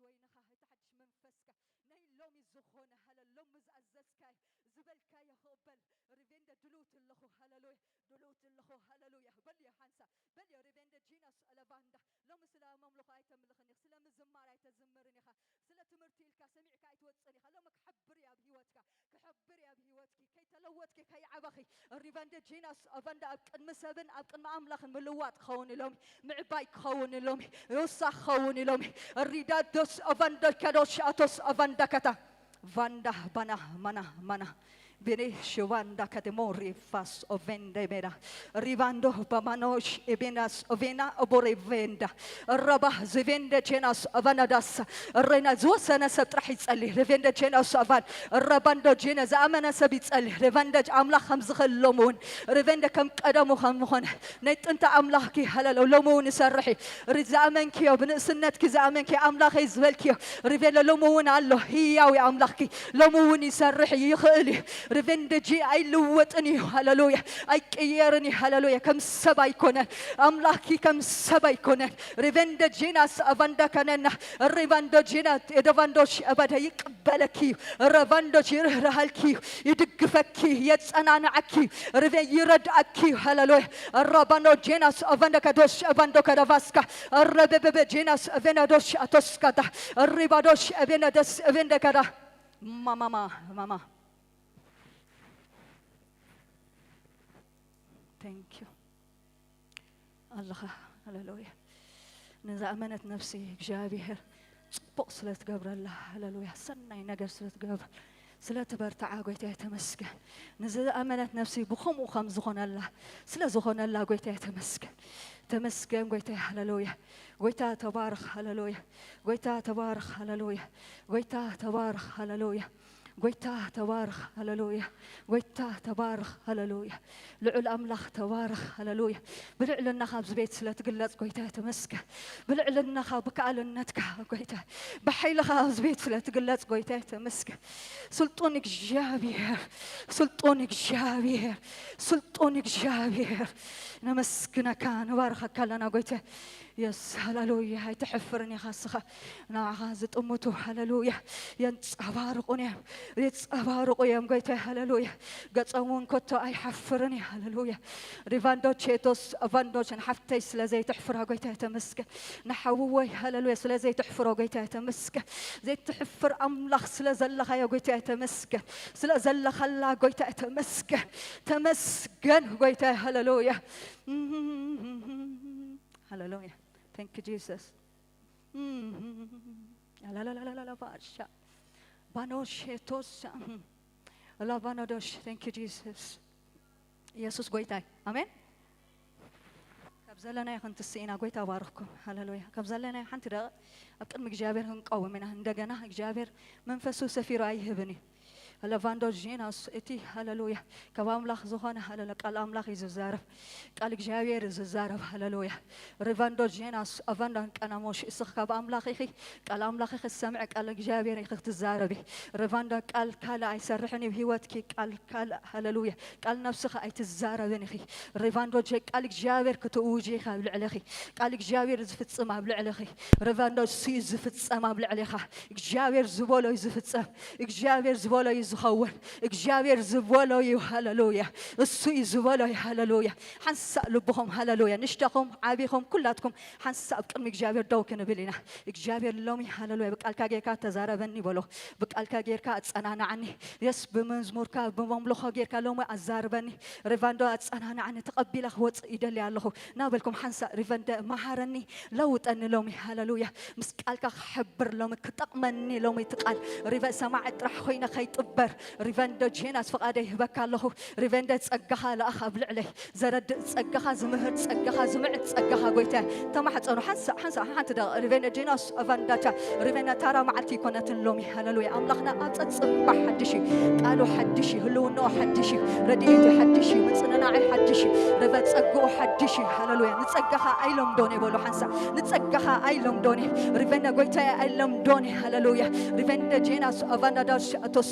ወይንኻ፣ እቲ ሓድሽ መንፈስካ ናይ ሎሚ ዝኾነ፣ ሃለ ሎሚ ዝኣዘዝካዮ ዝበልካዮ ክቕበል ሪቬንደ ድልውት ኣለኹ። ሃለሉያ፣ ድልውት ኣለኹ። ሃለሉያ። በልዮ ሓንሳ፣ በልዮ ሪቬንደ ጂናስ ለቫንዳ። ሎሚ ስለ መምልኾ ኣይተምልኽን ኢኻ፣ ስለ ምዝማር ኣይተዝምርን ኢኻ፣ ስለ ትምህርቲ ኢልካ ሰሚዕካ ኣይትወጽእን ኢኻ። ሎሚ ክሕብር እየ ኣብ ህይወትካ፣ ክሕብር እየ ኣብ ህይወትኪ። ከይተለወጥኪ ከይዓበኺ ሪቫንደ ጂናስ ኦቨንዳ ኣብ ቅድሚ ሰብን ኣብ ቅድሚ ኣምላኽን ምልዋጥ ክኸውን ኢሎሚ፣ ምዕባይ ክኸውን ኢሎሚ፣ ውሳ ክኸውን ኢሎሚ። ሪዳዶስ ኦቨንዶ ከዶሽ ኣቶስ ኦቨንዳ ከታ ቫንዳ ባና ማና ማና ቤኔ ሽቫንዳ ከደሞ ሪፋስ ኦቬንደ ሜዳ ሪቫንዶ በማኖሽ ኤቤናስ ኦቬና ኦቦሬ ቬንዳ ረባ ዝቬንደ ጄናስ ኦቫናዳስ ሬና ዝወሰነ ሰብ ጥራሕ ይጸሊ። ሪቬንደ ጄናስ ኦቫን ረባንዶ ጄነ ዝኣመነ ሰብ ይጸሊ። ሪቨንደ ኣምላኽ ከም ዝኽእል ሎሚ እውን ሪቨንደ ከም ቀደሙ ከም ዝኾነ ናይ ጥንቲ ኣምላኽኪ ሃለሎ ሎሚ እውን ይሰርሕ እዩ። ሪ-፣ ዝኣመንክዮ ብንእስነትኪ ዝኣመንክዮ ኣምላኸይ ዝበልክዮ ሪቬንደ ሎሚ እውን ኣሎ። ህያዊ ኣምላኽኪ ሎሚ እውን ይሰርሕ እዩ፣ ይኽእል እዩ። ሪቨንደ ጂ ኣይልወጥን እዩ። ሃለሉያ። ኣይቅየርን እዩ። ሃለሉያ። ከም ሰብ ኣይኮነን። ኣምላኽኪ ከም ሰብ ኣይኮነን። ሪቨንደ ጂናስ ኣቫንዳ ከነና ሪቫንዶ ጂና ኤደቫንዶሽ ኣባዳ ይቀበለኪ እዩ። ረቫንዶች ይርህርሃልኪ እዩ፣ ይድግፈኪ እዩ፣ የጸናንዓኪ እዩ፣ ርቬ ይረድኣኪ እዩ። ሃለሉያ። ረባኖ ጄናስ ኦቨንደ ከዶሽ ኦቨንዶ ከደቫስካ ረበበበ ጄናስ ኦቬናዶሽ ኣቶስካታ ሪባዶሽ ኦቬናደስ ኦቬንደ ከዳ ማማማ ማማ Thank you። ኣለኻ። ሃለሉያ። ንዝኣመነት ነፍሲ እግዚኣብሔር ጽቡቕ ስለ ትገብረላ፣ ሃለሉያ፣ ሰናይ ነገር ስለ ትገብር፣ ስለ ትበርትዓ ጎይታይ ተመስገን። ንዝኣመነት ነፍሲ ብኸምኡ ከም ዝኾነላ፣ ስለ ዝኾነላ ጎይታይ ተመስገን። ተመስገን ጎይታይ፣ ሃለሉያ። ጎይታ ተባረኽ፣ ሃለሉያ። ጎይታ ተባረኽ፣ ሃለሉያ። ጎይታ ተባረኽ፣ ሃለሉያ። ጎይታ ተባረኽ፣ ሃለሉያ። ጎይታ ተባረኽ፣ ሃለሉያ። ልዑል ኣምላኽ ተባረኽ፣ ሃለሉያ። ብልዕልናኻ ኣብዚ ቤት ስለ ትግለጽ ጎይታ ተመስገን። ብልዕልናኻ፣ ብከኣልነትካ ጎይታ፣ ብሓይልኻ ኣብዚ ቤት ስለ ትግለጽ ጎይታ ተመስገን። ስልጡን እግዚኣብሔር፣ ስልጡን እግዚኣብሔር፣ ስልጡን እግዚኣብሔር፣ ነመስግነካ፣ ንባርኸካ ኣለና ጎይታ። የስ፣ ሃለሉያ። ኣይትሕፍርን ኢኻ እስኻ። ንዓኻ ዝጥምቱ፣ ሃለሉያ፣ የንጸባርቑን እዮም፣ የንጸባርቑ እዮም ጎይታ፣ ሃለሉያ። ገጾም እውን ከቶ ኣይሓፍርን እዩ፣ ሃለሉያ። ሪቫንዶ ቼቶስ ቫንዶችን ሓፍተይ ስለ ዘይትሕፍራ ጎይታ ተመስገን። ንሓውወይ፣ ሃለሉያ፣ ስለ ዘይትሕፍሮ ጎይታ ተመስገን። ዘይትሕፍር ኣምላኽ ስለ ዘለኻዮ ጎይታ ተመስገን። ስለ ዘለኻላ ጎይታ ተመስገን። ተመስገን ጎይታ፣ ሃለሉያ። ሃለሉያ። Thank you Jesus። ላላላላላ ባሻ ባኖሼቶሳ ላባኖዶሽ። Thank you Jesus። ኢየሱስ ጎይታይ። ኣሜን። ካብ ዘለናዮ ክንትስእ ኢና። ጎይታ ባርኽኩም። ሃሌሉያ። ካብ ዘለናዮ ሓንቲ ደቂቕ ኣብ ቅድሚ እግዚኣብሔር ክንቀውም ኢና። እንደገና እግዚኣብሔር መንፈሱ ሰፊሩ ኣይህብን እዩ። ለቫንዶ ጄናስ እቲ ሃሌሉያ ካብ ኣምላኽ ዝኾነ ሃሌሉያ ቃል ኣምላኽ እዩ ዝዛረብ። ቃል እግዚኣብሔር እዩ ዝዛረብ። ሃሌሉያ። ሪቫንዶ ጄናስ ኣቫንዳን ቀናሞሽ እስኺ ካብ ኣምላኽ ኢኺ ቃል ኣምላኽ ኢኺ ትሰምዒ ቃል እግዚኣብሔር ኢኺ ክትዛረቢ። ሪቫንዶ ቃል ካልእ ኣይሰርሕን እዩ ህይወትኪ ቃል ካልእ ሃሌሉያ ቃል ነብስኺ ኣይትዛረብን ኢኺ። ሪቫንዶ ጄ ቃል እግዚኣብሔር ክትእውጂ ኢኺ ኣብ ልዕለኺ። ቃል እግዚኣብሔር ዝፍጽም ኣብ ልዕለኺ። ሪቫንዶ እሱ እዩ ዝፍጸም ኣብ ልዕለኻ። እግዚኣብሔር ዝበሎ እዩ ዝፍጸም። እግዚኣብሔር ዝበሎ እዩ ዝኸውን። እግዚኣብሔር ዝበሎ እዩ። ሃሌሉያ። እሱ እዩ ዝበሎ እዩ። ሃሌሉያ። ሓንሳእ ልብኹም ሃሌሉያ። ንሽተኹም ዓቢኹም ኩላትኩም ሓንሳእ ኣብ ቅድሚ እግዚኣብሔር ደው ክንብል ኢና። እግዚኣብሔር ሎሚ ሃሌሉያ ብቃልካ ጌርካ ተዛረበኒ በሎ። ብቃልካ ጌርካ ኣጸናንዓኒ። የስ ብመዝሙርካ ብመምልኾ ጌርካ ሎሚ ኣዛርበኒ። ሪቫንዶ ኣጸናንዓኒ ተቐቢለ ክወጽእ ይደሊ ኣለኹ። ናበልኩም ሓንሳእ ሪቨንደ መሃረኒ ለውጠኒ ሎሚ ሃሌሉያ። ምስ ቃልካ ክሕብር ሎሚ ክጠቕመኒ ሎሚ እቲ ቃል ሪቨ ሰማዒ ጥራሕ ኮይነ ከይጥበር ሪቨንዶ ጄናስ ፍቓደ ይህበካ ኣለኹ። ሪቨንደ ጸጋኻ ለኣኽ ኣብ ልዕለይ ዘረድእ ጸጋኻ ዝምህር ጸጋኻ ዝምዕድ ጸጋኻ ጎይታ ተማሕጸኑ። ሓንሳእ ሓንሳእ ሓንቲ ደቂቕ ሪቨንደ ጄናስ ኣቫንዳቻ ሪቨንደ ታራ መዓልቲ ይኮነትን ሎሚ ሃሌሉያ። ኣምላኽና ኣብ ጸጽባሕ ሓድሽ እዩ። ቃሉ ሓድሽ እዩ። ህልውናኡ ሓድሽ እዩ። ረድኤቱ ሓድሽ እዩ። ምጽንናዑ ሓድሽ እዩ። ሪቨ ጸግኡ ሓድሽ እዩ። ሃሌሉያ። ንጸጋኻ ኣይለምዶን እዩ በሉ ሓንሳእ። ንጸጋኻ ኣይለምዶን እዩ። ሪቨንደ ጎይታየ ኣይለምዶን እዩ። ሃሌሉያ። ሪቨንደ ጄናስ ኣቫንዳዳሽ ኣቶስ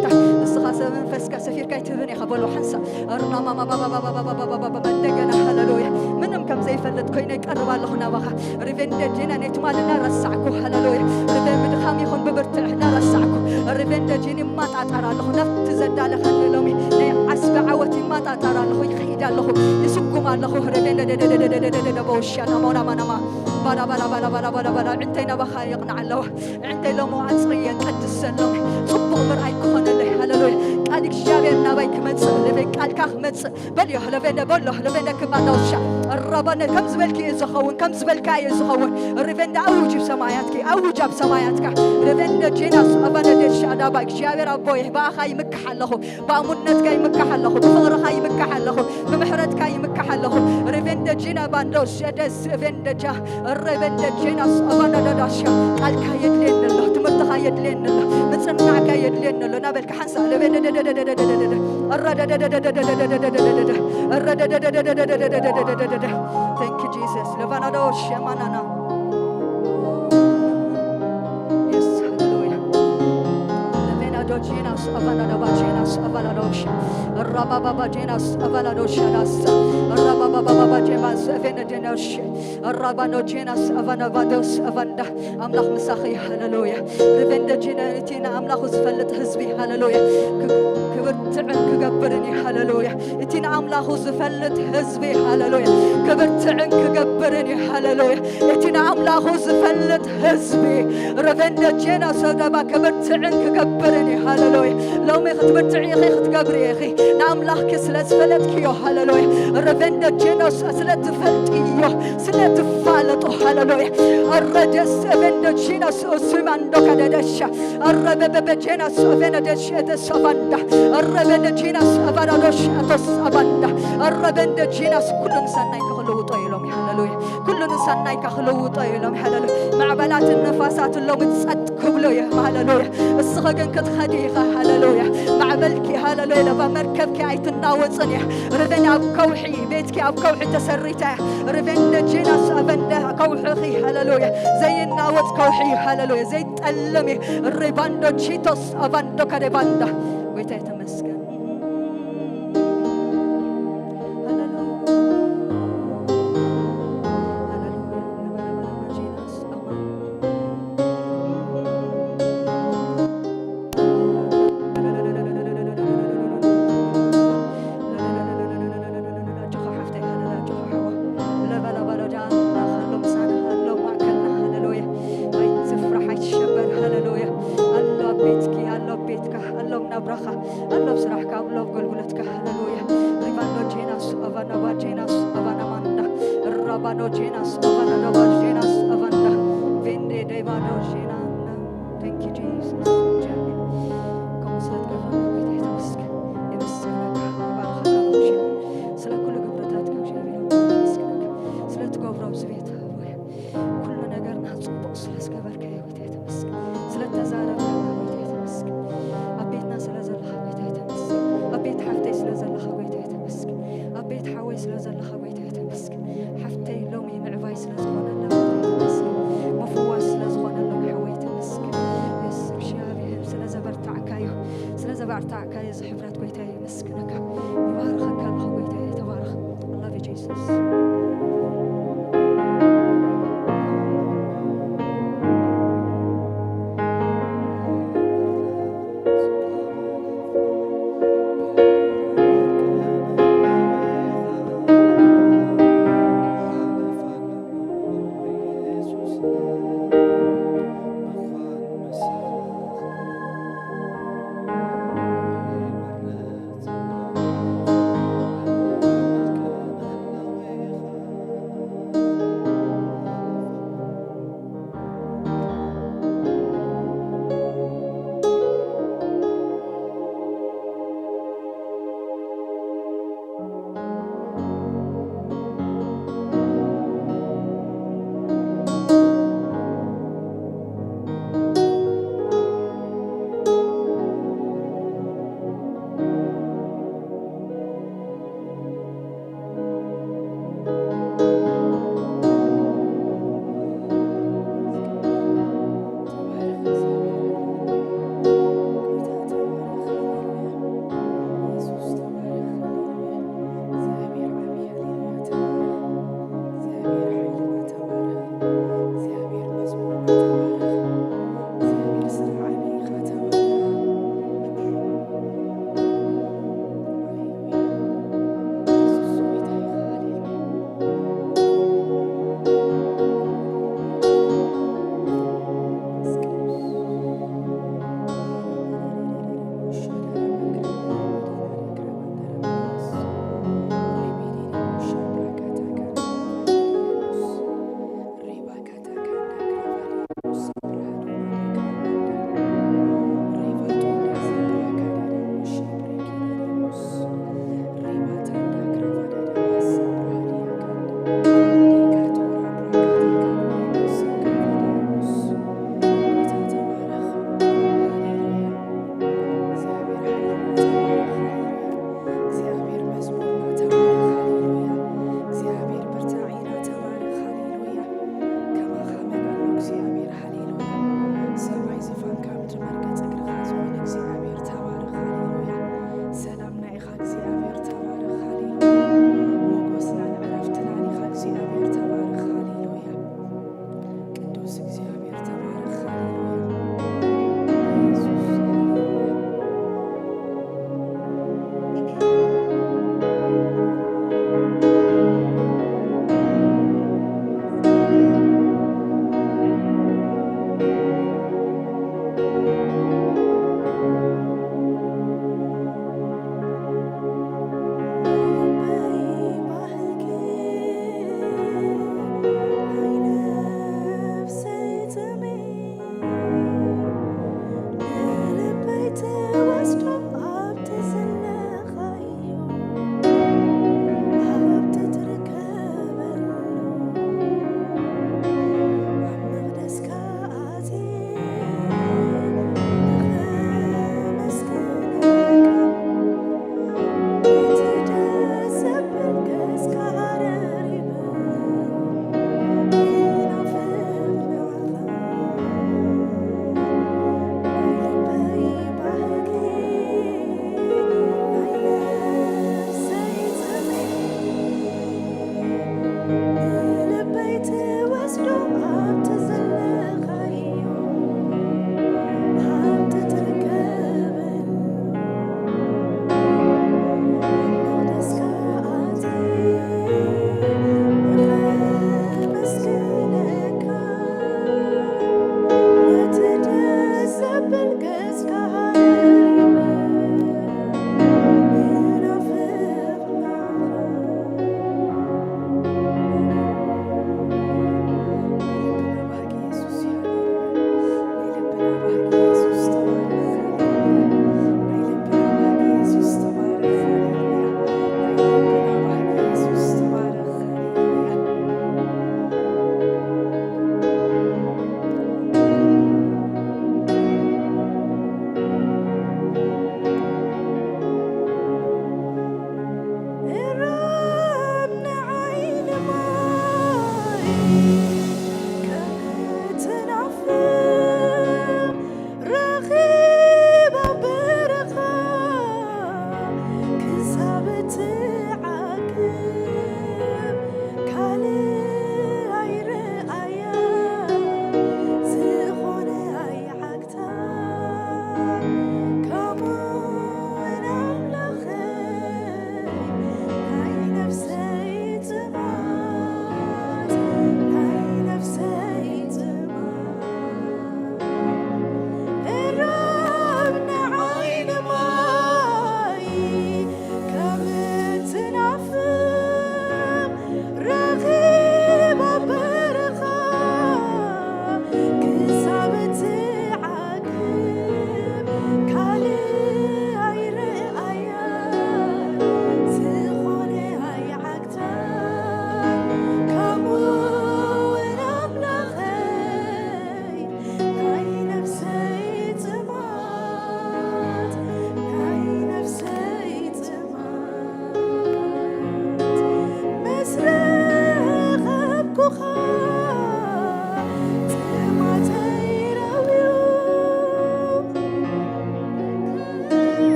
ሸታ። ንስኻ ሰብ መንፈስካ ሰፊርካ ኣይትህብን ኢኻ በሎ ሓንሳእ። ርናማማባባባባባባባባባ እንደገና ሃለሉያ። ምንም ከም ዘይፈልጥ ኮይነ ይቀርብ ኣለኹ ናባኻ። ሪቬንደ ጄና ነይ ትማል እናረሳዕኩ ሃለሉያ። ሪቬን ብድኻም ይኹን ብብርትዕ እናረሳዕኩ። ሪቬንደ ጄን ይማጣጣር ኣለኹ። ናብቲ ዘዳለኸኒ ሎሚ ናይ ዓስቢ ዓወት ይማጣጣር ኣለኹ። ይኸይድ ኣለኹ። ይስጉም ኣለኹ። ሪቬንደ ደደደደደደደደደ በውሻ ናሞናማናማ። ባላ ባላ ባላ ባላ ባላ ባላ። ዕንተይ ናባኻ ይቕናዕ ኣለዋ። ዕንተይ ሎሚ ኣጽርየን ቀድሰን ሎሚ። ጽቡቕ ምርኣይ ክኾነለይ። ሃለሉያ። ቃል እግዚኣብሔር ናባይ ክመጽእ፣ ልበይ ቃልካ ክመጽእ። በልዮ፣ ለቬንደ በሎ፣ ለቬንደ ክባዳውሻ። ረበነ ከም ዝበልኪ እዩ ዝኸውን፣ ከም ዝበልካ እዩ ዝኸውን። ሪቬንደ ኣውጅ ኣብ ሰማያትኪ፣ ኣውጅ ኣብ ሰማያትካ። ሪቬንደ ጄናስ ኣባነ ደሻ ዳባ። እግዚኣብሔር ኣቦይ፣ ብኣኻ ይምክሕ ኣለኹ፣ ብኣሙነትካ ይምክሕ ኣለኹ፣ ብፍቕርኻ ይምክሕ ኣለኹ፣ ብምሕረትካ ይምክሕ ኣለኹ። ሪቬንደ ጄና ባንዶ ሸደስ ሪቬንደ ጃ፣ ሪቬንደ ጄናስ ኣባነ ዳዳሻ። ቃልካ የድልየኒ ኣሎ፣ ትምህርትኻ የድልየኒ ኣሎ፣ ምጽናዕካ የድልየኒ ኣሎ። ናበልካ ሓንሳ ለቬንደ ደደደደደደደደ። Thank you, Jesus. Levanado Shemanana. Yes, hallelujah. Levenado Genas, Avanado Bagenas, Avaladosh. Rababa Bagenas, Avaladosh, Adas. Rababa Bagemas, Venadenosh. Rabano Genas, Avanavados, Avanda. ኣምላኽ ምሳኺ፣ ሃለሉያ። ሪቨንደ ጂነ፣ እቲ ንኣምላኹ ዝፈልጥ ህዝቢ፣ ሃለሉያ፣ ክ-፣ ክብርትዕን ክገብርን እዩ፣ ሃለሉያ። እቲ ንኣምላኹ ዝፈልጥ ህዝቢ፣ ሃለሉያ፣ ክብርትዕን ክገብርን እዩ፣ ሃለሉያ። እቲ ንኣምላኹ ዝፈልጥ ህዝቢ፣ ሪቨንደ ጂና ሰደባ፣ ክብርትዕን ክገብርን እዩ፣ ሃለሉያ። ሎሚ ክትብርትዒ ኢኺ፣ ክትገብሪ ኢኺ። ንኣምላኽኪ ስለ ዝፈለጥክዮ፣ ሃለሉያ። ሪቨንደ ጂኖስ ስለ ትፈልጥዮ፣ ስለ ትፋለጡ፣ ሃለሉያ። ኣረደስ ሪቨንደ ጂኖስ ኡስማንዶ ከደደሻ። ኣረበበበ ጄና ሶቬነ ደሽ ኤተ ሰባንዳ። ኣረበነ ጄና ሰባዳዶሽ ኣቶ ሰባንዳ። ኣረበንደ ጂናስ ኩሉ ንሰናይ ክልውጦ ኢሎም። ሃሌሉያ። ኩሉ ንሰናይ ክልውጦ ኢሎም። ሃሌሉያ። ማዕበላትን ነፋሳትን ሎሚ ጸጥ ክብሎ እየ። ሃሌሉያ። እስኸ ግን ክትኸዲ ኢኻ። ሃሌሉያ። ማዕበልኪ፣ ሃሌሉያ፣ ለባ መርከብኪ ኣይትናወጽን እያ። ርበን ኣብ ከውሒ፣ ቤትኪ ኣብ ከውሒ ተሰሪታ እያ። ርበን ደጂናስ ኣበንደ ከውሕኺ፣ ሃሌሉያ፣ ዘይናወጽ ከውሒ እዩ። ሃሌሉያ። ዘይጠልም እዩ። ሪባንዶ ቺቶስ ኣባንዶ ካደባንዳ። ጎይታ የተመስገን። ሃሌሉያ። ሃሌሉያ። ኣጆኻ ሓፍተይ፣ ሃለላ፣ ኣጆኻ ሓዋ። ለበላ ባሎዳ፣ ኣሎ ምሳና፣ ኣሎ ማእከልና፣ ሃሌሉያ። ኣይትፍራሕ፣ ኣይትሸበር፣ ሃሌሉያ። ኣሎ ኣብ ቤትኪ፣ ኣሎ ኣብ ቤትካ፣ ኣሎ ኣብ ናብራኻ፣ ኣሎ ኣብ ስራሕካ፣ ኣሎ ኣብ ኣገልግሎትካ፣ ሃሌሉያ። ሪባንዶ ጄናስ፣ ኣቫናባ ጄናስ፣ ኣቫናማንዳ፣ ራባዶ ጄናስ፣ ኣቫናዳባ ጄናስ፣ ኣቫንዳ፣ ቬንዴ ዴባዶ ጄና። Thank you, Jesus። እግዚኣብሔር፣ ከምኡ ስለ ትገብረና ጎይታ የተመስገን። የመስግነካ፣ ይባርኸካ፣ ስለ ኩሉ ግብርታትካ እግዚኣብሔር የመስግነካ። ስለ ትገብሮ ኣብዚ ቤት፣ ኣቦይ፣ ኩሉ ነገርና ጽቡቕ ስለ ዝገበርካዮ ጎይታ የተመስገን። ስለ ተዛረብካና ጎይታ የተመስገን። ኣብ ቤትና ስለ ዘለኻ ጎይታ የተመስገን። ኣብ ቤት ሓፍተይ ስለ ዘለኻ ጎይታ የተመስገን። ኣብ ቤት ሓወይ ስለ ዘለኻ ጎይታ የተመስገን። ሓፍተይ ሎሚ ምዕባይ ስለ ዝኾነላ ጎይታ የተመስገን። ምፍዋስ ስለ ዝኾነላ ሓወይ ተመስገን። የሱስ እግዚኣብሔር ስለ ዘበርታዕካዮ፣ ስለ ዘበርታዕካዮ እዚ ሕብረት ጎይታ የመስግነካ። ይባርኸካ ኣለኹ ጎይታ፣ ተባረኽ። I love you Jesus።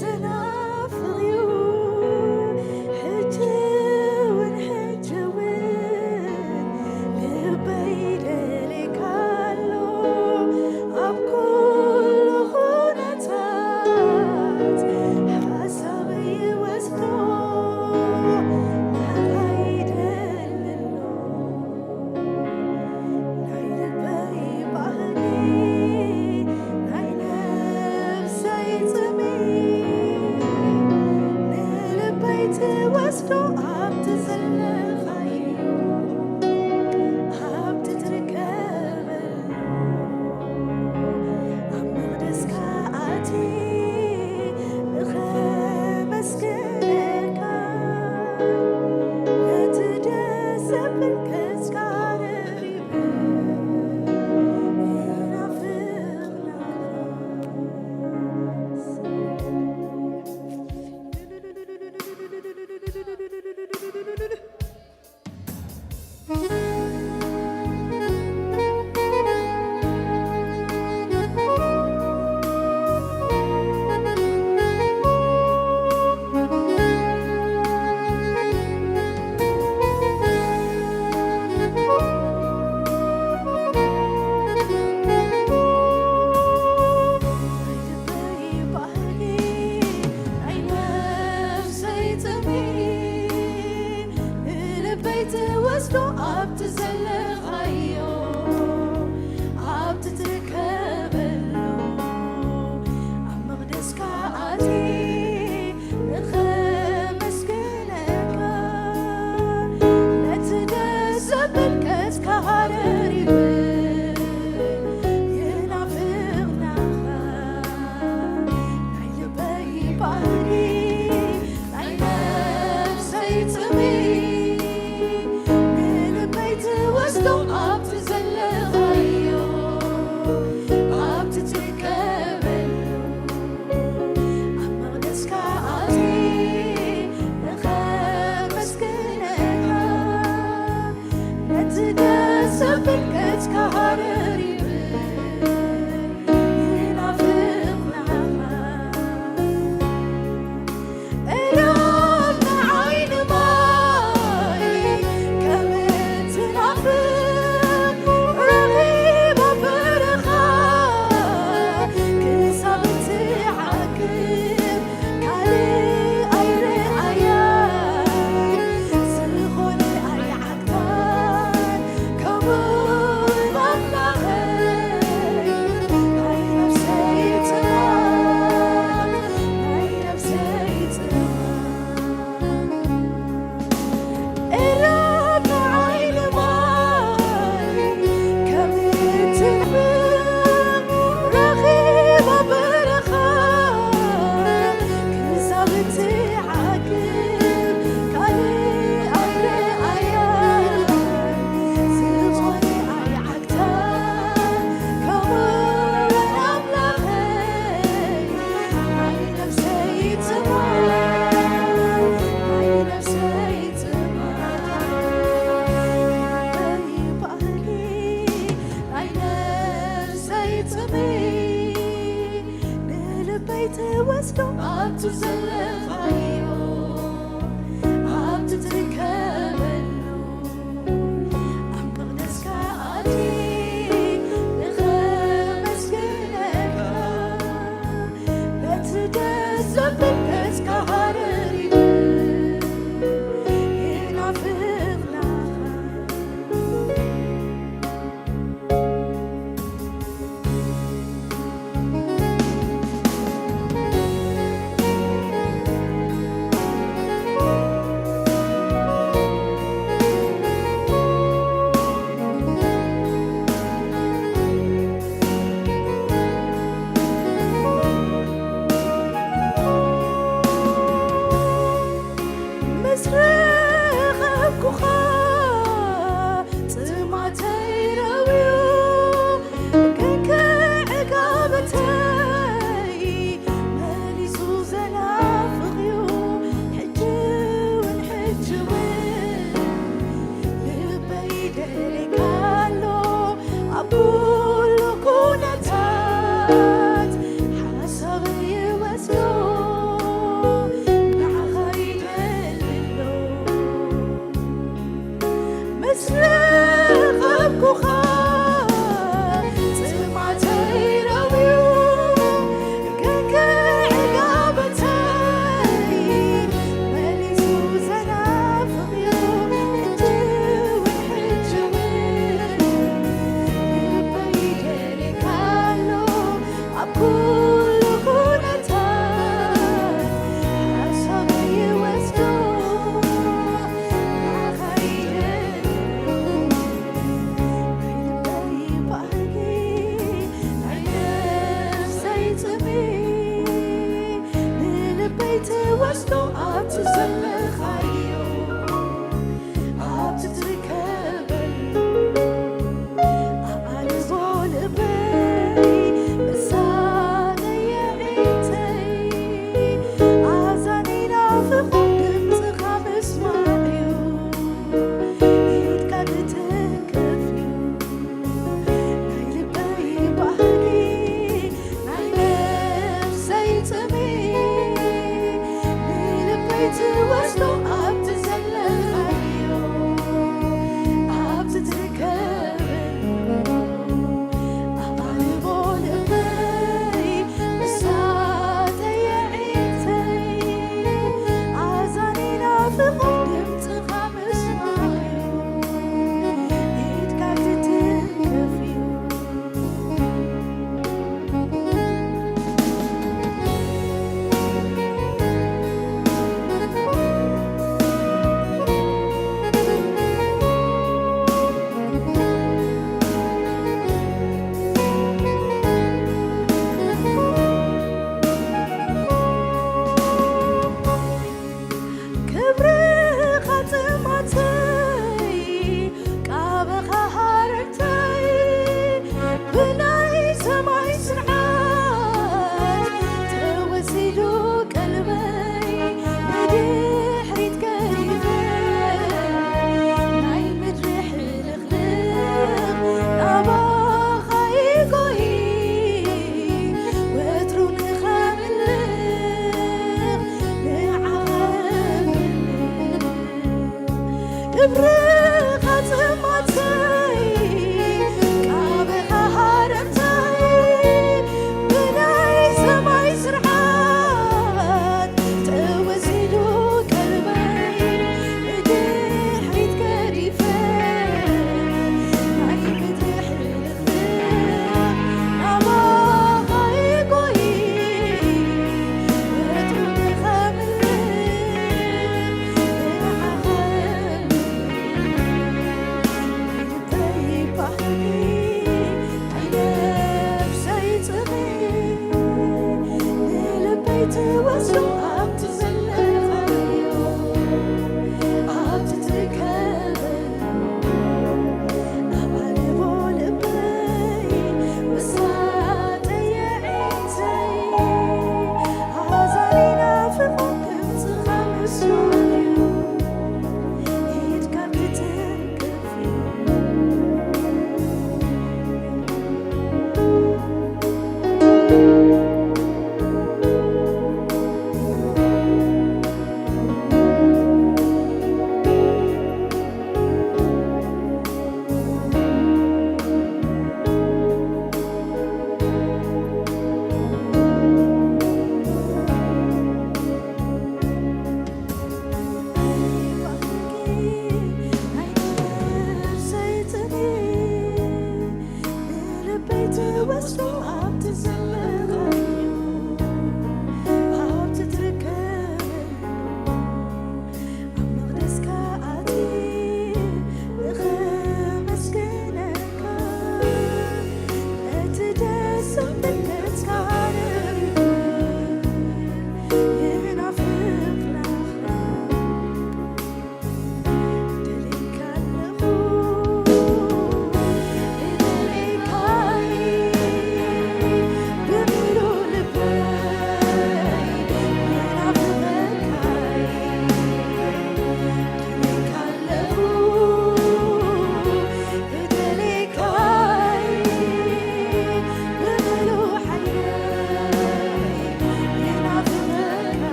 ዝናፍቕ እዩ። ሕጂ እውን፣ ሕጂ እውን ልበይ ይደልየካ ኣሎ። ኣብ ኩሉ ኩነታት ሓሳበይ ይወስዶ፣ ናባይ ይደሊ ኣሎ። ናይ ልበይ ባህጊ፣ ናይ ነፍሰይ ጽምኢ፣ ንልበይ ትወስዶ ኣብቲ ዘለኻዮ፣ ኣብቲ ትርከበሉ፣ ኣብ መቕደስካ ኣትየ ንኸመስግነካ፣ ነቲ ደስ ዘብል ገጽካ ደሪበ ይናፍቕ ናኻ። ንልበይ ትወስዶ ኣብቲ ዘለኻዮ፣ ኣብቲ ትርከበሉ፣ ኣብ መቕደስካ ኣትየ ንኸመስግነካ፣ ነቲ ደስ ዘብል ገጽካ ደሪበ ይናፍቕ ናኻ። ናይ ልበይ ባህጊ፣ ናይ ነፍሰይ ጽምኢ፣ ንልበይ ትወስዶ ኣብቲ ዘለኻዮ፣ ኣብቲ ትርከበሉ፣ ኣብ መቕደስካ ኣትየ ንኸመስግነካ፣ ነቲ ደስ ዘብል ገጽካ ደሪበ ይናፍቕ ናኻ። እራብ ንዓይ ንማይ ከም እትናፍቕ ረኺባ በረኻ ክሳብ እትዓግብ ካልእ ኣይረኣያን። ዝኾነ ኣይዓግባን ክቡር ኣምላኸይ፣ ናይ ነፍሰይ ጽምኣት፣ ናይ ነፍሰይ ጽምኣት። እራብ ንዓይ ንማይ ከም እትናፍቕ ረኺባ በረኻ ክሳብ እትዓግብ ካልእ ኣይረኣያን። ዝኾነ ኣይዓግባን ክቡር ኣምላኸይ፣ ናይ ነፍሰይ ጽምኣት፣ ናይ ነፍሰይ ጽምኣት። ናይ ባህጊ፣ ናይ ነፍሰይ ጽምኢ፣ ንልበይ ትወስዶ ኣብቲ ዘለኻዮ፣ ኣብቲ ትርከበሉ፣ ኣብ መቕደስካ ኣትየ ንኸመስግነካ፣ ነቲ ደስ ዘብል ገጽካ ደሪበ ይናፍቕ ናኻ። ትወስዶ ኣብቲ ዘለኻዮ ኣብቲ ትርከበሉ ኣቓልቦ ልበይ ምሳለየ ዒተይ ኣዛኒ ናፍቖ ድምፅኻ ምስማዕዩ ኢድካ ክትንከፍዩ ናይ ልበይ ባህጊ ናይ ነፍሰይ ጽምኢ ንልበይ ትወስዶ ኣብቲ ዘለኻዮ ኣብቲ ትርከበሉ ኣቓልቦ ልበይ ምሳተየ ዒተይ ኣዛኒ ናፍቖ ድምፅኻ ምስማዕዩ ኢድካ ክትንከፍዩ ክብርኻ ጥማተይ ቃበኻ ሃረርተይ ብናይ ሰማይ ስርዓት ተወሲዱ ቀልበይ ንድሕሪት ገዲፈ ናይ ምድሪ ሕልኽልኽ ናባኻ ይጎይ ወትሩ ንኸምልኽ ንዓኻ እምልኽ ክብርኻ ጽማተይ ቃበኻ ሃረምተይ ብናይ ሰማይ ስርዓት ተወሲዱ ቀልበይ ንድሕሪት ገዲፈ ናይ ምድሪ ሕልኽልኽ ናባኻ ይጎይ ወትሩ ንኸምልኽ ንዓኻ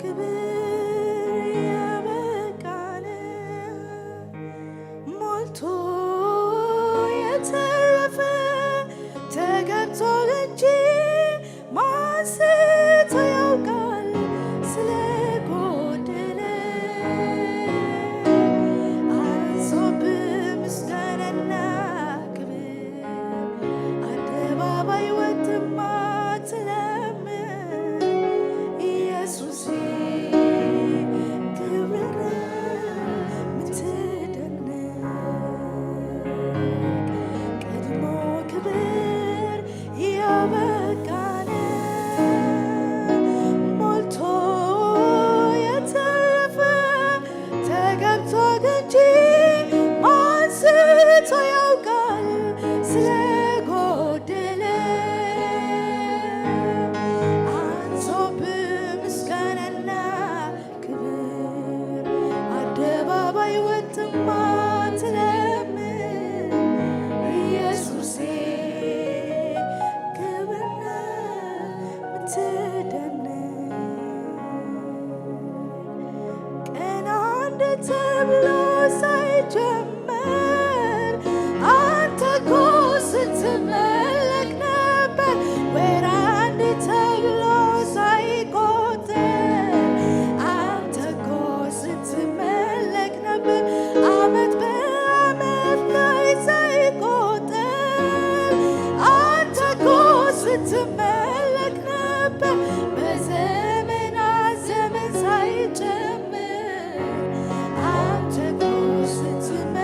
ክብር ያበቃን ሞልቶ የተረፈ ተገብቶ እንጂ ማን ስቶ ያውቃል ስለጎደለ። አንሶብ ምስጋናና ክብር አደባባይ ወጥማ ትለምን ኢየሱሴ ክብር ምትደነቅ ቀድሞ ክብር ያበቃን ሞልቶ የተረፈ ተገብቶ እንጂ ማን ስቶ ያውቃል ስለጎደለ። አንሶብ ምስጋናና ክብር አደባባይ ወጥማ ትለምን ኢየሱሴ ክብርና ምትደነቅ ቀን አንድ ተብሎ ሳይጀመር አንተ እኮ ስትመለክ ነበር። ወር አንድ ተብሎ ሳይቆጠር አንተ እኮ ስትመለክ ነበር። አመት በአመት ላይ ሳይቆጠር አንተ እኮ ስትመለክ ነበር። በዘመናት ዘመን ሳይጨምር አንተ እኮ ስትመ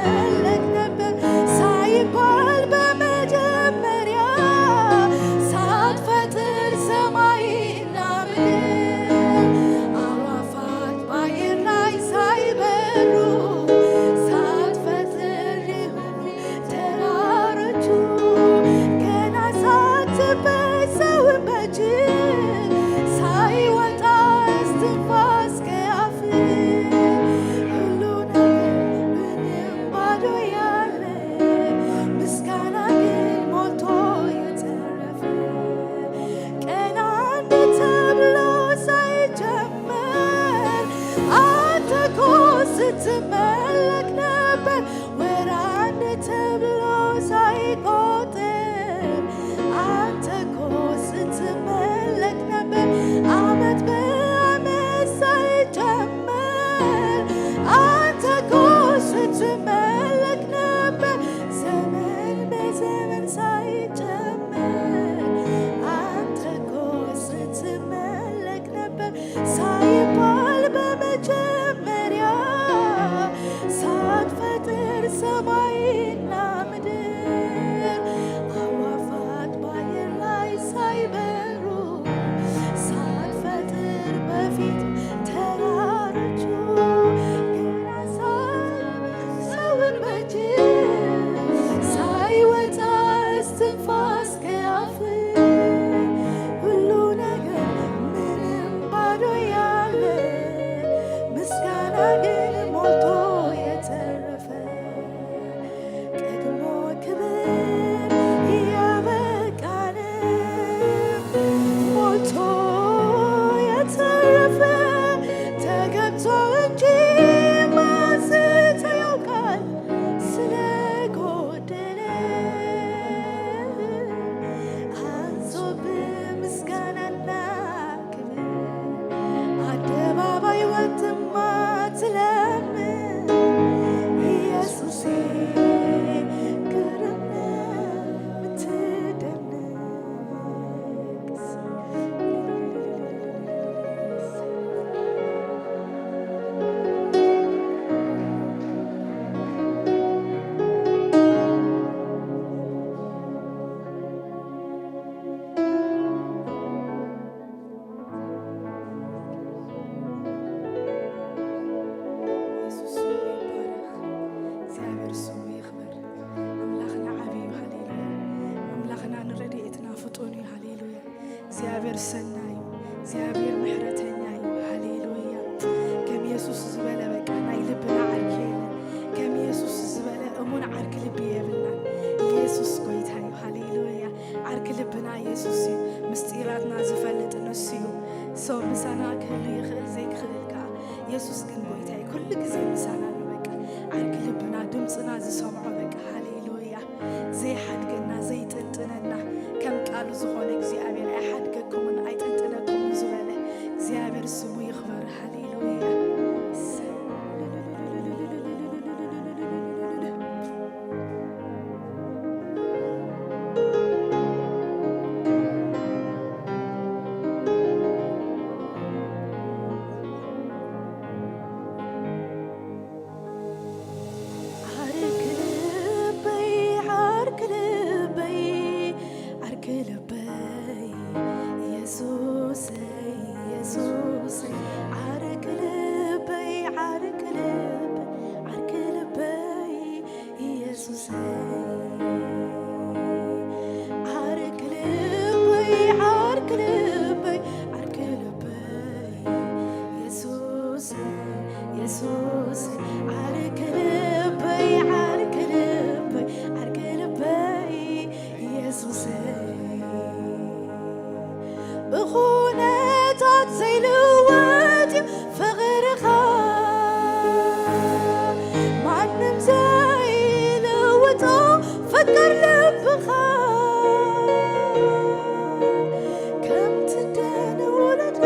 ይኽእል ዘይክኽእል ከኣ የሱስ ግን ጎይታይ ኩሉ ግዜ ምሳና ኣሎ። በቃ ዓርኪ ልብና ድምፅና ዝሰምዖ በቃ ሃሌሉያ ዘይሓድገና ዘይጥንጥነና ከም ቃሉ ዝኾነ እግዚኣብሔር ኣይሓድገኩምን ኣይጥንጥነኩምን ዝበለ እግዚኣብሔር ስሙ ይኽበር። ሃሌሉያ። ዓርኪ ልበይ ዓርኪ ልበይ ዓርኪ ልበይ የሱሰይ የሱሰይ ዓርኪ ልበይ ዓርኪ ልበይ ዓርኪ ልበይ የሱሰይ ዓርኪ ልበይ ዓርኪ ልበይ ዓርኪ ልበይ የሱሰይ የሱሰይ ዓርኪ ልበይ ዓርኪ ልበይ ዓርኪ ልበይ የሱሰይ ብኹነታት ዘይልወጥ እዩ ፍቕርኻ ማንም ዘይልውጦ ፈቃር ልብኻ ከምቲ ደን ወለደ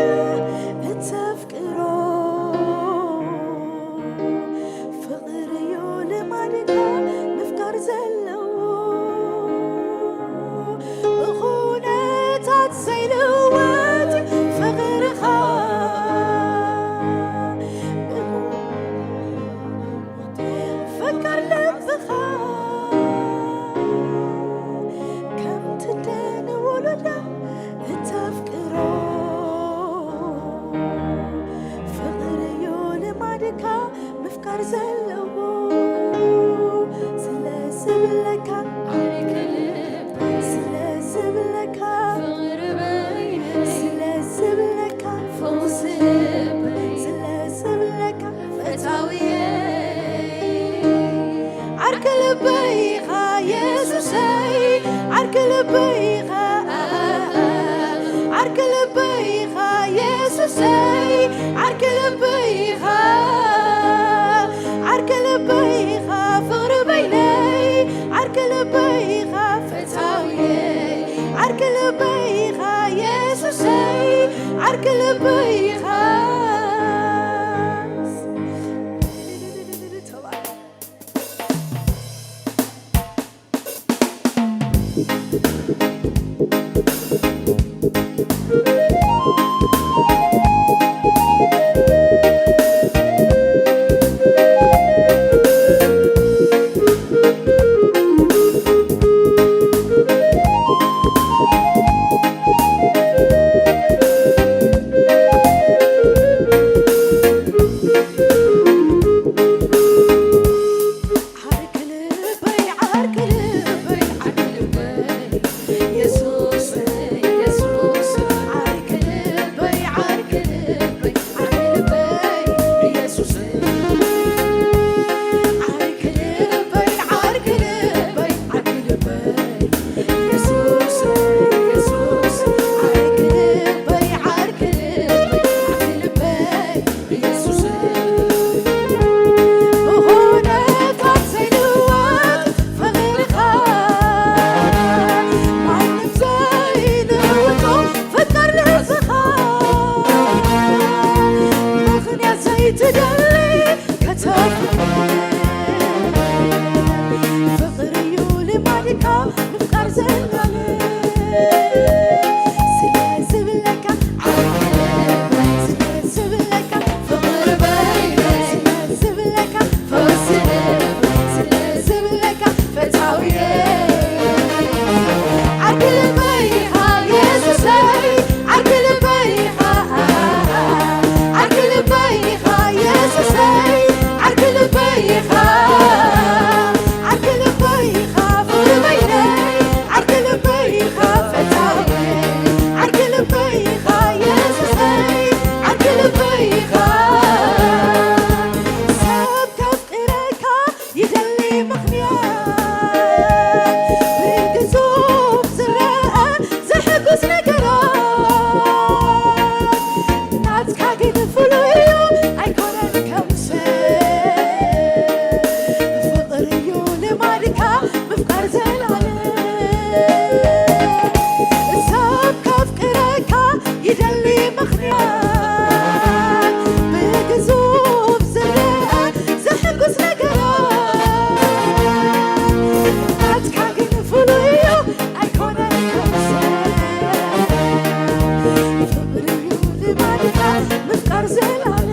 እተፍቅሮ ፍቕር እዩ ልማድካ ምፍቃር ዘለዎ ብኹነታት ዘይልወጥ ፍቕርኻ ፈቃር ልብኻ ከምቲ ደን ወለደ እተፍቅሮ ፍቕር እዩ ልማድካ ምፍቃር ዘለዎ ስለ ዝብለካ ስለ ዝብለካ ስለ ዝብለካ ፈውስ ልበይ ስለ ዝብለካ ፈታውየይ ዓርኪ ልበይ ኢኻ የሱሰይ ዓርኪ ልበይ ኢኻ ዓርኪ ልበይ ኢኻ የሱሰይ ዓርኪ ልበይ ኢኻ ዓርኪ ልበይ ኢኻ ፍቕሪ በይነይ ዓርኪ ልበይ ኢኻ ፈታውየይ ዓርኪ ልበይ ኢኻ የሱሰይ ዓርኪ ልበይ ኢኻ ምፍቃር ዘላለም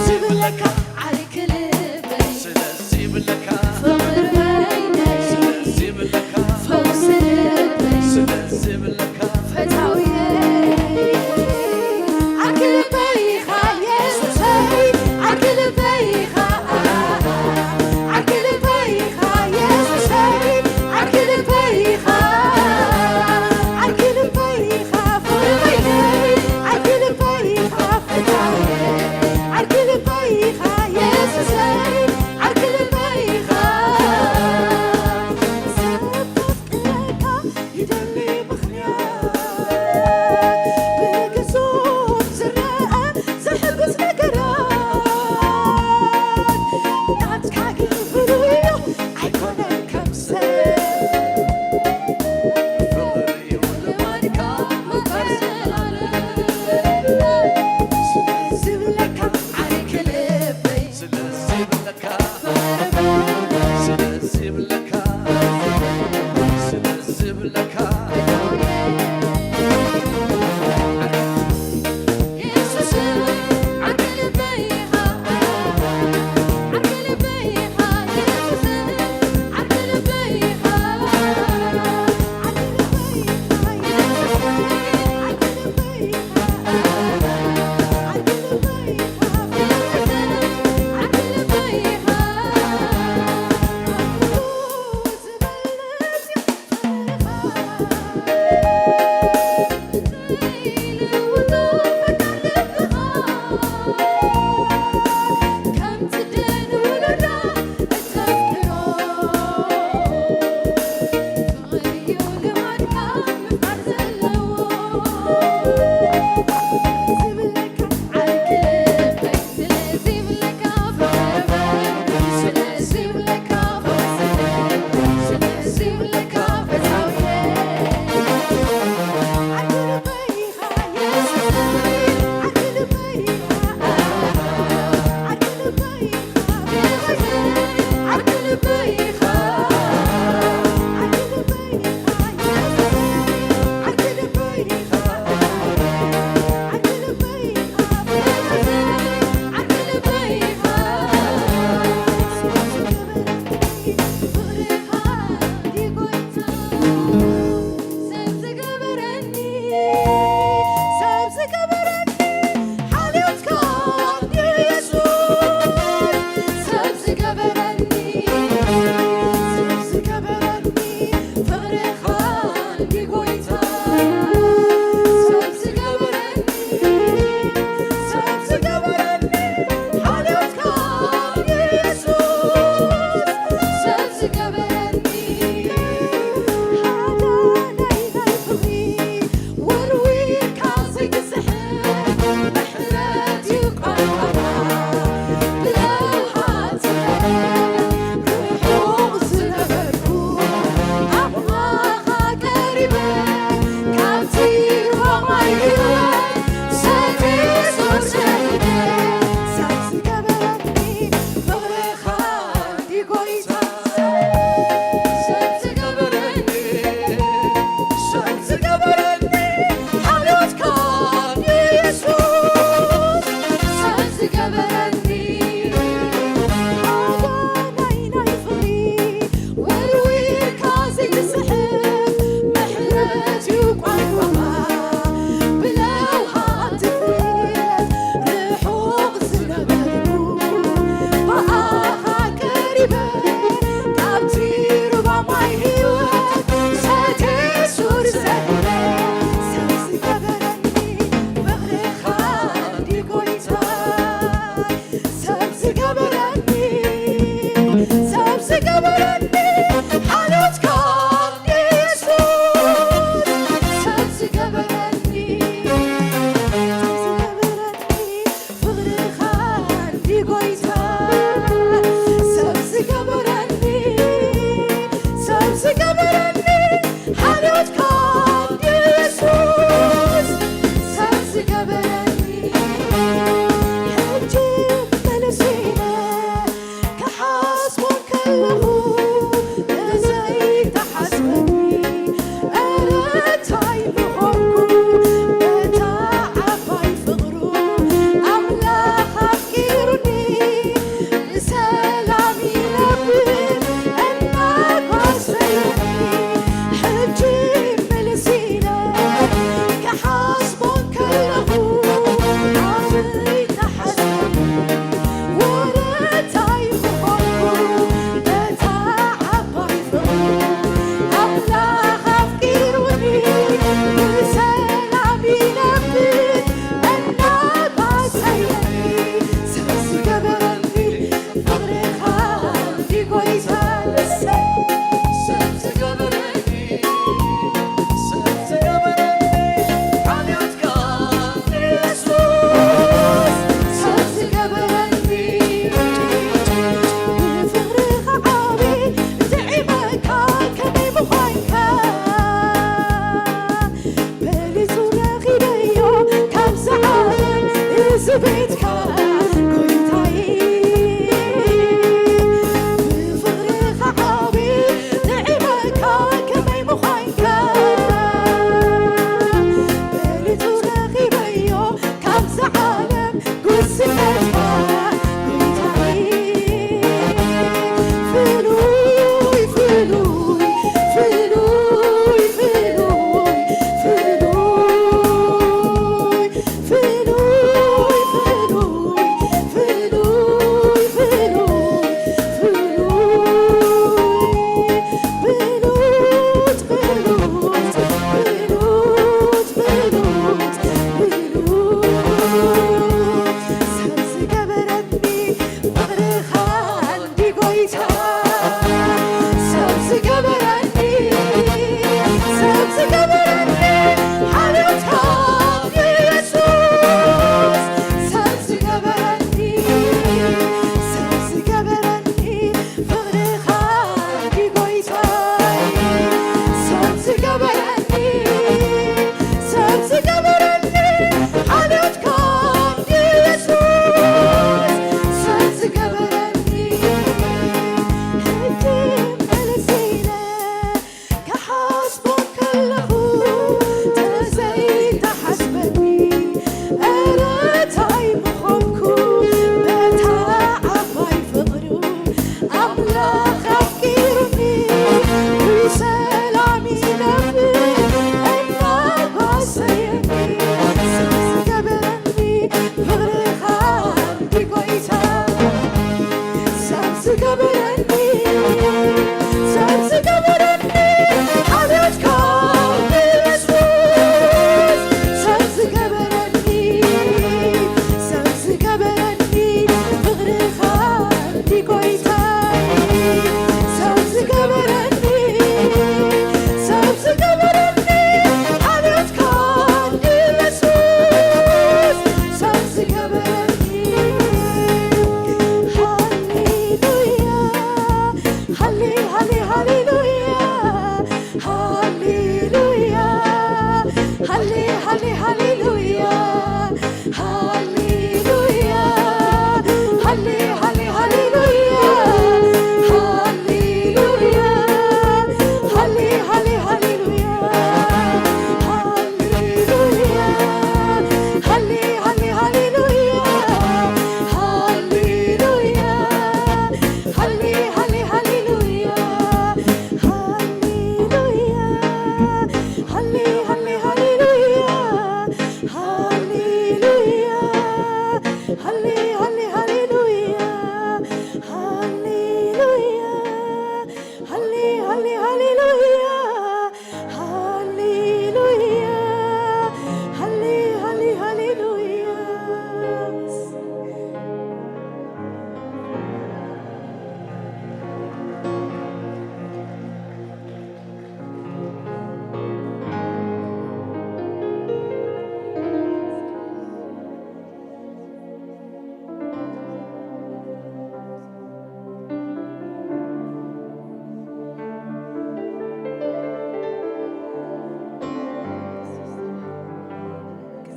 ዝብለካ ዓርኪ ልበይ ስለዚ ይብለካ ፍቕሪ በይነይ ስለዚ ይብለካ ፈውሲ ልበይ ስለዚ ይብለካ ፈታውየይ ዓርኪ ልበይ ኢኻ የሱሰይ ዓርኪ ልበይ ኢኻ ዓርኪ ልበይ ኢኻ የሱሰይ ዓርኪ ልበይ ኢኻ ዓርኪ ልበይ ኢኻ ፍቕሪ በይነይ ዓርኪ ልበይ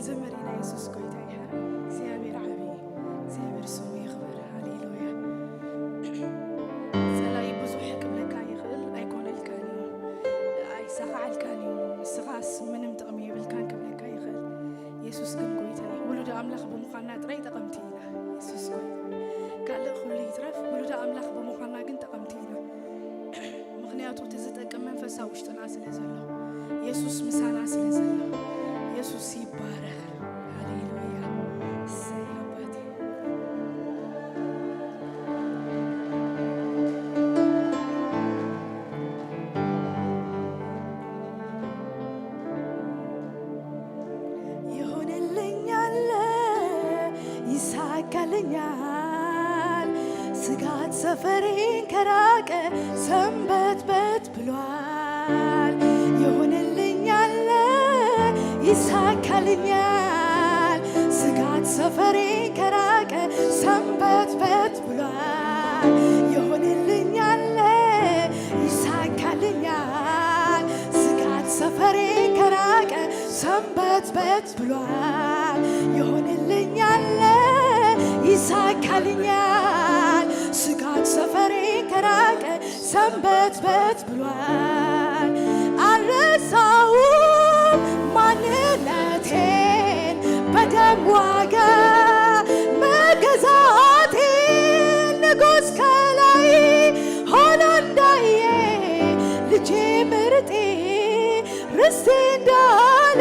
ዘመሪና የሱስ ጎይታ ይሕረ እግዚኣብሔር ዓብዪ እግዚኣብሔር ስሙ ይኽበር። ሃሌሉያ። ጸላኢ ብዙሕ ክብለካ ይኽእል ኣይኮነልካን እዩ፣ ኣይሳኻዓልካን እዩ። ንስኻስ ምንም ጥቕሚ የብልካን ክብለካ ይኽእል። የሱስ ግን ጎይታ እዩ። ውሉድ ኣምላኽ ብምዃንና ጥራይ ጠቐምቲ ኢና። የሱስ ጎይታ ካልእ ኩሉ ይትረፍ፣ ውሉድ ኣምላኽ ብምዃንና ግን ጠቐምቲ ኢና። ምኽንያቱ እቲ ዝጠቅም መንፈስ ኣብ ውሽጥና ስለ ዘሎ፣ የሱስ ምሳና ስለ ዘሎ። የሱስ ይባረኽ። ሃሌሉያ። እሰይ ኣባቴ። ይሆንልኛል፣ ይሳካልኛል። ስጋት ሰፈሬን ከራቀ ሰንበት በት ብሏል። ይሆንልኛል፣ ይሳካልኛል። ስጋት ሰፈሬን ከራቀ ሰንበት በት ብሏል። ይሆንልኛል፣ ይሳካልኛል። ስጋት ሰፈሬን ከራቀ ሰንበት በት ብሏል። ይሆንልኛል፣ ይሳካልኛል። ስጋት ሰፈሬን ከራቀ ሰንበት በት ብሏል። አልረሳውም ማንነቴን በደም ዋጋ መገዛቴን ንጉሥ ከላይ ሆኖ እንዳየ ልጄ ምርጤ ርስቴ እንዳለ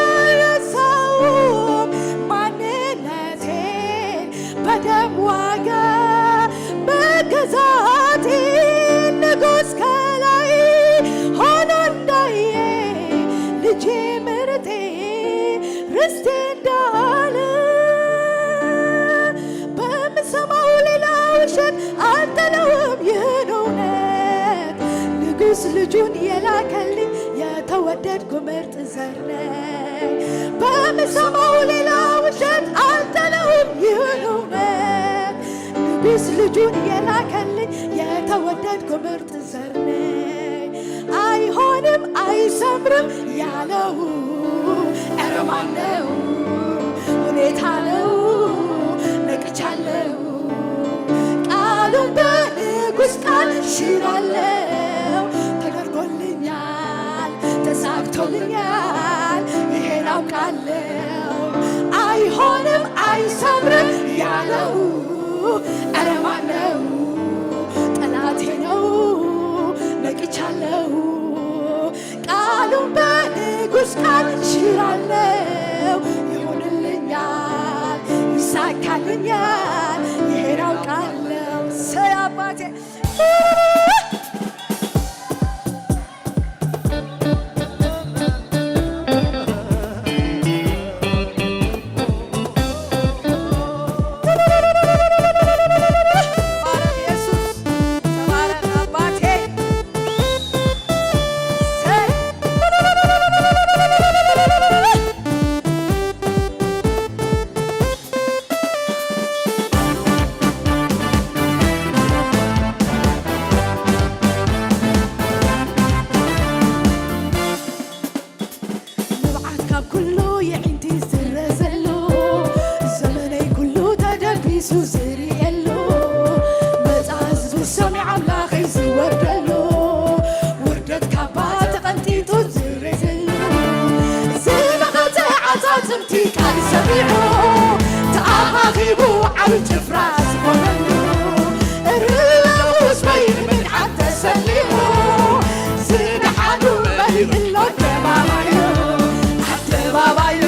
አልረሳውም ማንነቴን በደም ዋጋ መገዛቴን ንጉሥ ከላይ ሆኖ እንዳየ ልጄ ምርጤ ርስቴ እንዳለ በምሰማው ሌላ ውሸት አልጠላውም ይህን እውነት። ንጉሥ ልጁን የላከልኝ የተወደድኩ ምርጥ ዘር ነኝ። በምሰማው ሌላ ውሸት አልጠላውም ይህን እውነት። ንጉሥ ልጁን የላከልኝ የተወደድኩ ምርጥ ዘር ነኝ። አይሆንም አይሰምርም ያለው ኧረ ማነው? ሁኔታ ነው ነቅቻለው። ቃሉን በንጉሥ ቃል ሽራለው። ተደርጎልኛል፣ ተሳክቶልኛል፣ ይሄን አውቃለው። አይሆንም አይሰምርም ያለው ኧረ ማነው? ጠላቴ ነው ነቅቻለው። ቃሉን በንጉሥ ቃል ሽራለው። ይሆንልኛል፣ ይሳካልኛል፣ ይሄን አውቃለው። ሰይ አባቴ ንብዓት ካብ ኩሉ የዒንቲ ዝረዘሉ፣ ዘመነይ ኩሉ ተደቢሱ ዝርእየሉ፣ መጻ ዝሰሚ ኣምላኸይ ዝወርደሉ፣ ውርደት ካባ ተቐንጢጡ ዝረዘሉ፣ ዝነቐጸ ዓጻጽምቲ ቃል ሰሚዑ፣ ተኣኻኺቡ ዓቢ ጭፍራ ዝኾነሉ፣ ርኡስ በይን ምድዓት ተሰሊሙ፣ ዝደሓኑ መሊእሎ ኣደባባዩ፣ ኣደባባዩ፣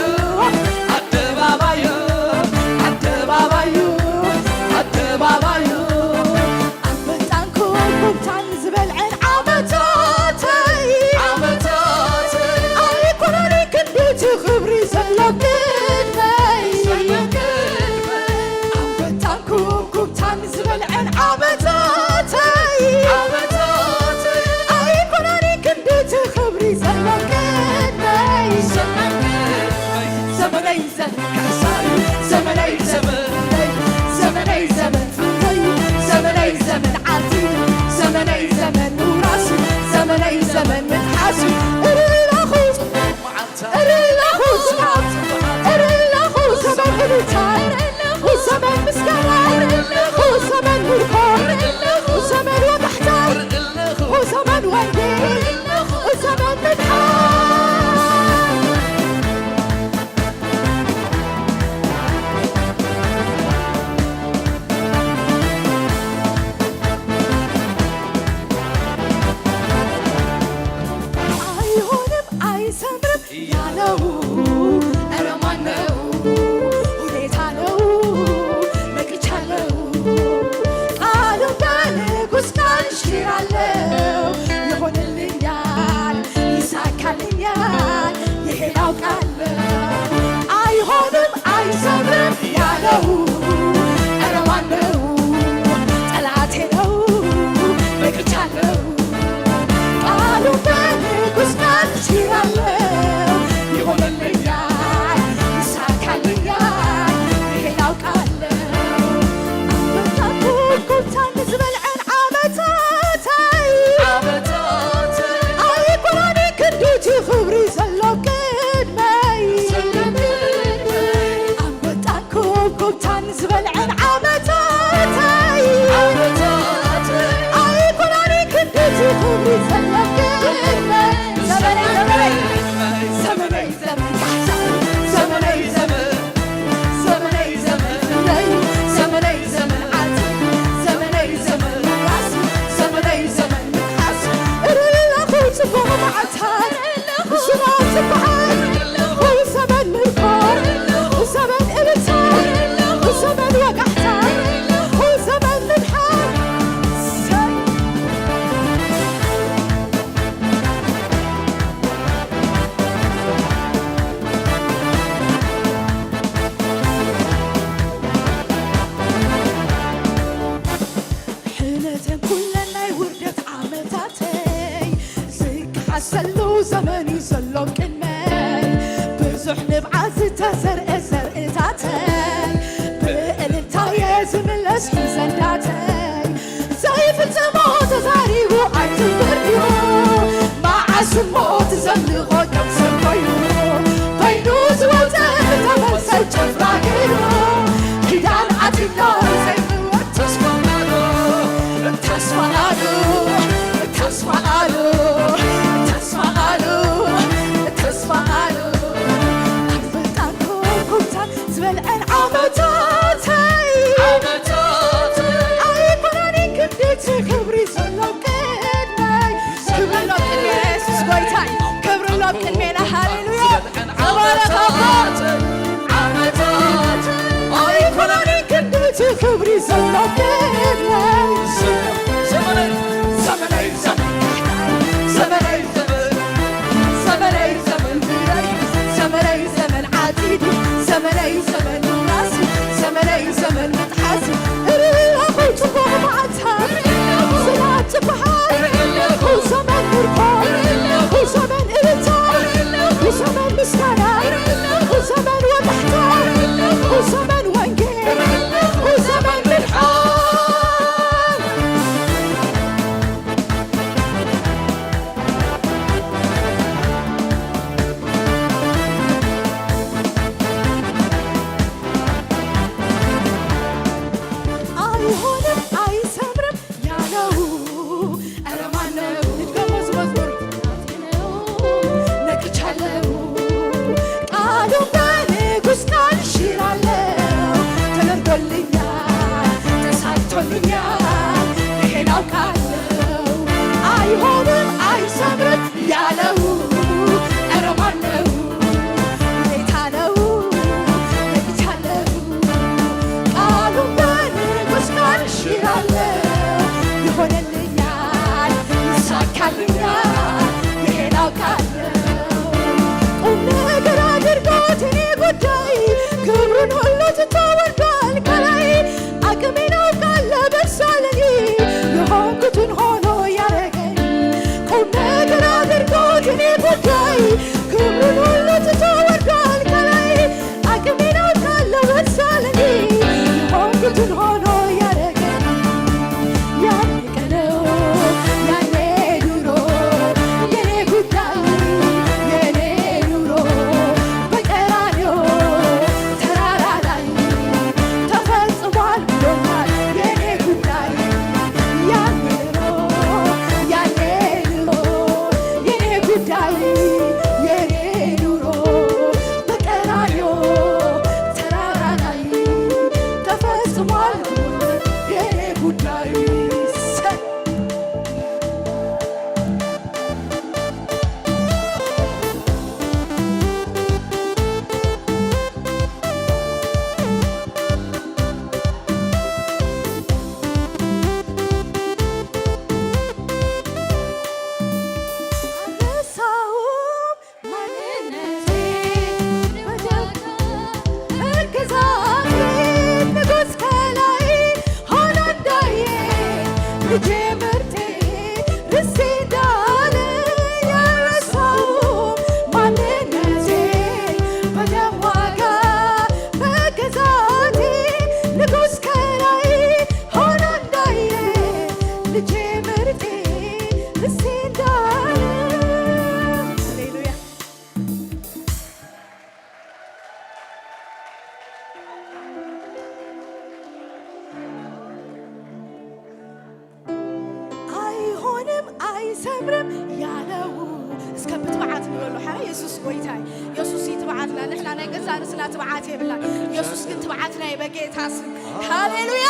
ኣደባባዩ፣ ኣደባባዩ፣ ኣደባባዩ። ኣንበጣን ኩኩታን ዝበልዐን ዓመታተይ፣ ዓመታተይ። ኣይኮነን ክንድቲ ክብሪ ዘለኒ፣ ነው፣ ቀረባለው፣ ጠላቴ ነው፣ ነቅቻለው። ቃሉ በንጉስ ቃል ችያለው፣ ይሆንልኛል፣ ይሳካልኛል፣ ይሄን አውቃለው። አንበጣ ኮብኮብታን ዝበልዐን ዓመታተይ፣ ኣይኮነን ክንድቲ ክብሪ ዘሎ ቅድመይ። ኣንበጣን ኮብኮብታን ዝበልዐን ዓመታተይ፣ ኣይኮነን ክንድቲ ክብሪ ዘሎ ቅድመይ። ዘመነይ፣ ዘመነይ፣ ዘመነይ፣ ዘመነይ፣ ዘመነይ፣ ዘመነይ፣ ዘመነይ፣ ዘመነይ፣ ዘመነይ፣ ዓጽ፣ ዘመነይ፣ ዘመን ንፋስ፣ ዘመነይ፣ ዘመን ንፋስ። እልል ኣለኹ ጽቡቕ መዓልታት፣ ብስሙ ጽቡሓት፣ ብዘመን ምርኮ፣ ብዘመን እልልታ፣ ብዘመን ወጋሕታ፣ ብዘመን ምድሓር። ሰይ ሕነተን ኩለን ናይ ውርደት ዓመታተይ፣ ዝከሓሰሉ ዘመን እዩ ዘሎ ቅድመይ። ብዙሕ ንብዓት ዝተዘርአ ዘርእታተይ፣ ብእልልታየ ዝምለስ ሒዘ እንዳተይ። ዘይፍጽሞ ተዛሪቡ ኣይትንበርክዮ፣ መዓስ እሞ ትዘልቖ ከም ሰብ ኮይኑ፣ በይኑ ዝወጸ ዝተመልሰ ጭፍራ ገይሩ፣ ኪዳን ኣትሎ ዘይምወት ተስፋ ኣሎ፣ ተስፋ ኣሎ፣ ተስፋ ኣሎ፣ ተስፋ ኣሎ፣ ተስፋ ኣሎ። ኣንበጣን ኮብኮብታን ዝበልዐን ዓመታተይ፣ ኣይኮነን ክንድቲ ክብሪ ዘሎ ቅድመይ። ክብሪ ኣሎ ቅድሜና የሱስ ጎይታይ፣ ክብሪ ኣሎ ቅድሜና። ሃሌሉያ። ተባረኽ ኣቦ። ኣይኮነን ክንድቲ ክብሪ ዘሎ ቅድመይ። ዘመነይ፣ ዘመነይ፣ ዘመነይ፣ ዘመነይ፣ ዘመነይ፣ ዘመነይ፣ ዘመነይ፣ ዘመነይ፣ ዓጺዱ፣ ዘመነይ፣ ዘመን ኣይሆንም ኣይሰምርም ያለው እስከ ብትብዓት ንበሉ። ሓረ የሱስ ጎይታይ የሱስ ይትብዓትና። ንሕና ናይ ገዛ ርእስና ትብዓት የብላን። የሱስ ግን ትብዓትና እዩ በጌታ ስም። ሃሌሉያ።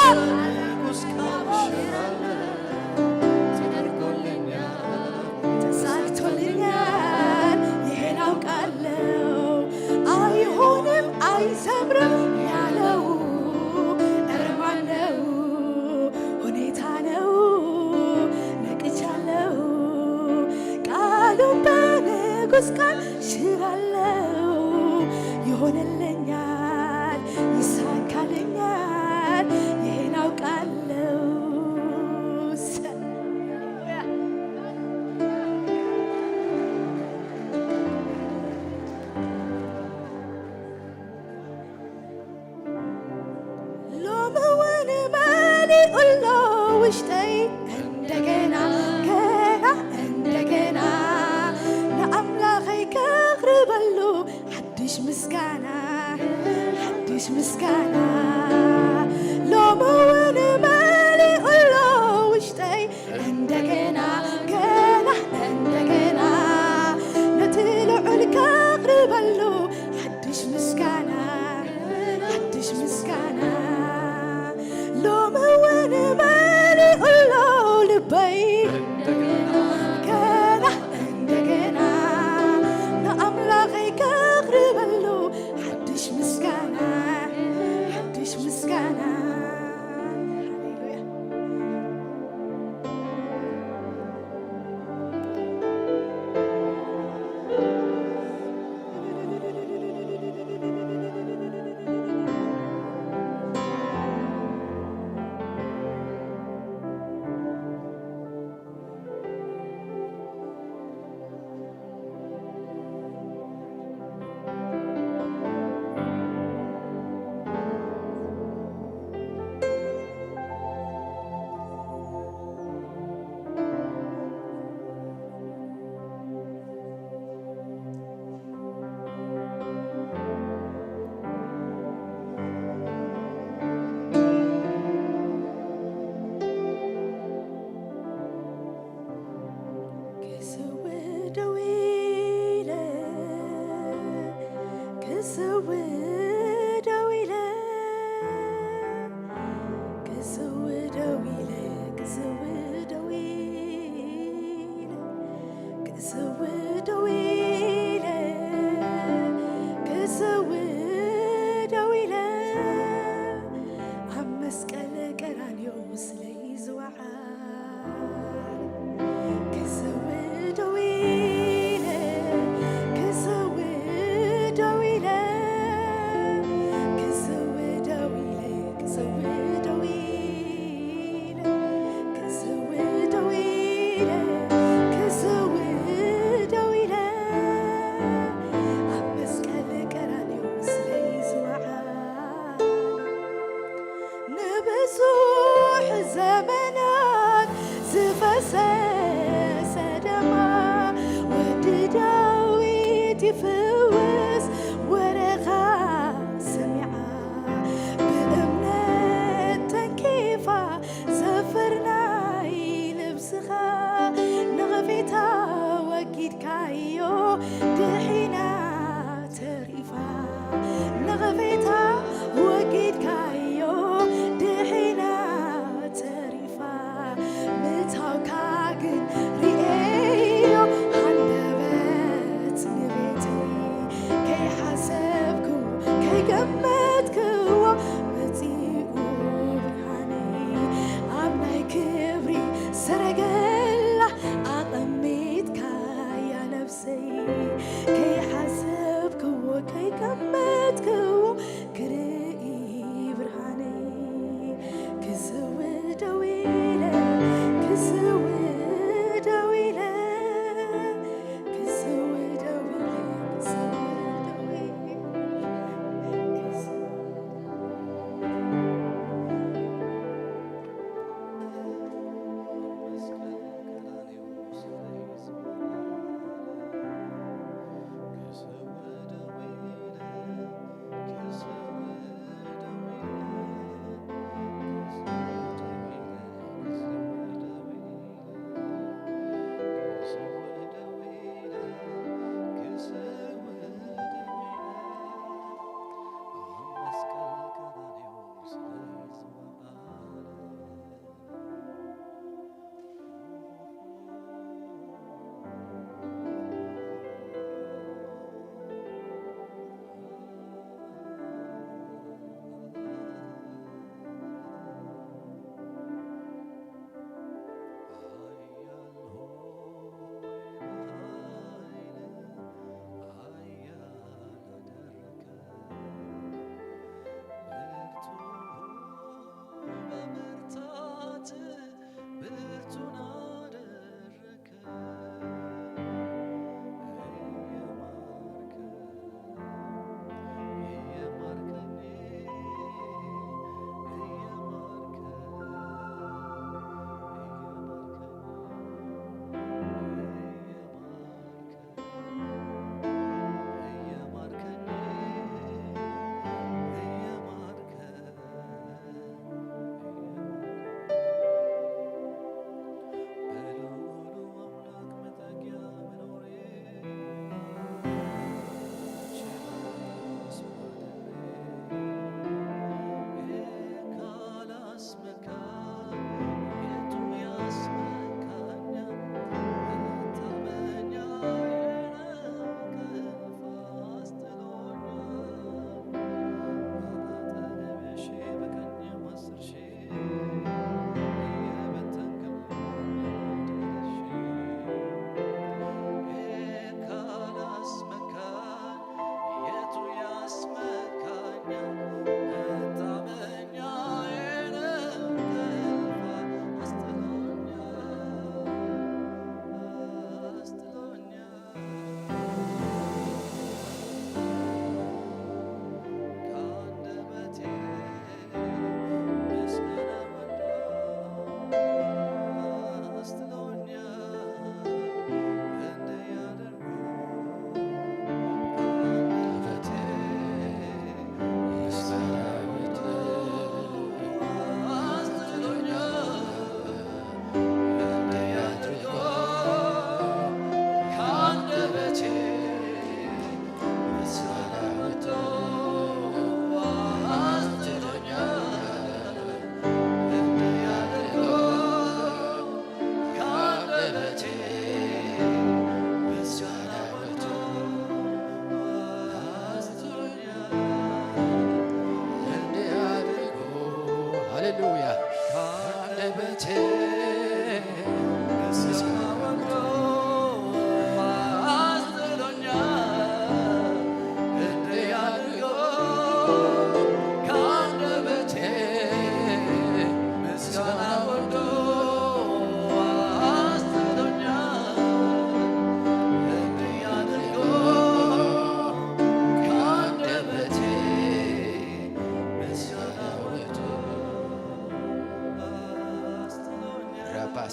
ተሳክቶልኛል ይሄን አውቃለው። አይሆንም አይሰምርም ያለው እርማን ነው፣ ሁኔታ ነው። ነቅቻለው ቃሉን በንጉስ ቃል ሽራለው። ይሆንልኛል ይሳካልኛል ይሄን አውቃለው። ሎሚ እውን መሊኡ ኣሎ ውሽጠይ እንደገና ገና እንደገና ንኣምላኸይ ከቕርበሉ ሓድሽ ምስጋና ሓድሽ ምስጋና። ሎሚ እውን መሊኡ ኣሎ ውሽጠይ እንደገና ገና እንደገና ነቲ ልዑል ከቕርበሉ ሓድሽ ምስጋና ሓድሽ ምስጋና። ሎሚ እውን መሊኡ ኣሎ ልበይ ገና እንደገና ንኣምላኸይ ከቕርበሉ ሓድሽ ምስጋና ሓድሽ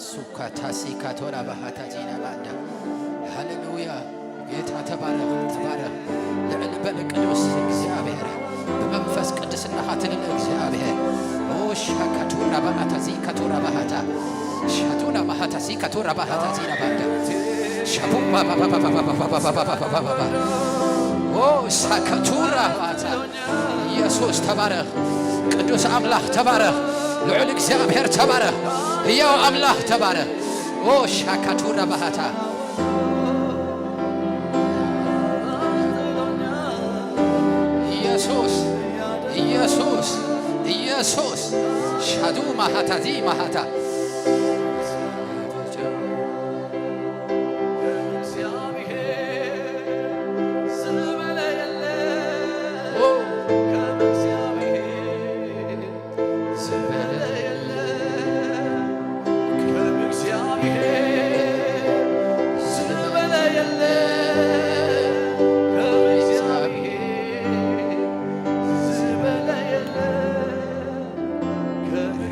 ሱካታሲ ካቶራ ባሃታ ዚና ባንዳ። ሃሌሉያ። ጌታ ተባረኽ፣ ተባረኽ። ልዕል በል ቅዱስ እግዚኣብሔር። ብመንፈስ ቅድስናኻ ትልል እግዚኣብሔር። ኦ ሻካቱራ ባሃታ ዚ ካቱራ ባሃታ። ሻቱና ማሃታ ሲ ካቱራ ባሃታ ዚና ባንዳ። ሻቡ ኦ ሳካቱራ ባሃታ። ኢየሱስ ተባረኽ። ቅዱስ ኣምላኽ ተባረኽ። ልዑል እግዚኣብሔር ተባረኽ። ሕያው ኣምላኽ ተባረኽ። ኦ ሻካቱራ ባሃታ። ኢየሱስ፣ ኢየሱስ፣ ኢየሱስ። ሻዱ ማሃታ ዚ ማሃታ።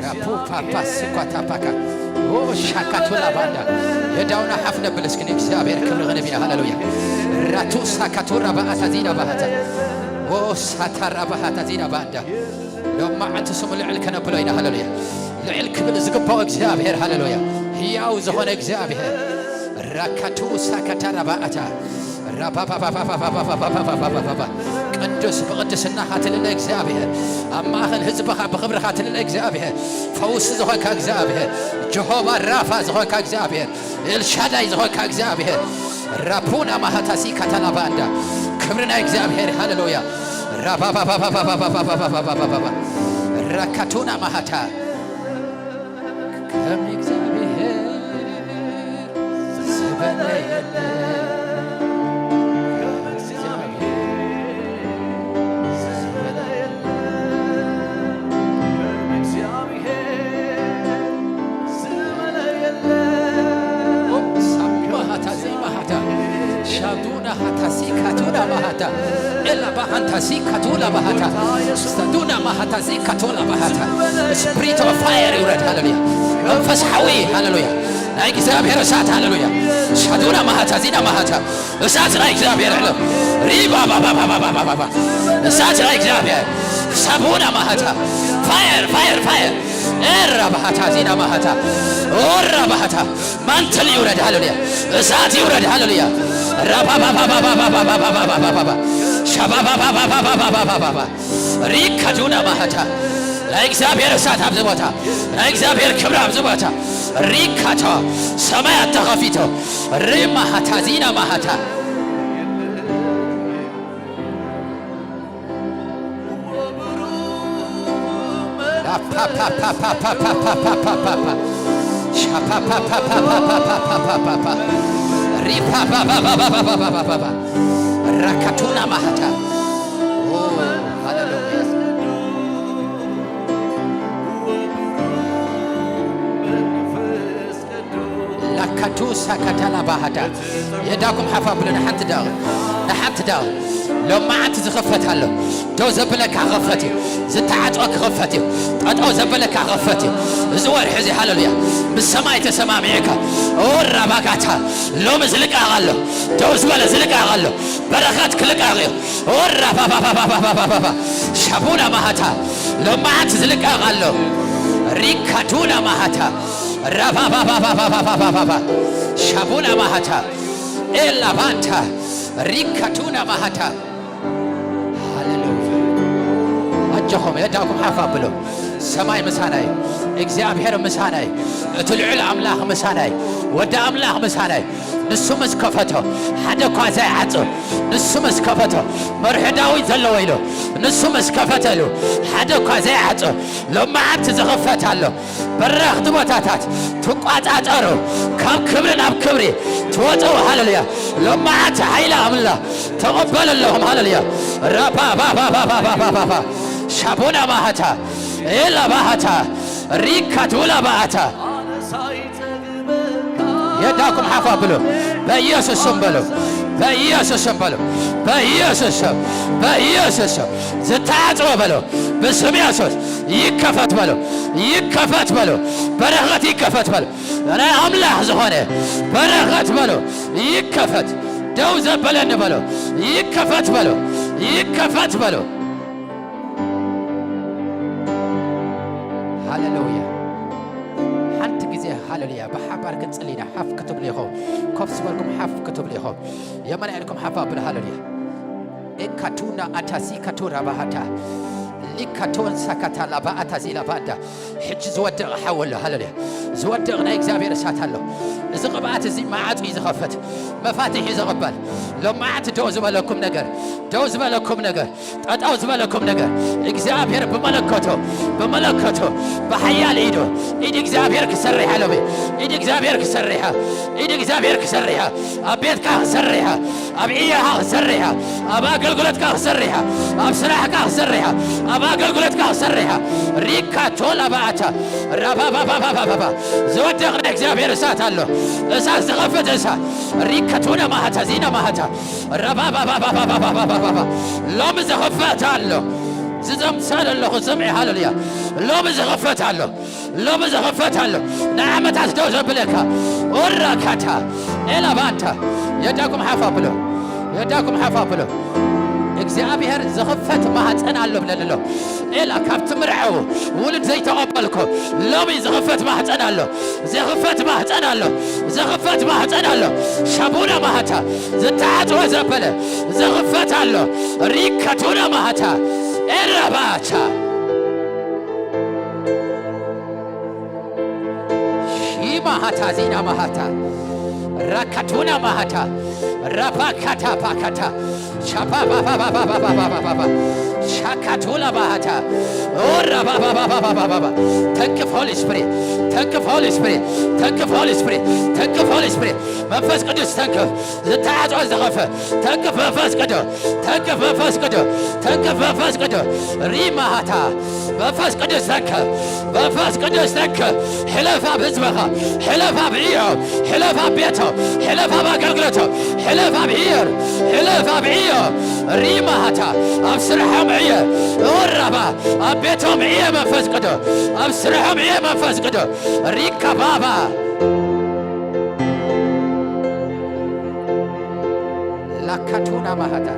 ራፑ ፓፓ ስኳታ ፓካ። ኦ ሻካቱላ ባንዳ። የዳውና ሓፍ ነብል እስኪ ንእግዚኣብሔር ክብሪ ኸነብ ኢና። ሃሌሉያ። ራቱ ሳካቱራ ባኣታ ዚና ባሃታ። ኦ ሳታራ ባሃታ ዚና ባንዳ። ሎማዓንቲ ስሙ ልዕል ከነብሎ ኢና። ሃሌሉያ። ልዕል ክብል ዝግባኦ እግዚኣብሔር። ሃሌሉያ። ህያው ዝኾነ እግዚኣብሔር። ራካቱ ሳካታራ ባኣታ። ራባባባባባባባባባባባባባባ። ቅዱስ ብቕድስናኻ ትልለ እግዚኣብሔር፣ ኣብ ማእኸል ህዝብኻ ብኽብርኻ ትልለ እግዚኣብሔር፣ ፈውሲ ዝኾንካ እግዚኣብሔር፣ ጀሆቫ ራፋ ዝኾንካ እግዚኣብሔር፣ ኤልሻዳይ ዝኾንካ እግዚኣብሔር፣ ራፑና ማሃታሲ ካታላባንዳ። ክብሪ ናይ እግዚኣብሔር። ሃሌሉያ። ራባባባባባባባባባባባባባ። ራካቱና ማሃታ። ከም እግዚኣብሔር ዝበለ የለ። ከም እግዚኣብሔር ዝበለ የለ። ከም እግዚኣብሔር ዝበለ የለ። ኦ፣ ሳባሃታ ዘይባሃታ። ሻዱና ሃታ ሲካቱና ባሃታ። ኤላ ባሃንታ ሲካቱላ ባሃታ። ስታዱና ማሃታ ሲካቱላ ባሃታ። Spirit of fire ይውረድ። ሃሌሉያ። መንፈስ ሓዊ። ሃሌሉያ። ናይ እግዚኣብሔር እሳት። ሃሌሉያ። ሻዱና ማሃታ ዚና ማሃታ። እሳት ናይ እግዚኣብሔር። ዕለም ሪባ ባባባባባባባ። እሳት ናይ እግዚኣብሔር። ሳቡና ማሃታ። Fire, fire, fire. ኤራ ባሃታ ዚና ማሃታ። ኦራ ባሃታ። ማንትል ይውረድ። ሃሌሉያ። እሳት ይውረድ። ሃሌሉያ። ራባባባባባባባባባባባባ። ሻባባባባባባባባባባ። ሪካዱና ማሃታ። ናይ እግዚኣብሔር እሳት ኣብዚ ቦታ፣ ናይ እግዚኣብሔር ክብሪ ኣብዚ ቦታ። ሪካቶ። ሰማያት ተኸፊቶ። ሪማሃታ ዚና ማሃታ። ራካቱና ማሃታ። ኦ፣ ሃሌሉያ። ላካቱ ሳካታላ ባሃዳ። የዳኩም ሓፍ ኣብሉ ንሓንቲ ደቂቕ፣ ንሓንቲ ደቂቕ። ሎማዓንቲ ዝኸፈት ኣሎ። ደው ዘብለካ ክኸፈት እዩ። ዝተዓጽወ ክኸፈት እዩ። ጠጠው ዘብለካ ክኸፈት እዩ። እዚ ወርሒ እዚ፣ ሃሌሉያ፣ ምስ ሰማይ ተሰማሚዕካ፣ ኦራ ባጋታ፣ ሎሚ ዝልቀቕ ኣሎ። ደው ዝበለ ዝልቀቕ ኣሎ። በረኸት ክልቀቕ እዩ። ኦራ ባባባባባባባባ። ሻቡና ማሃታ። ሎማዓንቲ ዝልቀቕ ኣሎ። ሪካዱና ማሃታ። ራባባባባባባባባ። ሻቡና ማሃታ። ኤላ ባንታ። ሪካዱና ማሃታ። ሃሌሉያ። ኣጆኹም፣ የዳኩም ሓፍ ኣብሉ። ሰማይ ምሳናይ፣ እግዚኣብሔር ምሳናይ፣ እቲ ልዑል ኣምላኽ ምሳናይ፣ ወዲ ኣምላኽ ምሳናይ። ንሱ ምስ ከፈቶ፣ ሓደ እኳ ዘይዓጹ። ንሱ ምስ ከፈቶ፣ መርሒ ዳዊት ዘለዎ ኢሉ። ንሱ ምስ ከፈተሉ፣ ሓደ እኳ ዘይዓጹ። ሎማዓንቲ ዝኽፈት ኣሎ። በረኽቲ ቦታታት ትቋጻጸሩ፣ ካብ ክብሪ ናብ ክብሪ ትወጽኡ። ሃሌሉያ። ሎማዓንቲ ሓይሊ ኣምላኽ ተቐበሉ ኣለኹም። ሃሌሉያ። ራባባባባባባባባ። ሻቡና ማሃታ። ኤላ ባሃታ። ሪካቱላ ባሃታ። የዳኩም ሓፍ ኣብሉ። በኢየሱስ ስም በሉ። በኢየሱስ ስም በሉ። በኢየሱስ ስም። በኢየሱስ ስም። ዝተዓጽወ በሉ። ብስም ኢየሱስ ይከፈት በሉ። ይከፈት በሉ። በረኸት ይከፈት በሉ። ናይ ኣምላኽ ዝኾነ በረኸት በሎ ይከፈት። ደው ዘበለኒ በሎ ይከፈት በሎ ይከፈት በሎ። ሃሌሉያ። ሓንቲ ግዜ ሃሌሉያ ብሓባር ክንጽሊ ኢና። ሓፍ ክትብሉ ኢኹም። ኮፍ ዝበልኩም ሓፍ ክትብሉ ኢኹም። የመን ኢድኩም ሓፍ ኣብሉ። ሃሌሉያ። ኤካቱና ኣታሲ ካቱራ ባሃታ ሊካቶን ሳካታ ላባ ኣታዚ ላባንዳ። ሕጂ ዝወድቕ ሓወሎ። ሃሌሉያ። ዝወድቕ ናይ እግዚኣብሔር እሳት ኣሎ። እዚ ቅብኣት እዚ መዓጹ እዩ ዝኸፍት፣ መፋትሕ እዩ ዝቕበል። ሎማዓንቲ ደው ዝበለኩም ነገር፣ ደው ዝበለኩም ነገር፣ ጠጠው ዝበለኩም ነገር እግዚኣብሔር ብመለከቶ፣ ብመለከቶ፣ ብሓያል ኢዱ፣ ኢድ እግዚኣብሔር ክሰርሕ ኣለዎ። ኢድ እግዚኣብሔር ክሰርሕ፣ ኢድ እግዚኣብሔር ክሰርሕ፣ ኣብ ቤትካ ክሰርሕ፣ ኣብ ዕዮኻ ክሰርሕ፣ ኣብ ኣገልግሎትካ ክሰርሕ፣ ኣብ ስራሕካ ክሰርሕ፣ ኣብ ኣገልግሎትካ ክሰርሕ። ሪካ ቶላ ባኣታ ራባባባባባባ። ዝወድቕ ናይ እግዚኣብሔር እሳት ኣሎ። እሳት ዝኸፍት እሳት። ሪከቱነ ማሃታ ዚነ ማሃታ ራባባባባባባባባ። ሎሚ ዝኽፈት ኣሎ። ዝዘምሰል ኣለኹ ስምዒ። ሃሌሉያ። ሎሚ ዝኽፈት ኣሎ። ሎሚ ዝኽፈት ኣሎ። ንዓመታት ደው ዘብለካ። ኦራካታ ኤላባንታ። የዳኩም ሓፍ ኣብሎ። የዳኩም ሓፍ ኣብሎ። እግዚኣብሔር ዝኽፈት ማህፀን ኣሎ ብለኒ ኣሎ። ኤላ ካብ ትምርዐው ውሉድ ዘይተቐበልኩ ሎሚ ዝኽፈት ማህፀን ኣሎ። ዝኽፈት ማህፀን ኣሎ። ዝኽፈት ማህፀን ኣሎ። ሸቡና ማህታ ዝተዓጽወ ዘበለ ዝኽፈት ኣሎ። ሪከቱና ማህታ ኤረባቻ ሺማሃታ ዚና ማሃታ ራካቱና ማሃታ ራፓካታ ፓካታ ሻፓፓፓፓፓፓፓፓፓ ሻካቱላ ማሃታ ኦራባባባባባባባ ተንክፍ ሆሊ ስፕሪት ተንክፍ ሆሊ ስፕሪት ተንክፍ ሆሊ ስፕሪት ተንክፍ ሆሊ ስፕሪት መንፈስ ቅዱስ ተንክፍ ዝተዓጽወ ዝተኸፈ ተንክፍ መንፈስ ቅዱስ ተንክፍ መንፈስ ቅዱስ ተንክፍ መንፈስ ቅዱስ ሪማሃታ መንፈስ ቅዱስ ተንክፍ መንፈስ ቅዱስ ተንክፍ ሕለፍ ኣብ ህዝብኻ ሕለፍ ኣብ ዕዮ ሕለፍ ኣብ ቤቶ ሕለፍ ኣብ ኣገልግሎቶ ሕለፍ ኣብ ዕዮር ሕለፍ ኣብ ዕዮ ሪማሃታ ኣብ ስርሖም ዕዮ ወራባ ኣብ ቤቶም ዕዮ መንፈስ ቅዱስ ኣብ ስርሖም ዕዮ መንፈስ ቅዱስ ሪካ ባባ ላካቱና ማሃታ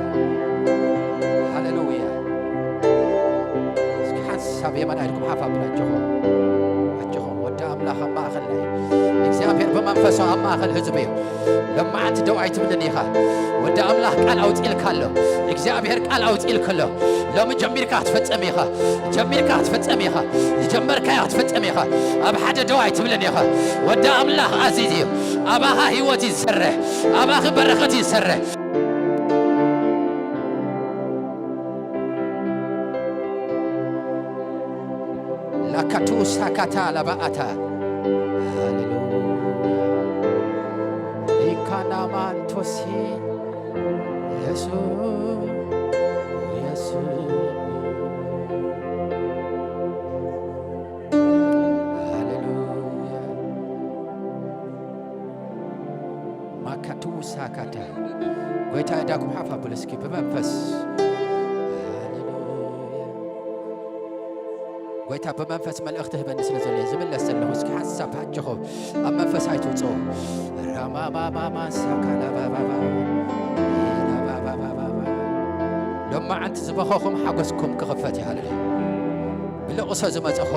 ሃሌሉያ። እስኪ ሓንሳብ የማን ኢድኩም ሓፍ ኣብሉ። ኣጆኹም ኣጆኹም። ወዲ ኣምላኽ ኣብ ማእኸልና እዩ። እግዚኣብሔር ብመንፈሱ ኣብ ማእኸል ህዝቡ እዩ። ሎማዓንቲ ደው ኣይትብልን ኢኻ። ወዲ ኣምላኽ ቃል ኣውፂልካ ኣሎ። እግዚኣብሔር ቃል ኣውፂልካ ኣሎ። ሎሚ ጀሚርካ ክትፍጽም ኢኻ። ጀሚርካ ክትፍጽም ኢኻ። ዝጀመርካዮ ክትፍጽም ኢኻ። ኣብ ሓደ ደው ኣይትብልን ኢኻ። ወዲ ኣምላኽ ኣዚዝ እዩ። ኣባኻ ህይወት እዩ ዝሰርሕ። ኣባኺ በረኸት እዩ ዝሰርሕ። ላካቱ ሳካታ ላባኣታ ሃሌሉያ ኢካናማንቶሲ የሱ የሱ ሃሌሉያ ማካቱ ሳካታ ጎይታ እዳኩም ሓፍ ኣብሉ እስኪ ብመንፈስ ሃሌሉያ። ጎይታ ብመንፈስ መልእኽቲ ህበኒ ስለ ዘሎ እየ ዝምለስ ዘለኹ። እስኪ ሓንሳብ ኣጆኹም ኣብ መንፈስ ኣይትውፅኡ። ራማማማማ ሳካላባባባ ኢላባባባባባ ሎማዓንቲ ዝበኸኹም ሓጎስኩም ክኽፈት ይሃለለ። ብለቕሶ ዝመጸኹ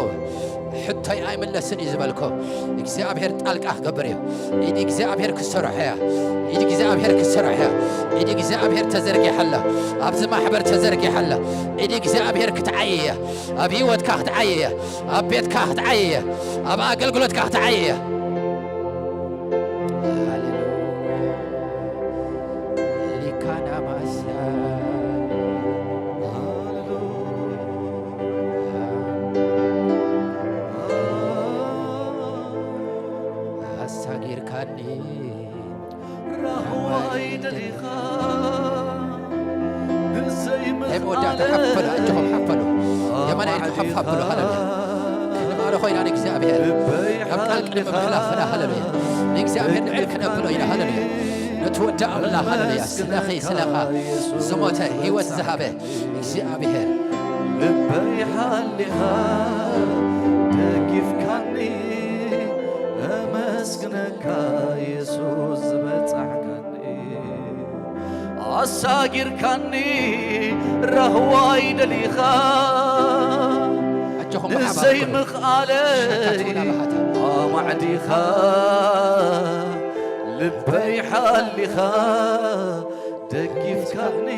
ሕቶይ ኣይምለስን እዩ ዝበልኩ እግዚኣብሔር ጣልቃ ክገብር እዩ። ኢድ እግዚኣብሔር ክሰርሖ እያ። ኢድ እግዚኣብሔር ክሰርሖ እያ። ኢድ እግዚኣብሔር ተዘርጊሓ ኣላ። ኣብዚ ማሕበር ተዘርጊሓ ኣላ። ኢድ እግዚኣብሔር ክትዓይ እያ። ኣብ ህይወትካ ክትዓይ እያ። ኣብ ቤትካ ክትዓይ እያ። ኣብ ኣገልግሎትካ ክትዓይ እያ። ሃሌሉያ ሊካና ማስያ ሃሌሉያ ኣሳጊርካኒ ራህዋይ ደሊኻ ናይ መወዳእታ ሓፍ በሉ፣ ኣጆኹም ሓፍ በሉ። የማናይ ኢድኩም ሓፍ ኣብሉ። ሃሌሉያ። ክንባርኾ ኢና ንእግዚኣብሔር። ናብ ቃል ቅድሚ ምሕላፍና፣ ሃሌሉያ። ንእግዚኣብሔር ንዕል ክነብሎ ኢና፣ ሃሌሉያ። ነቲ ወዲ ኣምላኽ፣ ሃሌሉያ። ስለኺ፣ ስለኻ ዝሞተ፣ ህይወት ዝሃበ እግዚኣብሔር። ልበይ ሓሊኻ ደጊፍካኒ፣ ኣሳጊርካኒ ራህዋይ ደሊኻ ኣጆኹም ብሓባር ንዘይምኽኣለይ ሸካቱና ብሃታ። ኣማዕዲኻ ልበይ ሓሊኻ ደጊፍካኒ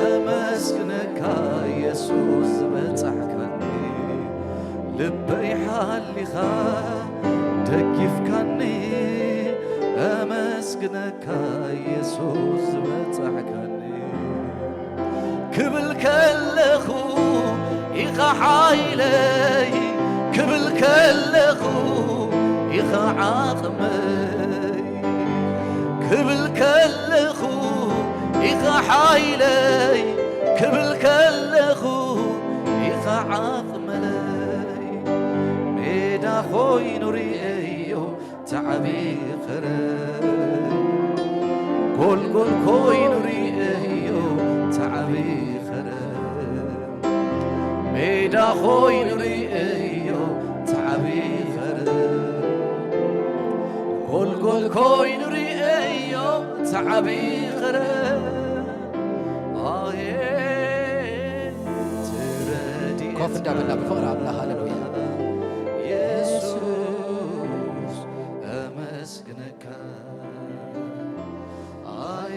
ኣመስግነካ የሱስ ዝበጻሕካኒ ልበይ ሓሊኻ ደጊፍካኒ ኣመስግነካ የሱስ ዝበጻሕካኒ ክብል ከለኹ ኢኻ ሓይለይ ክብል ከለኹ ኢኻ ዓቕመይ ክብል ከለኹ ኢኻ ሓይለይ ክብል ከለኹ ኢኻ ዓቕመይ ሜዳ ኮይኑ ርእየዮ ተዓቢ ኸረ ጎልጎል ኮይኑ ርእየዮ ተዓቢ ኸረ ሜዳ ኮይኑ ርእየዮ ተዓቢ ኸረ ጎልጎል ኮይኑ ርእየዮ ተዓቢ ኸረ ኣየ ትረዲ ኮፍ እንዳበልና ብፍቕሪ ኣምላኽ ሃሌሉያ። የሱስ ኣመስግነካ ኣየ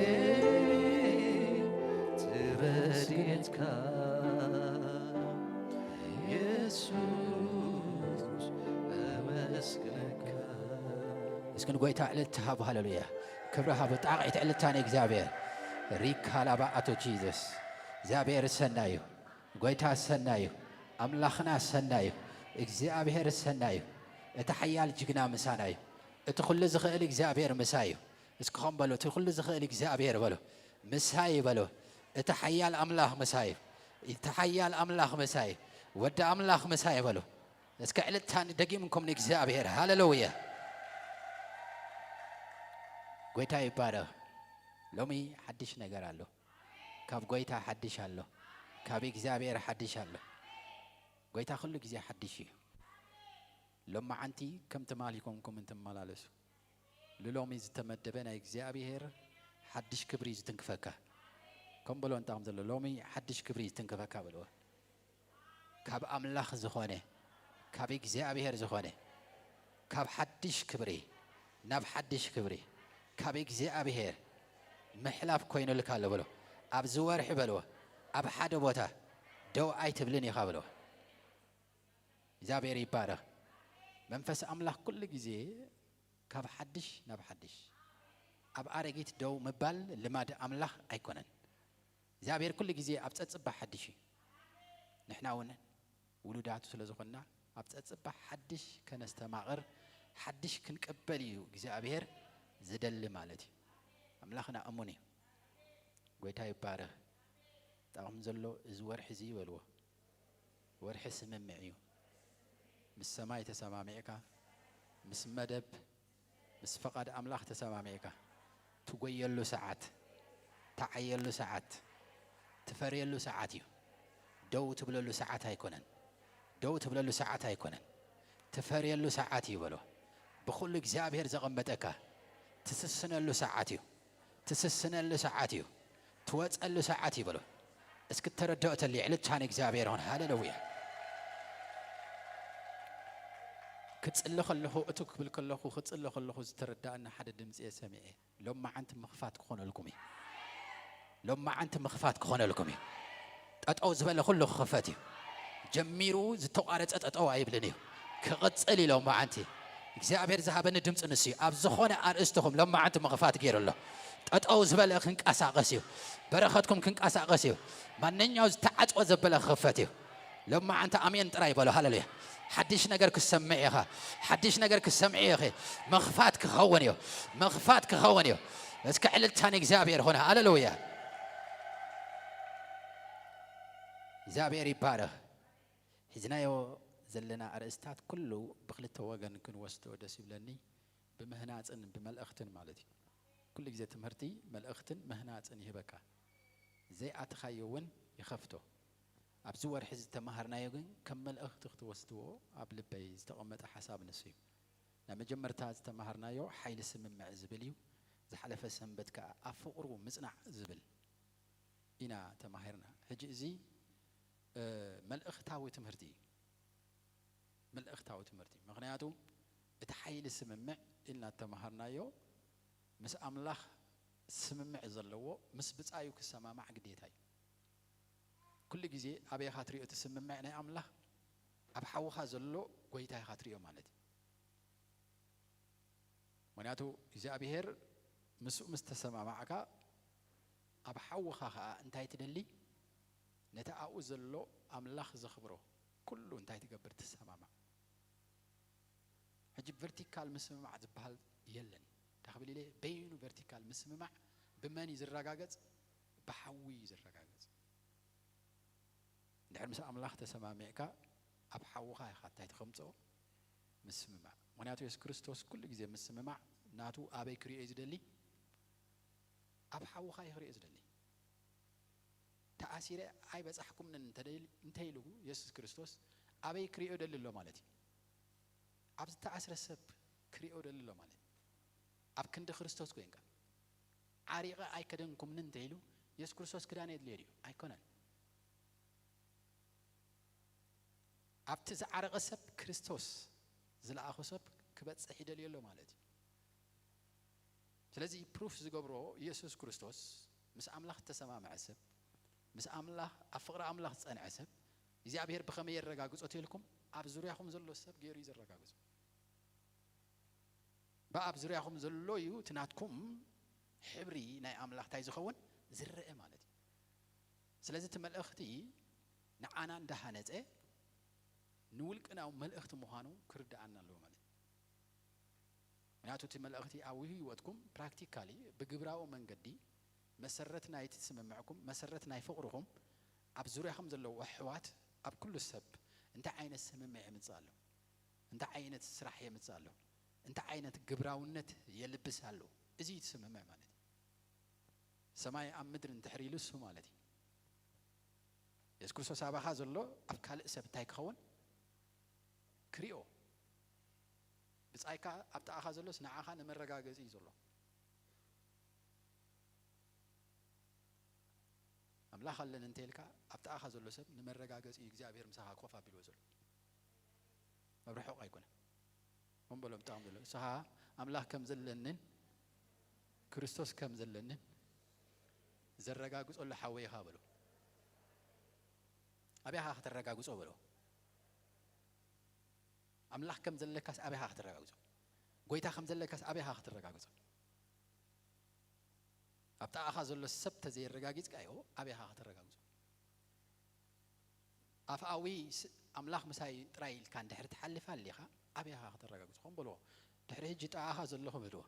ትረድኤትካ የሱስ ኣመስግነካ እስኪ ንጎይታ ዕልልታ ሃቡ። ሃሌሉያ። ክብሪ ሃቡ። ጣቕዒት ዕልልታ ንእግዚኣብሔር። ሪካ ላባ ኣቶ ጂዘስ። እግዚኣብሔር ሰናይ እዩ። ጎይታ ሰናይ እዩ። ኣምላኽና ሰናይ እዩ። እግዚኣብሔር ሰናይ እዩ። እቲ ሓያል ጅግና ምሳና እዩ። እቲ ኩሉ ዝኽእል እግዚኣብሔር ምሳይ እዩ። እስኪ ኸም በሎ፣ እቲ ኩሉ ዝኽእል እግዚኣብሔር በሎ። ምሳይ በሎ። እቲ ሓያል ኣምላኽ ምሳይ እዩ። እቲ ሓያል ኣምላኽ ምሳይ እዩ። ወዲ ኣምላኽ ምሳይ በሎ። እስከ ዕልልታ ደጊምኩም ንእግዚኣብሔር። ሃሌሉያ። ጎይታ ይባረኽ። ሎሚ ሓድሽ ነገር ኣሎ። ካብ ጎይታ ሓድሽ ኣሎ። ካብ እግዚኣብሔር ሓድሽ ኣሎ። ጎይታ ኩሉ ግዜ ሓድሽ እዩ። ሎማዓንቲ ከም ትማል ይኮንኩም እንትመላለሱ። ንሎሚ ዝተመደበ ናይ እግዚኣብሔር ሓድሽ ክብሪ እዩ ዝትንክፈካ። ከም በሎ እንታኹም ዘሎ ሎሚ ሓድሽ ክብሪ እዩ ዝትንክፈካ በልዎ። ካብ ኣምላኽ ዝኾነ፣ ካብ እግዚኣብሔር ዝኾነ፣ ካብ ሓድሽ ክብሪ ናብ ሓድሽ ክብሪ ካብ እግዚኣብሔር ምሕላፍ ኮይኑልካ ኣሎ በሎ። ኣብዚ ወርሒ በልዎ፣ ኣብ ሓደ ቦታ ደው ኣይትብልን ኢኻ በልዎ። እግዚኣብሔር ይባረኽ። መንፈስ ኣምላኽ ኩሉ ግዜ ካብ ሓድሽ ናብ ሓድሽ፣ ኣብ ኣረጊት ደው ምባል ልማድ ኣምላኽ ኣይኮነን። እግዚኣብሔር ኩሉ ግዜ ኣብ ጸጽባሕ ሓድሽ እዩ። ንሕና እውን ውሉዳቱ ስለ ዝኾንና ኣብ ጸጽባሕ ሓድሽ ከነስተማቕር፣ ሓድሽ ክንቅበል እዩ እግዚኣብሔር ዝደሊ ማለት እዩ። ኣምላኽና እሙን እዩ። ጎይታ ይባረኽ። ጣቕም ዘሎ እዚ ወርሒ እዚ ይበልዎ። ወርሒ ስምምዕ እዩ። ምስ ሰማይ ተሰማሚዕካ፣ ምስ መደብ፣ ምስ ፈቓድ ኣምላኽ ተሰማሚዕካ ትጎየሉ ሰዓት፣ ትዓየሉ ሰዓት፣ ትፈርየሉ ሰዓት እዩ። ደው ትብለሉ ሰዓት ኣይኮነን። ደው ትብለሉ ሰዓት ኣይኮነን። ትፈርየሉ ሰዓት እዩ በሎ። ብኹሉ እግዚኣብሔር ዘቐመጠካ ትስስነሉ ሰዓት እዩ። ትስስነሉ ሰዓት እዩ። ትወፀሉ ሰዓት እዩ በሎ። እስኪ ተረድኦ ተሊ ዕልልታ ንእግዚኣብሔር ይኹን። ሃሌሉያ። ክጽሊ ከለኹ፣ እቱ ክብል ከለኹ፣ ክጽሊ ከለኹ ዝተረዳእኒ ሓደ ድምፂ እየ ሰሚዐ። ሎማዓንቲ ምኽፋት ክኾነልኩም እዩ። ሎማዓንቲ ምኽፋት ክኾነልኩም እዩ። ጠጠው ዝበለ ኩሉ ክኽፈት እዩ። ጀሚሩ ዝተቋረጸ ጠጠው ኣይብልን እዩ። ክቕጽል እዩ ሎማዓንቲ። እግዚኣብሔር ዝሃበኒ ድምፂ ንሱ እዩ። ኣብ ዝኾነ ኣርእስትኹም ሎማዓንቲ ምኽፋት ገይሩ ኣሎ። ጠጠው ዝበለ ክንቀሳቐስ እዩ። በረኸትኩም ክንቀሳቐስ እዩ። ማንኛው ዝተዓጽወ ዘበለ ክኽፈት እዩ። ሎማዓንቲ ኣሜን ጥራይ በሎ። ሃሌሉያ። ሓድሽ ነገር ክሰምዕ ኢኻ። ሓድሽ ነገር ክሰምዕ ኢኺ። ምኽፋት ክኸውን እዩ። ምኽፋት ክኸውን እዩ። እስከ ዕልልታ ንእግዚኣብሔር ኾነ። ሃሌሉያ። እግዚኣብሔር ይባረኽ። ሒዝናዮ ዘለና ኣርእስታት ኩሉ ብክልተ ወገን ክንወስዶ ደስ ይብለኒ። ብምህናፅን ብመልእኽትን ማለት እዩ። ኩሉ ግዜ ትምህርቲ መልእኽትን ምህናፅን ይህበካ። ዘይኣትኻዮ እውን ይኸፍቶ። ኣብዚ ወርሒ ዝተማሃርናዮ ግን ከም መልእኽቲ ክትወስድዎ ኣብ ልበይ ዝተቐመጠ ሓሳብ ንሱ እዩ። ናይ መጀመርታ ዝተማሃርናዮ ሓይሊ ስምምዕ ዝብል እዩ። ዝሓለፈ ሰንበት ከኣ ኣብ ፍቕሩ ምጽናዕ ዝብል ኢና ተማሂርና። ሕጂ እዚ፣ እ፣ መልእኽታዊ ትምህርቲ እዩ። መልእኽታዊ ትምህርቲ። ምኽንያቱ እቲ ሓይሊ ስምምዕ ኢልና እተማሃርናዮ ምስ ኣምላኽ ስምምዕ ዘለዎ ምስ ብጻዩ ክሰማማዕ ግዴታ እዩ። ኩሉ ግዜ ኣበይ ኢኻ ትሪኦ እቲ ስምምዕ ናይ ኣምላኽ? ኣብ ሓውኻ ዘሎ ጎይታ ኢኻ ትሪኦ ማለት እዩ። ምኽንያቱ እግዚኣብሔር ምስኡ ምስ ተሰማማዕካ ኣብ ሓውኻ ኸኣ እንታይ ትደሊ? ነቲ ኣብኡ ዘሎ ኣምላኽ ዘኽብሮ ኩሉ እንታይ ትገብር? ትሰማማዕ። ሕጂ ቨርቲካል ምስምማዕ ዝበሃል የለን። እንታይ ክብል ኢለ በይኑ ቨርቲካል ምስምማዕ ብመን እዩ ዝረጋገጽ? ብሓዊ እዩ ዝረጋገጽ። እንድሕር ምስ ኣምላኽ ተሰማሚዕካ ኣብ ሓውኻ ኢኻ እንታይ ትኸምጽኦ? ምስምማዕ። ምኽንያቱ የሱስ ክርስቶስ ኩሉ ግዜ ምስምማዕ ናቱ ኣበይ ክሪኦ እዩ ዝደሊ? ኣብ ሓውኻ እዩ ክሪኦ ዝደሊ። ተኣሲረ ኣይበጻሕኩምንን እንተ ደል-፣ እንተ ኢሉ የሱስ ክርስቶስ ኣበይ ክሪኦ ደሊ ኣሎ ማለት እዩ? ኣብ ዝተኣስረ ሰብ ክሪኦ ደሊ ኣሎ ማለት እዩ። ኣብ ክንዲ ክርስቶስ ኮይንካ ዓሪቐ ኣይከደንኩምንን እንተ ኢሉ የሱስ ክርስቶስ ክዳን የድልዮ ድዩ? ኣይኮነን። ኣብቲ ዝዓረቐ ሰብ ክርስቶስ ዝለኣኾ ሰብ ክበጽሕ ይደልዮ ኣሎ ማለት እዩ። ስለዚ ፕሩፍ ዝገብሮ የሱስ ክርስቶስ ምስ ኣምላኽ እተሰማምዐ ሰብ፣ ምስ ኣምላኽ፣ ኣብ ፍቕሪ ኣምላኽ ዝጸንዐ ሰብ እግዚኣብሔር ብኸመይ የረጋግጾ ተልኩም? ኣብ ዙርያኹም ዘሎ ሰብ ገይሩ እዩ ዘረጋግጾ። ብኣብ ዙርያኹም ዘሎ እዩ እቲ ናትኩም ሕብሪ ናይ ኣምላኽ እንታይ ዝኸውን? ዝረአ ማለት እዩ። ስለዚ እቲ መልእኽቲ ንዓና እንዳሃነጸ ንውልቅናዊ መልእኽቲ ምዃኑ ክርድኣና ኣለዎ ማለት እዩ። ምክንያቱ እቲ መልእኽቲ ኣብ ህይወትኩም ፕራክቲካሊ ብግብራዊ መንገዲ መሰረት ናይቲ ስምምዕኩም፣ መሰረት ናይ ፍቕርኹም ኣብ ዙርያኹም ዘለዉ ኣሕዋት፣ ኣብ ኩሉ ሰብ እንታይ ዓይነት ስምምዕ የምጽእ ኣሎ? እንታይ ዓይነት ስራሕ የምጽእ ኣሎ? እንታይ ዓይነት ግብራውነት የልብስ ኣሎ? እዚ እዩ እቲ ስምምዕ ማለት እዩ። ሰማይ ኣብ ምድሪ እንድሕር ኢሉ እሱ ማለት እዩ። የሱስ ክርስቶስ ኣባኻ ዘሎ ኣብ ካልእ ሰብ እንታይ ክኸውን? ክሪኦ። ብጻይካ ኣብ ጥቓኻ ዘሎስ ንዓኻ ንመረጋገጺ እዩ ዘሎ። ኣምላኽ ኣለኒ እንተ ኢልካ ኣብ ጥቓኻ ዘሎ ሰብ ንመረጋገጺ እዩ እግዚኣብሔር ምሳኻ ኮፍ ኣቢልዎ ዘሎ። ኣብ ርሑቕ ኣይኮነን። እም በሎ ብጣዕሚ ዘሎ ንስኻ ኣምላኽ ከም ዘለንን ክርስቶስ ከም ዘለንን ዘረጋግጾ ኣሎ ሓወይ ኢኻ በሎ። ኣበይ ኢኻ ከተረጋግጾ በሎ። ኣምላኽ ከም ዘለካስ ኣበይ ኢኻ ከተረጋግጾ? ጎይታ ከም ዘለካስ ኣበይ ኢኻ ከተረጋግጾ? ኣብ ጥቓኻ ዘሎ ሰብ ተዘየረጋጊጽካዮ ኣበይ ኢኻ ከተረጋግጾ? ኣፍኣዊ ስ-፣ ኣምላኽ ምሳይ ጥራይ ኢልካ እንድሕር ትሓልፍ ኣሊኻ ኣበይ ኢኻ ከተረጋግጾ? ከም በልዎ ድሕሪ ሕጂ ጥቓኻ ዘለኹ በልዎ።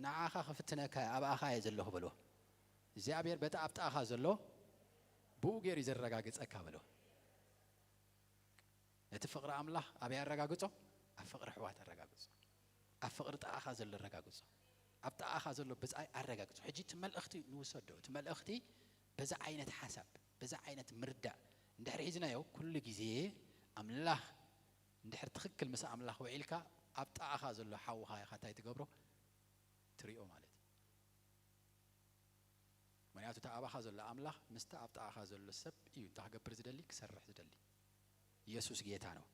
ንዓኻ ክፍትነካ ኣብኣኻ እየ ዘለኹ በልዎ። እግዚኣብሔር በቲ ኣብ ጥቓኻ ዘሎ ብኡ ገይሩ እዩ ዘረጋግጸካ በልዎ። ነቲ ፍቕሪ ኣምላኽ ኣበይ ኣረጋግጾ? ኣብ ፍቕሪ ኣሕዋት ኣረጋግጾ። ኣብ ፍቕሪ ጥቓኻ ዘሎ ኣረጋግጾ። ኣብ ጥቓኻ ዘሎ ብጻይ ኣረጋግጾ። ሕጂ እቲ መልእኽቲ ንውሰዶ። እቲ መልእኽቲ በዛ ዓይነት ሓሳብ፣ በዛ ዓይነት ምርዳእ እንድሕር ሒዝናዮ ኩሉ ግዜ ኣምላኽ እንድሕር ትኽክል ምስ ኣምላኽ ውዒልካ ኣብ ጥቓኻ ዘሎ ሓውኻ ኢኻ እንታይ ትገብሮ? ትሪኦ ማለት እዩ። ምክንያቱ እቲ ኣባኻ ዘሎ ኣምላኽ ምስቲ ኣብ ጥቓኻ ዘሎ ሰብ እዩ እንታይ ክገብር ዝደሊ? ክሰርሕ ዝደሊ። ኢየሱስ ጌታ ነው።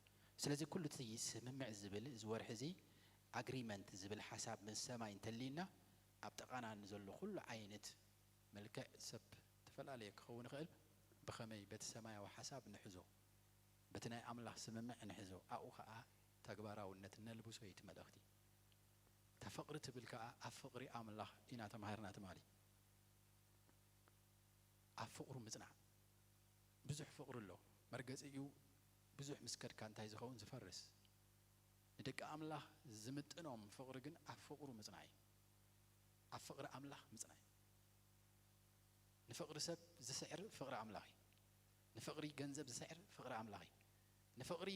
ስለዚ ኩሉ እቲ ስምምዕ ዝብል እዚ ወርሒ እዚ ኣግሪመንት ዝብል ሓሳብ ምስ ሰማይ እንተልዩና ኣብ ጥቓና ንዘሎ ኩሉ ዓይነት መልክዕ ሰብ ተፈላለየ ክኸውን ይኽእል። ብኸመይ በቲ ሰማያዊ ሓሳብ ንሕዞ፣ በቲ ናይ ኣምላኽ ስምምዕ ንሕዞ፣ ኣብኡ ኸዓ ተግባራውነት ነልብሶ እዩ እቲ መልእኽቲ። እታ ፍቕሪ ትብል ከኣ ኣብ ፍቕሪ ኣምላኽ ኢና ተማሂርና ትማሊ። ኣብ ፍቕሩ ምጽናዕ። ብዙሕ ፍቕሪ ኣሎ። መርገጺኡ ብዙሕ ምስ ከድካ እንታይ ዝኸውን ዝፈርስ። ንደቂ ኣምላኽ ዝምጥኖም ፍቕሪ ግን ኣብ ፍቕሩ ምጽናዕ እዩ። ኣብ ፍቕሪ ኣምላኽ ምጽናዕ እዩ። ንፍቕሪ ሰብ ዝስዕር ፍቕሪ ኣምላኽ እዩ። ንፍቕሪ ገንዘብ ዝስዕር ፍቕሪ ኣምላኽ እዩ። ንፍቕሪ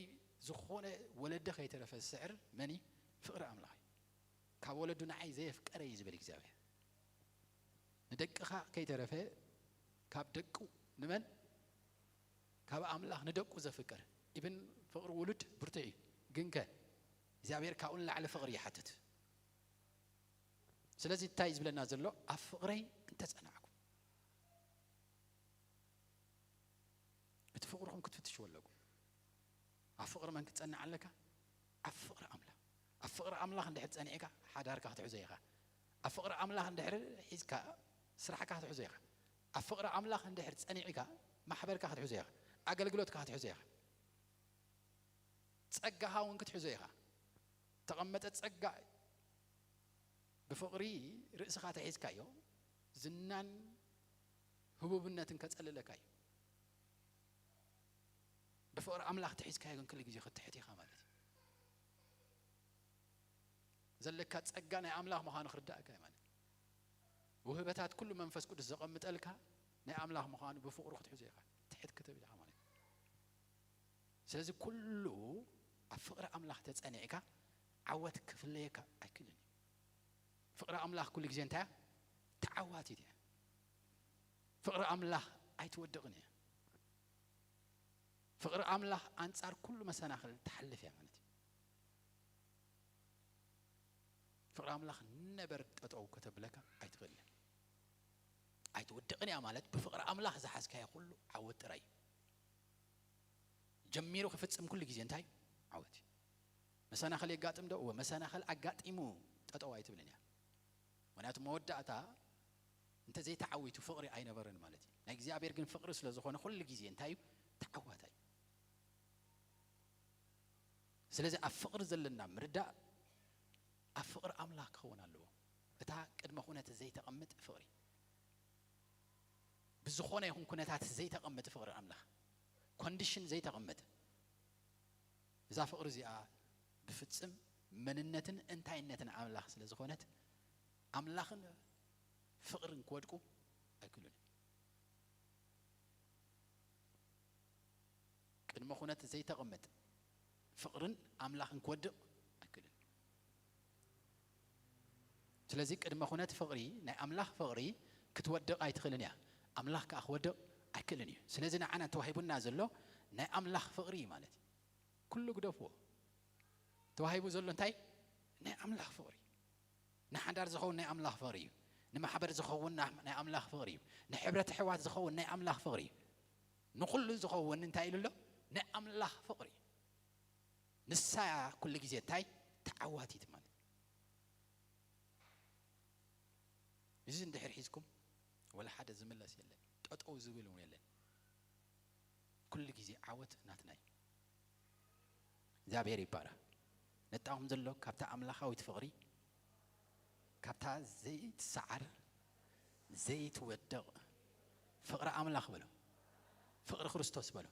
ዝኾነ ወለዲ ከይተረፈ ዝስዕር መን እዩ? ፍቕሪ ኣምላኽ እዩ። ካብ ወለዱ ንዓይ ዘየፍቀረ እዩ ዝብል እግዚኣብሔር። ንደቅኻ ከይተረፈ ካብ ደቁ ንመን? ካብ ኣምላኽ ንደቁ ዘፍቅር። ኢብን ፍቕሪ ውሉድ ብርቱዕ እዩ። ግንከ እግዚኣብሔር ካብኡ ንላዕሊ ፍቕሪ ይሓትት። ስለዚ እንታይ እዩ ዝብለና ዘሎ? ኣብ ፍቕረይ እንተጸናዕኩም፣ እቲ ፍቕርኹም ክትፍትሽዎ ኣለኩም። ኣብ ፍቕሪ መን ክትጸንዕ ኣለካ? ኣብ ፍቕሪ ኣምላኽ። ኣብ ፍቕሪ ኣምላኽ እንድሕር ጸኒዕካ፣ ሓዳርካ ክትሕዞ ኢኻ። ኣብ ፍቕሪ ኣምላኽ እንድሕር ሒዝካ፣ ስራሕካ ክትሕዞ ኢኻ። ኣብ ፍቕሪ ኣምላኽ እንድሕር ጸኒዕካ፣ ማሕበርካ ክትሕዞ ኢኻ። ኣገልግሎትካ ክትሕዞ ኢኻ። ጸጋኻ እውን ክትሕዞ ኢኻ። ተቐመጠ ጸጋ እዩ። ብፍቕሪ ርእስኻ ተሒዝካዮ፣ ዝናን ህቡብነትን ከጸልለካ እዩ። ብፍቕሪ ኣምላኽ ተሒዝካዮ ግን፣ ኩሉ ግዜ ክትሕት ኢኻ ማለት እዩ። ዘለካ ጸጋ ናይ ኣምላኽ ምዃኑ ክርዳእካ እዩ ማለት እዩ። ውህበታት ኩሉ መንፈስ ቅዱስ ዘቐምጠልካ ናይ ኣምላኽ ምዃኑ ብፍቕሩ ክትሕዞ ኢኻ። ትሕት ክትብል ኢኻ ማለት እዩ። ስለዚ ኩሉ ኣብ ፍቕሪ ኣምላኽ ተጸኒዕካ ዓወት ክፍለየካ ኣይክእልን እዩ። ፍቕሪ ኣምላኽ ኩሉ ግዜ እንታይ እያ? ተዓዋቲት እያ። ፍቕሪ ኣምላኽ ኣይትወድቕን እያ። ፍቕሪ ኣምላኽ ኣንጻር ኩሉ መሰናኽል ትሓልፍ እያ ማለት እዩ። ፍቕሪ ኣምላኽ ነበር ጠጠው ከተብለካ ኣይትኽእልን እያ። ኣይትወድቕን እያ ማለት ብፍቕሪ ኣምላኽ ዝሓዝካዮ ኩሉ ዓወት ጥራይ እዩ። ጀሚሩ ክፍጽም ኩሉ ግዜ እንታይ እዩ? ዓወት እዩ። መሰናኽል የጋጥም ዶ? እወ፣ መሰናኽል ኣጋጢሙ ጠጠው ኣይትብልን እያ። ምኽንያቱ መወዳእታ እንተ ዘይተዓዊቱ ፍቕሪ ኣይነበረን ማለት እዩ። ናይ እግዚኣብሔር ግን ፍቕሪ ስለ ዝኾነ ኩሉ ግዜ እንታይ እዩ? ተዓዋታይ እዩ። ስለዚ ኣብ ፍቕሪ ዘለና ምርዳእ ኣብ ፍቕሪ ኣምላኽ ክኸውን ኣለዎ። እታ ቅድመ ኩነት ዘይተቐምጥ ፍቕሪ፣ ብዝኾነ ይኹን ኩነታት ዘይተቐምጥ ፍቕሪ ኣምላኽ፣ ኮንዲሽን ዘይተቐምጥ፣ እዛ ፍቕሪ እዚኣ ብፍጽም መንነትን እንታይነትን ኣምላኽ ስለ ዝኾነት፣ ኣምላኽን ፍቕርን ክወድቁ ኣይክእሉን። ቅድመ ኩነት ዘይተቐምጥ ፍቕርን ኣምላኽን ክወድቕ ኣይክእልን። ስለዚ ቅድመ ኩነት ፍቕሪ፣ ናይ ኣምላኽ ፍቕሪ ክትወድቕ ኣይትኽእልን እያ። ኣምላኽ ከኣ ክወድቕ ኣይክእልን እዩ። ስለዚ ንዓና ተዋሂቡና ዘሎ ናይ ኣምላኽ ፍቕሪ እዩ ማለት እዩ። ኩሉ ግደፍዎ። ተዋሂቡ ዘሎ እንታይ? ናይ ኣምላኽ ፍቕሪ። ንሓዳር ዝኸውን ናይ ኣምላኽ ፍቕሪ እዩ። ንማሕበር ዝኸውን ና-፣ ናይ ኣምላኽ ፍቕሪ እዩ። ንሕብረት ኣሕዋት ዝኸውን ናይ ኣምላኽ ፍቕሪ እዩ። ንኹሉ ዝኸውን እንታይ ኢሉ ኣሎ? ናይ ኣምላኽ ፍቕሪ እዩ። ንሳ እያ ኩሉ ግዜ እንታይ? ተዓዋቲት ማለት። እዚ እንድሕር ሒዝኩም፣ ወላ ሓደ ዝምለስ የለን፣ ጠጠው ዝብል እውን የለን። ኩሉ ግዜ ዓወት ናትና እዩ። እግዚኣብሔር ይባረኽ። ነጣኹም ዘሎ ካብታ ኣምላኻዊት ፍቕሪ፣ ካብታ ዘይትሰዓር፣ ዘይትወድቕ ፍቕሪ ኣምላኽ በሎ፣ ፍቕሪ ክርስቶስ በሎ፣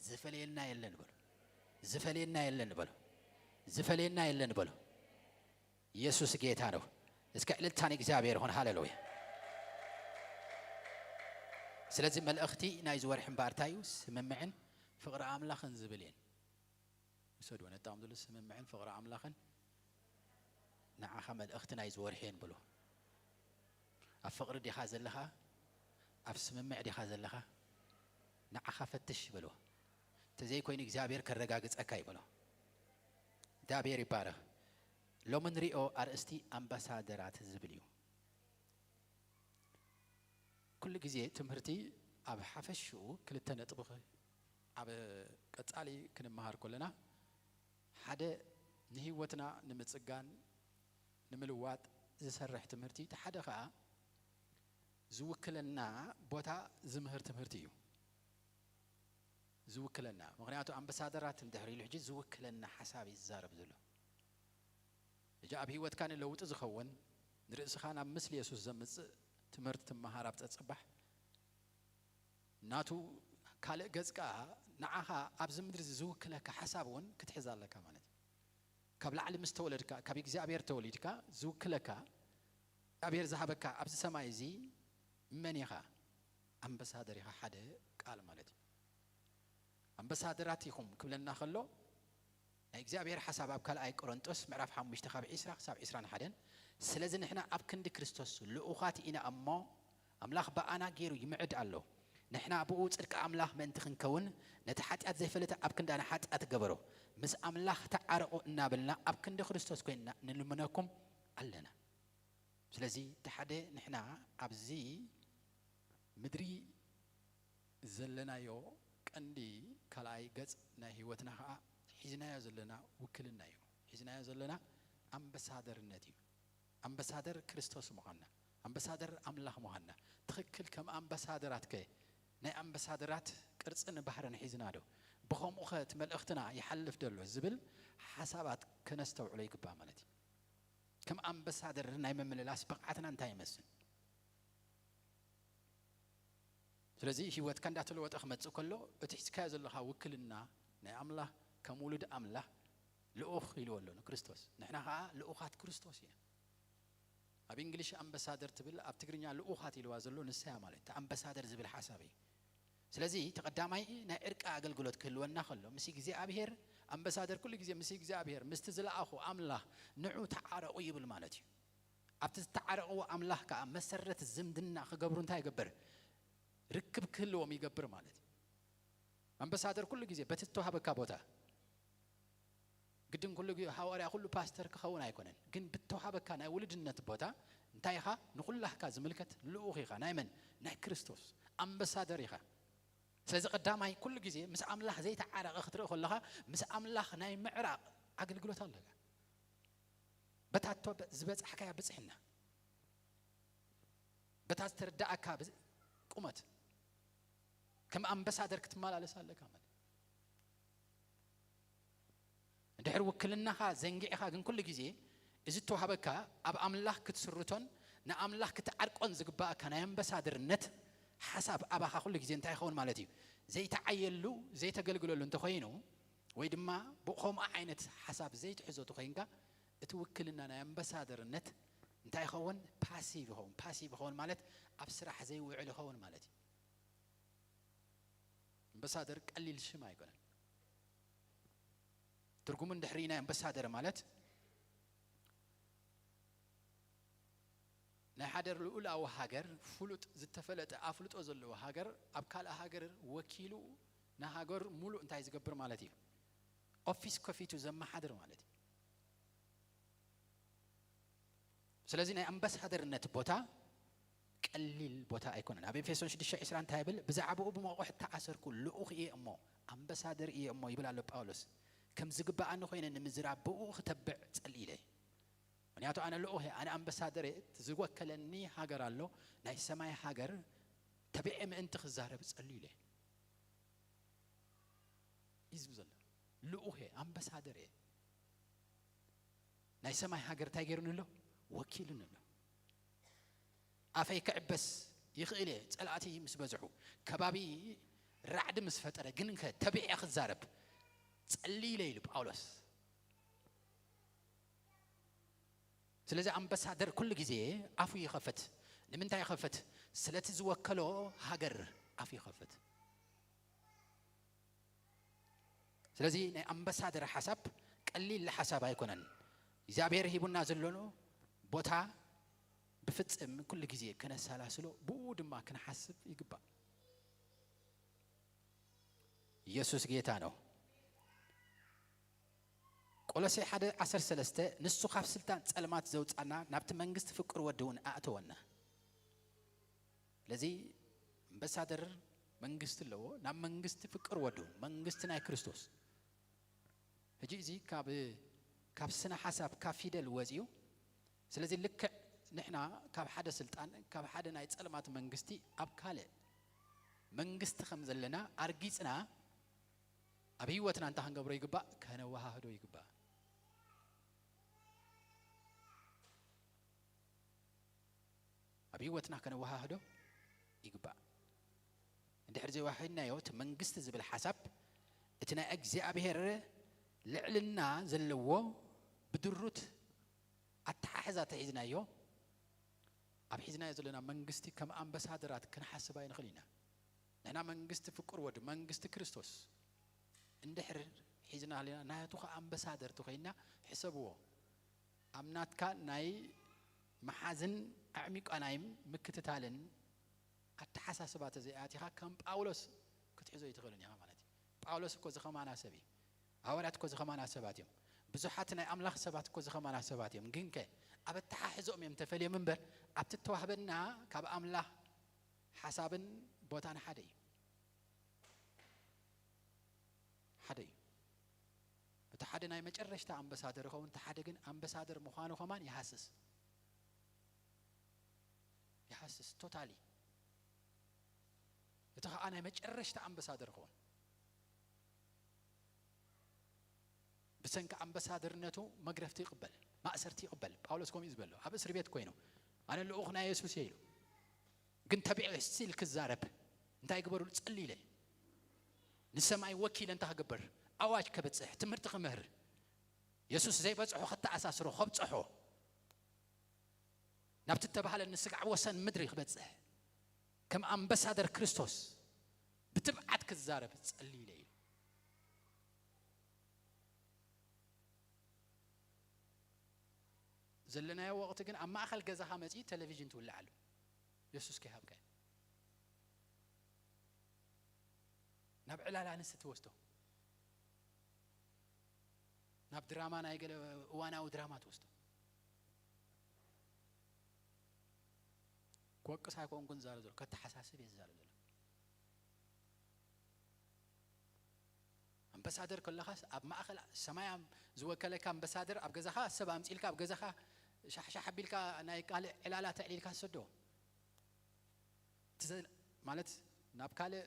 ዝፈለየና የለን በሎ፣ ዝፈለየና የለን በሎ፣ ዝፈለየና የለን በሎ። ኢየሱስ ጌታ ነው። እስከ እልልታ ንእግዚኣብሔር ይኹን። ሃሌሉያ። ስለዚ መልእኽቲ ናይዚ ወርሒ እምበኣር እንታይ እዩ? ስምምዕን ፍቕሪ ኣምላኽን ዝብል እየን። ውሰድዎ፣ ነጣቕም ዝብሉ ስምምዕን ፍቕሪ ኣምላኽን ንዓኻ መልእኽቲ ናይዚ ወርሒ እየን ብሎ። ኣብ ፍቕሪ ዲኻ ዘለኻ? ኣብ ስምምዕ ዲኻ ዘለኻ? ንዓኻ ፈትሽ በልዎ። እንተዘይኮይኑ እግዚኣብሔር ከረጋግጸካ እዩ በሎ። እግዚኣብሔር ይባረኽ። ሎሚ ንሪኦ ኣርእስቲ ኣምባሳደራት ዝብል እዩ። ኩሉ ግዜ ትምህርቲ ኣብ ሓፈሽኡ ክልተ ነጥቢ ኽ-፣ ኣብ ቀጻሊ ክንመሃር ከለና፣ ሓደ ንህይወትና ንምጽጋን ንምልዋጥ ዝሰርሕ ትምህርቲ፣ እቲ ሓደ ኸኣ ዝውክለና ቦታ ዝምህር ትምህርቲ እዩ። ዝውክለና፣ ምኽንያቱ ኣምባሳደራት እንድሕር ኢሉ ሕጂ ዝውክለና ሓሳብ እዩ ዝዛረብ ዘሎ። ሕጂ ኣብ ህይወትካ ንለውጢ ዝኸውን፣ ንርእስኻ ናብ ምስሊ የሱስ ዘምጽእ ትምህርቲ ትመሃር ኣብ ጸጽባሕ፣ ናቱ ካልእ ገጽ ከኣ ንዓኻ ኣብዚ ምድሪ ዝውክለካ ሓሳብ እውን ክትሕዝ ኣለካ ማለት እዩ። ካብ ላዕሊ ምስ ተወለድካ፣ ካብ እግዚኣብሔር ተወሊድካ ዝውክለካ፣ እግዚኣብሔር ዝሃበካ ኣብዚ ሰማይ እዚ መን ኢኻ? ኣምባሳደር ኢኻ፣ ሓደ ቃል ማለት እዩ። ኣምባሳደራት ኢኹም ክብለና ከሎ፣ ናይ እግዚኣብሔር ሓሳብ ኣብ ካልኣይ ቆሮንጦስ ምዕራፍ ሓሙሽተ ካብ ዒስራ ክሳብ ዒስራን ሓደን፣ ስለዚ ንሕና ኣብ ክንዲ ክርስቶስ ልኡኻት ኢና እሞ፣ ኣምላኽ ብኣና ገይሩ ይምዕድ ኣሎ። ንሕና ብኡ ጽድቂ ኣምላኽ ምእንቲ ክንከውን፣ ነቲ ሓጢኣት ዘይፈለጠ ኣብ ክንዳና ሓጢኣት ገበሮ። ምስ ኣምላኽ ተዓረቑ እናበልና ኣብ ክንዲ ክርስቶስ ኮይንና ንልምነኩም ኣለና። ስለዚ እቲ ሓደ ንሕና ኣብዚ ምድሪ ዘለናዮ ቀንዲ ካልኣይ ገጽ ናይ ህይወትና ኸዓ ሒዝናዮ ዘለና ውክልና እዩ። ሒዝናዮ ዘለና ኣምበሳደርነት እዩ። ኣምበሳደር ክርስቶስ ምዃንና፣ ኣምበሳደር ኣምላኽ ምዃንና፣ ትኽክል ከም ኣምበሳደራት ከ ናይ ኣምበሳደራት ቅርጽን ባህርን ሒዝና ዶ? ብኸምኡ ኸ እቲ መልእኽትና ይሓልፍ ዶ ኣሎ ዝብል ሓሳባት ከነስተውዕሎ ይግባእ ማለት እዩ። ከም ኣምበሳደር ናይ ምምልላስ ብቕዓትና እንታይ ይመስል? ስለዚ ህይወትካ እንዳተለወጠ ክመጽእ ከሎ እቲ ሒዝካዮ ዘለኻ ውክልና ናይ ኣምላኽ ከም ውሉድ ኣምላኽ ልኡኽ ኢልዎ ኣሎ ንክርስቶስ። ንሕና ኸዓ ልኡኻት ክርስቶስ ኢና። ኣብ እንግሊሽ ኣምበሳደር ትብል ኣብ ትግርኛ ልኡኻት ኢልዋ ዘሎ ንሳ እያ ማለት እቲ ኣምበሳደር ዝብል ሓሳብ እዩ። ስለዚ እቲ ቀዳማይ ናይ ዕርቂ ኣገልግሎት ክህልወና ከሎ ምስ እግዚኣብሔር ኣምበሳደር ኩሉ ግዜ ምስ እግዚኣብሔር ምስቲ ዝለኣኹ ኣምላኽ ንዑ ተዓረቑ ይብል ማለት እዩ። ኣብቲ ዝተዓረቕዎ ኣምላኽ ከዓ መሰረት ዝምድና ክገብሩ እንታይ ይገብር? ርክብ ክህልዎም ይገብር ማለት እዩ። ኣምበሳደር ኩሉ ግዜ በቲ ዝተዋህበካ ቦታ ግድን ኩሉ ግዜ ሃዋርያ ኩሉ ፓስተር ክኸውን ኣይኮነን። ግን ብተዋህበካ ናይ ውልድነት ቦታ እንታይ ኢኻ? ንኹላህካ ዝምልከት ልኡኽ ኢኻ። ናይ መን? ናይ ክርስቶስ ኣምበሳደር ኢኻ። ስለዚ ቀዳማይ ኩሉ ግዜ ምስ ኣምላኽ ዘይተዓረቐ ክትርኢ ከለኻ ምስ ኣምላኽ ናይ ምዕራቕ ኣገልግሎት ኣለካ። በታቶ ዝበጻሕካያ ብጽሕና በታ ዝተረዳእካ ቁመት ከም ኣምበሳደር ክትመላለስ ኣለካ ማለት። እንድሕር ውክልናኻ ዘንጊዕኻ ግን ኩሉ ግዜ እዚ እተዋህበካ ኣብ ኣምላኽ ክትስርቶን ንኣምላኽ ክትዓርቆን ዝግባእካ ናይ ኣምበሳደርነት ሓሳብ ኣባኻ ኩሉ ግዜ እንታይ ይኸውን ማለት እዩ? ዘይተዓየሉ ዘይተገልግለሉ እንተኾይኑ ወይ ድማ ብኸምኡ ዓይነት ሓሳብ ዘይትሕዞ ተኾይንካ እቲ ውክልና ናይ ኣምበሳደርነት እንታይ ይኸውን? ፓሲቭ ይኸውን። ፓሲቭ ይኸውን ማለት ኣብ ስራሕ ዘይውዕል ይኸውን ማለት እዩ። ኣምበሳደር ቀሊል ሽም ኣይኮነን። ትርጉሙ እንድሕሪ ናይ ኣምበሳደር ማለት ናይ ሓደ ልኡላዊ ሃገር ፍሉጥ ዝተፈለጠ ኣፍልጦ ዘለዎ ሃገር ኣብ ካልእ ሃገር ወኪሉ ንሃገር ሙሉእ እንታይ ዝገብር ማለት እዩ? ኦፊስ ከፊቱ ዘመሓድር ማለት እዩ። ስለዚ ናይ ኣምባሳደርነት ቦታ ቀሊል ቦታ ኣይኮነን። ኣብ ኤፌሶን ሽዱሽተ ዕስራ እንታይ ይብል? ብዛዕባኡ ብመቑሕ እተኣሰርኩ ልኡኽ እየ እሞ ኣምባሳደር እየ እሞ ይብል ኣሎ ጳውሎስ። ከም ዝግብኣኒ ኮይነ ንምዝራብ ብኡ ክተብዕ ጸሊለ። ምክንያቱ ኣነ ልኡኽ እየ፣ ኣነ ኣምባሳደር እየ። ዝወከለኒ ሃገር ኣሎ፣ ናይ ሰማይ ሃገር ተቢዐ ምእንቲ ክዛረብ ጸሊለ እዩ ዝብል ዘሎ። ልኡኽ እየ፣ ኣምባሳደር እየ። ናይ ሰማይ ሃገር እንታይ ገይሩኒ ኣሎ? ወኪሉኒ ኣሎ። ኣፈይ ክዕበስ ይኽእል እየ፣ ጸላእቲ ምስ በዝሑ፣ ከባቢ ራዕዲ ምስ ፈጠረ፣ ግንከ ተቢዐ ክዛረብ ጸሊለ ኢሉ ጳውሎስ። ስለዚ ኣምባሳደር ኩሉ ግዜ ኣፉ ይኸፍት። ንምንታይ ይኸፍት? ስለቲ ዝወከሎ ሃገር ኣፉ ይኸፍት። ስለዚ ናይ ኣምባሳደር ሓሳብ ቀሊል ሓሳብ ኣይኮነን። እግዚኣብሔር ሂቡና ዘሎ ቦታ ብፍጽም ኩሉ ግዜ ከነሰላስሎ ብኡ ድማ ክንሓስብ ይግባእ። ኢየሱስ ጌታ ነው። ቆሎሴ ሓደ ዓሰርተ ሰለስተ ንሱ ካብ ስልጣን ጸልማት ዘውጻና ናብቲ መንግስቲ ፍቅር ወዲ እውን ኣእተወና። ስለዚ ኣምባሳደር መንግስቲ ኣለዎ፣ ናብ መንግስቲ ፍቅር ወዱ፣ መንግስቲ ናይ ክርስቶስ። ሕጂ እዚ ካብ ካብ ስነ ሓሳብ ካብ ፊደል ወፂኡ። ስለዚ ልክዕ ንሕና ካብ ሓደ ስልጣን ካብ ሓደ ናይ ጸልማት መንግስቲ ኣብ ካልእ መንግስቲ ከም ዘለና ኣርጊጽና ኣብ ህይወትና እንታይ ክንገብሮ ይግባእ? ከነወሃህዶ ይግባእ። ኣብ ህይወትና ከነወሃህዶ ይግባእ። እንድሕር ዘይዋሃሂድናዮ እቲ መንግስቲ ዝብል ሓሳብ እቲ ናይ እግዚኣብሔር ልዕልና ዘለዎ ብድሩት ኣተሓሕዛ ተሒዝናዮ ኣብ ሒዝናዮ ዘለና መንግስቲ ከም ኣምባሳደራት ክንሓስብ ኣይንኽእል ኢና። ንሕና መንግስቲ ፍቁር ወዱ መንግስቲ ክርስቶስ እንድሕር ሒዝና ሃሊና ናቱ ከዓ ኣምባሳደር ተኾይንና ሕሰብዎ። ኣብ ናትካ ናይ መሓዝን ኣዕሚቋ ናይ ምክትታልን ኣተሓሳስባ ተዘይኣቲኻ ከም ጳውሎስ ክትሕዞ ኣይትኽእልን ኢኻ ማለት እዩ። ጳውሎስ እኮ ዝኸማና ሰብ እዩ። ሃዋርያት እኮ ዝኸማና ሰባት እዮም። ብዙሓት ናይ ኣምላኽ ሰባት እኮ ዝኸማና ሰባት እዮም። ግንከ ኣብ ኣተሓሕዝኦም እዮም ተፈልዮም እምበር፣ ኣብቲ እተዋህበና ካብ ኣምላኽ ሓሳብን ቦታን ሓደ እዩ። ሓደ እዩ። እቲ ሓደ ናይ መጨረሽታ ኣምባሳደር ይኸውን፣ እቲ ሓደ ግን ኣምባሳደር ምዃኑ ከማን ይሃስስ። ይሃስስ ቶታሊ። እቲ ኸኣ ናይ መጨረሽታ ኣምባሳደር ይኸውን። ብሰንኪ ኣምባሳደርነቱ መግረፍቲ ይቕበል፣ ማእሰርቲ ይቕበል። ጳውሎስ ከምኡ እዩ ዝበሎ። ኣብ እስሪ ቤት ኮይኑ፣ "ኣነ ልኡኽ ናይ የሱስ እየ" ኢሉ። ግን ተቢዑ ስቲል ክዛረብ፣ እንታይ ግበሩሉ? ጸልዩ ኢለ። ንሰማይ ወኪለ እንታይ ክገብር? ኣዋጅ ከብጽሕ፣ ትምህርቲ ክምህር፣ የሱስ ዘይበጽሖ ከተኣሳስሮ፣ ከብጽሖ፣ ናብቲ እተባህለኒ ስጋዕ ወሰን ምድሪ ክበጽሕ፣ ከም ኣምባሳደር ክርስቶስ ብትብዓት ክዛረብ ጸልዩ ኢለ ኢሉ። ዘለናዮ ወቕቲ ግን ኣብ ማእከል ገዛኻ መጺኡ ቴሌቪዥን ትውልዓሉ። የሱስ ከይሃብካ። ናብ ዕላል ኣንስቲ ትወስዶ። ናብ ድራማ፣ ናይ ገለ እዋናዊ ድራማ ትወስዶ። ክወቅስ ኣይኮንኩን ዝዛረብ ዘሎ፣ ከተሓሳስብ እየ ዝዛረብ ዘሎ። ኣምባሳደር ከለኻስ ኣብ ማእከል ሰማይ ኣም-፣ ዝወከለካ ኣምባሳደር ኣብ ገዛኻ ሰብ ኣምጺልካ ኣብ ገዛኻ ሻሕሻሕ ኣቢልካ ናይ ካልእ ዕላላ ተዕሊልካ ትሰዶ። ትዘ-፣ ማለት ናብ ካልእ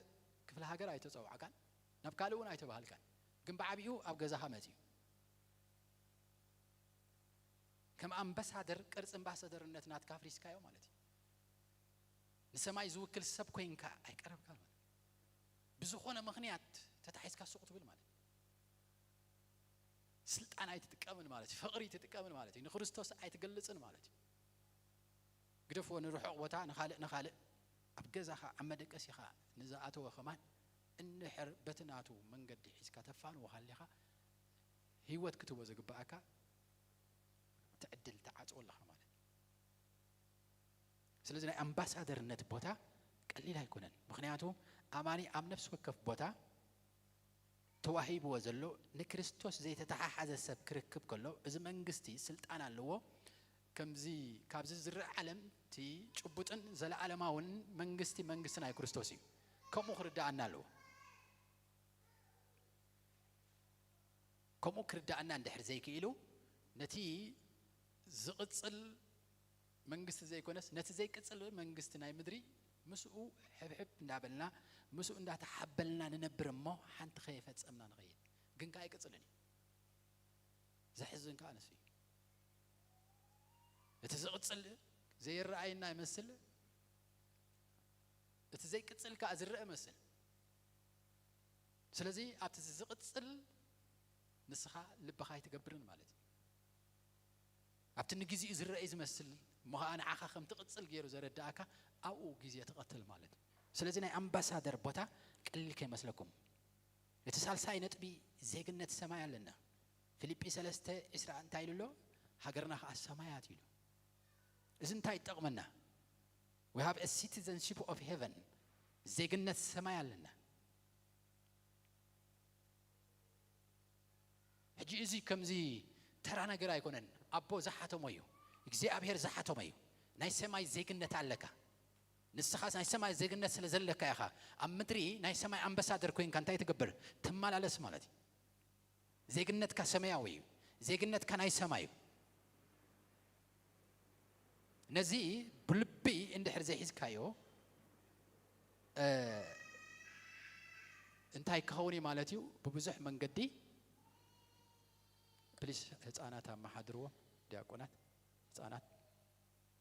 ክፍለ ሃገር ኣይተጸውዓካን፣ ናብ ካልእ እውን ኣይተባህልካን። ግን ብዓቢኡ ኣብ ገዛኻ መጺኡ። ከም ኣምባሳደር፣ ቅርጺ ኣምባሳደርነት ናትካ ኣፍሪስካዮ ማለት እዩ። ንሰማይ ዝውክል ሰብ ኮይንካ ኣይቀረብካን ማለት እዩ። ብዝኾነ ምኽንያት ተታሒዝካ ሱቕ ትብል ማለት እዩ። ስልጣን ኣይትጥቀምን ማለት እዩ። ፍቕሪ ኣይትጥቀምን ማለት እዩ። ንክርስቶስ ኣይትገልጽን ማለት እዩ። ግደፍዎ ንርሑቕ ቦታ፣ ንኻልእ፣ ንኻልእ። ኣብ ገዛኻ፣ ኣብ መደቀሲኻ ንዝኣተወ ከማን እንድሕር በቲ ናቱ መንገዲ ሒዝካ ተፋንዎ ሃሊኻ፣ ህይወት ክትህቦ ዝግብኣካ እቲ ዕድል ትዓጽዎ ኣለኻ ማለት እዩ። ስለዚ ናይ ኣምባሳደርነት ቦታ ቀሊል ኣይኮነን። ምኽንያቱ ኣማኒ ኣብ ነፍሲ ወከፍ ቦታ ተዋሂብዎ ዘሎ ንክርስቶስ ዘይተተሓሓዘ ሰብ ክርክብ ከሎ፣ እዚ መንግስቲ ስልጣን ኣለዎ። ከምዚ፣ ካብዚ ዝረአ ዓለም እቲ ጭቡጥን ዘለኣለማውን መንግስቲ፣ መንግስቲ ናይ ክርስቶስ እዩ። ከምኡ ክርዳኣና ኣለዎ። ከምኡ ክርዳኣና እንድሕር ዘይክኢሉ፣ ነቲ ዝቕጽል መንግስቲ ዘይኮነስ፣ ነቲ ዘይቅጽል መንግስቲ ናይ ምድሪ ምስኡ ሕብሕብ እንዳበልና፣ ምስኡ እንዳተሓበልና ንነብር እሞ፣ ሓንቲ ከየፈጸምና ንኸይድ። ግን ከኣ ኣይቅጽልን እዩ። ዘሕዝን ከኣ ንሱ እዩ። እቲ ዝቕጽል ዘይረኣየና ይመስል፣ እቲ ዘይቅጽል ከኣ ዝረአ ይመስል። ስለዚ ኣብቲ ዝቕጽል ንስኻ ልብኻ ኣይትገብርን ማለት እዩ። ኣብቲ ንግዜኡ ዝረኣይ ዝመስል እሞ ኸኣ ንዓኻ ከም ትቕጽል ገይሩ ዘረድኣካ ኣብኡ ግዜ ትቐትል ማለት እዩ። ስለዚ ናይ ኣምባሳደር ቦታ ቀሊል ከይመስለኩም። እቲ ሳልሳይ ነጥቢ ዜግነት ሰማይ ኣለና። ፊልጲ ሰለስተ ዕስራ እንታይ ኢሉ ኣሎ? ሃገርና ኸኣ ሰማያት ኢሉ። እዚ እንታይ ይጠቕመና? We have a citizenship of heaven። ዜግነት ሰማይ ኣለና። ሕጂ እዚ ከምዚ ተራ ነገር ኣይኮነን። ኣቦ ዝሓተሞ እዩ። እግዚኣብሔር ዝሓተሞ እዩ። ናይ ሰማይ ዜግነት ኣለካ። ንስኻ ናይ ሰማይ ዜግነት ስለ ዘለካ ኢኻ ኣብ ምድሪ ናይ ሰማይ ኣምባሳደር ኮይንካ እንታይ ትገብር? ትመላለስ ማለት እዩ። ዜግነትካ ሰማያዊ እዩ። ዜግነትካ ናይ ሰማይ እዩ። ነዚ ብልቢ እንድሕር ዘይሒዝካዮ፣ እ፣ እንታይ ክኸውን እዩ ማለት እዩ? ብብዙሕ መንገዲ፣ ፕሊስ፣ ህፃናት ኣመሓድርዎም፣ ዲያቆናት፣ ህፃናት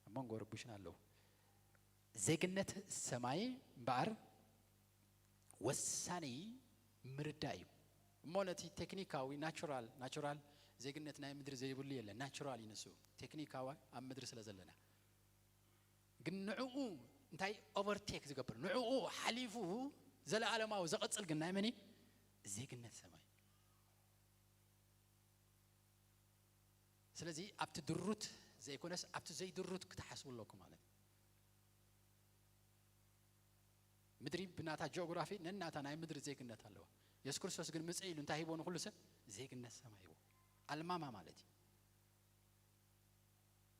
ኣብ መንጎ ረቡሽና ኣለዉ። ዜግነት ሰማይ እምበኣር ወሳኒ ምርዳእ እዩ። እሞ ነቲ ቴክኒካዊ፣ ናቹራል፣ ናቹራል ዜግነት ናይ ምድሪ ዘይብሉ የለን። ናቹራል እዩ ንሱ። ቴክኒካዊ ኣብ ምድሪ ስለ ዘለና። ግን ንዕኡ እንታይ ኦቨርቴክ ዝገብር፣ ንዕኡ ሓሊፉ ዘለኣለማዊ ዘቐጽል ግን ናይ መን እዩ? ዜግነት ሰማይ። ስለዚ ኣብቲ ድሩት ዘይኮነስ ኣብቲ ዘይድሩት ክትሓስቡ ኣለኩም ማለት እዩ። ምድሪ ብናታ ጂኦግራፊ ነናታ ናይ ምድሪ ዜግነት ኣለዋ። የሱስ ክርስቶስ ግን ምጽእ ኢሉ እንታይ ሂቦ ንኹሉ ሰብ? ዜግነት ሰማይ ሂቦ። ኣልማማ ማለት እዩ።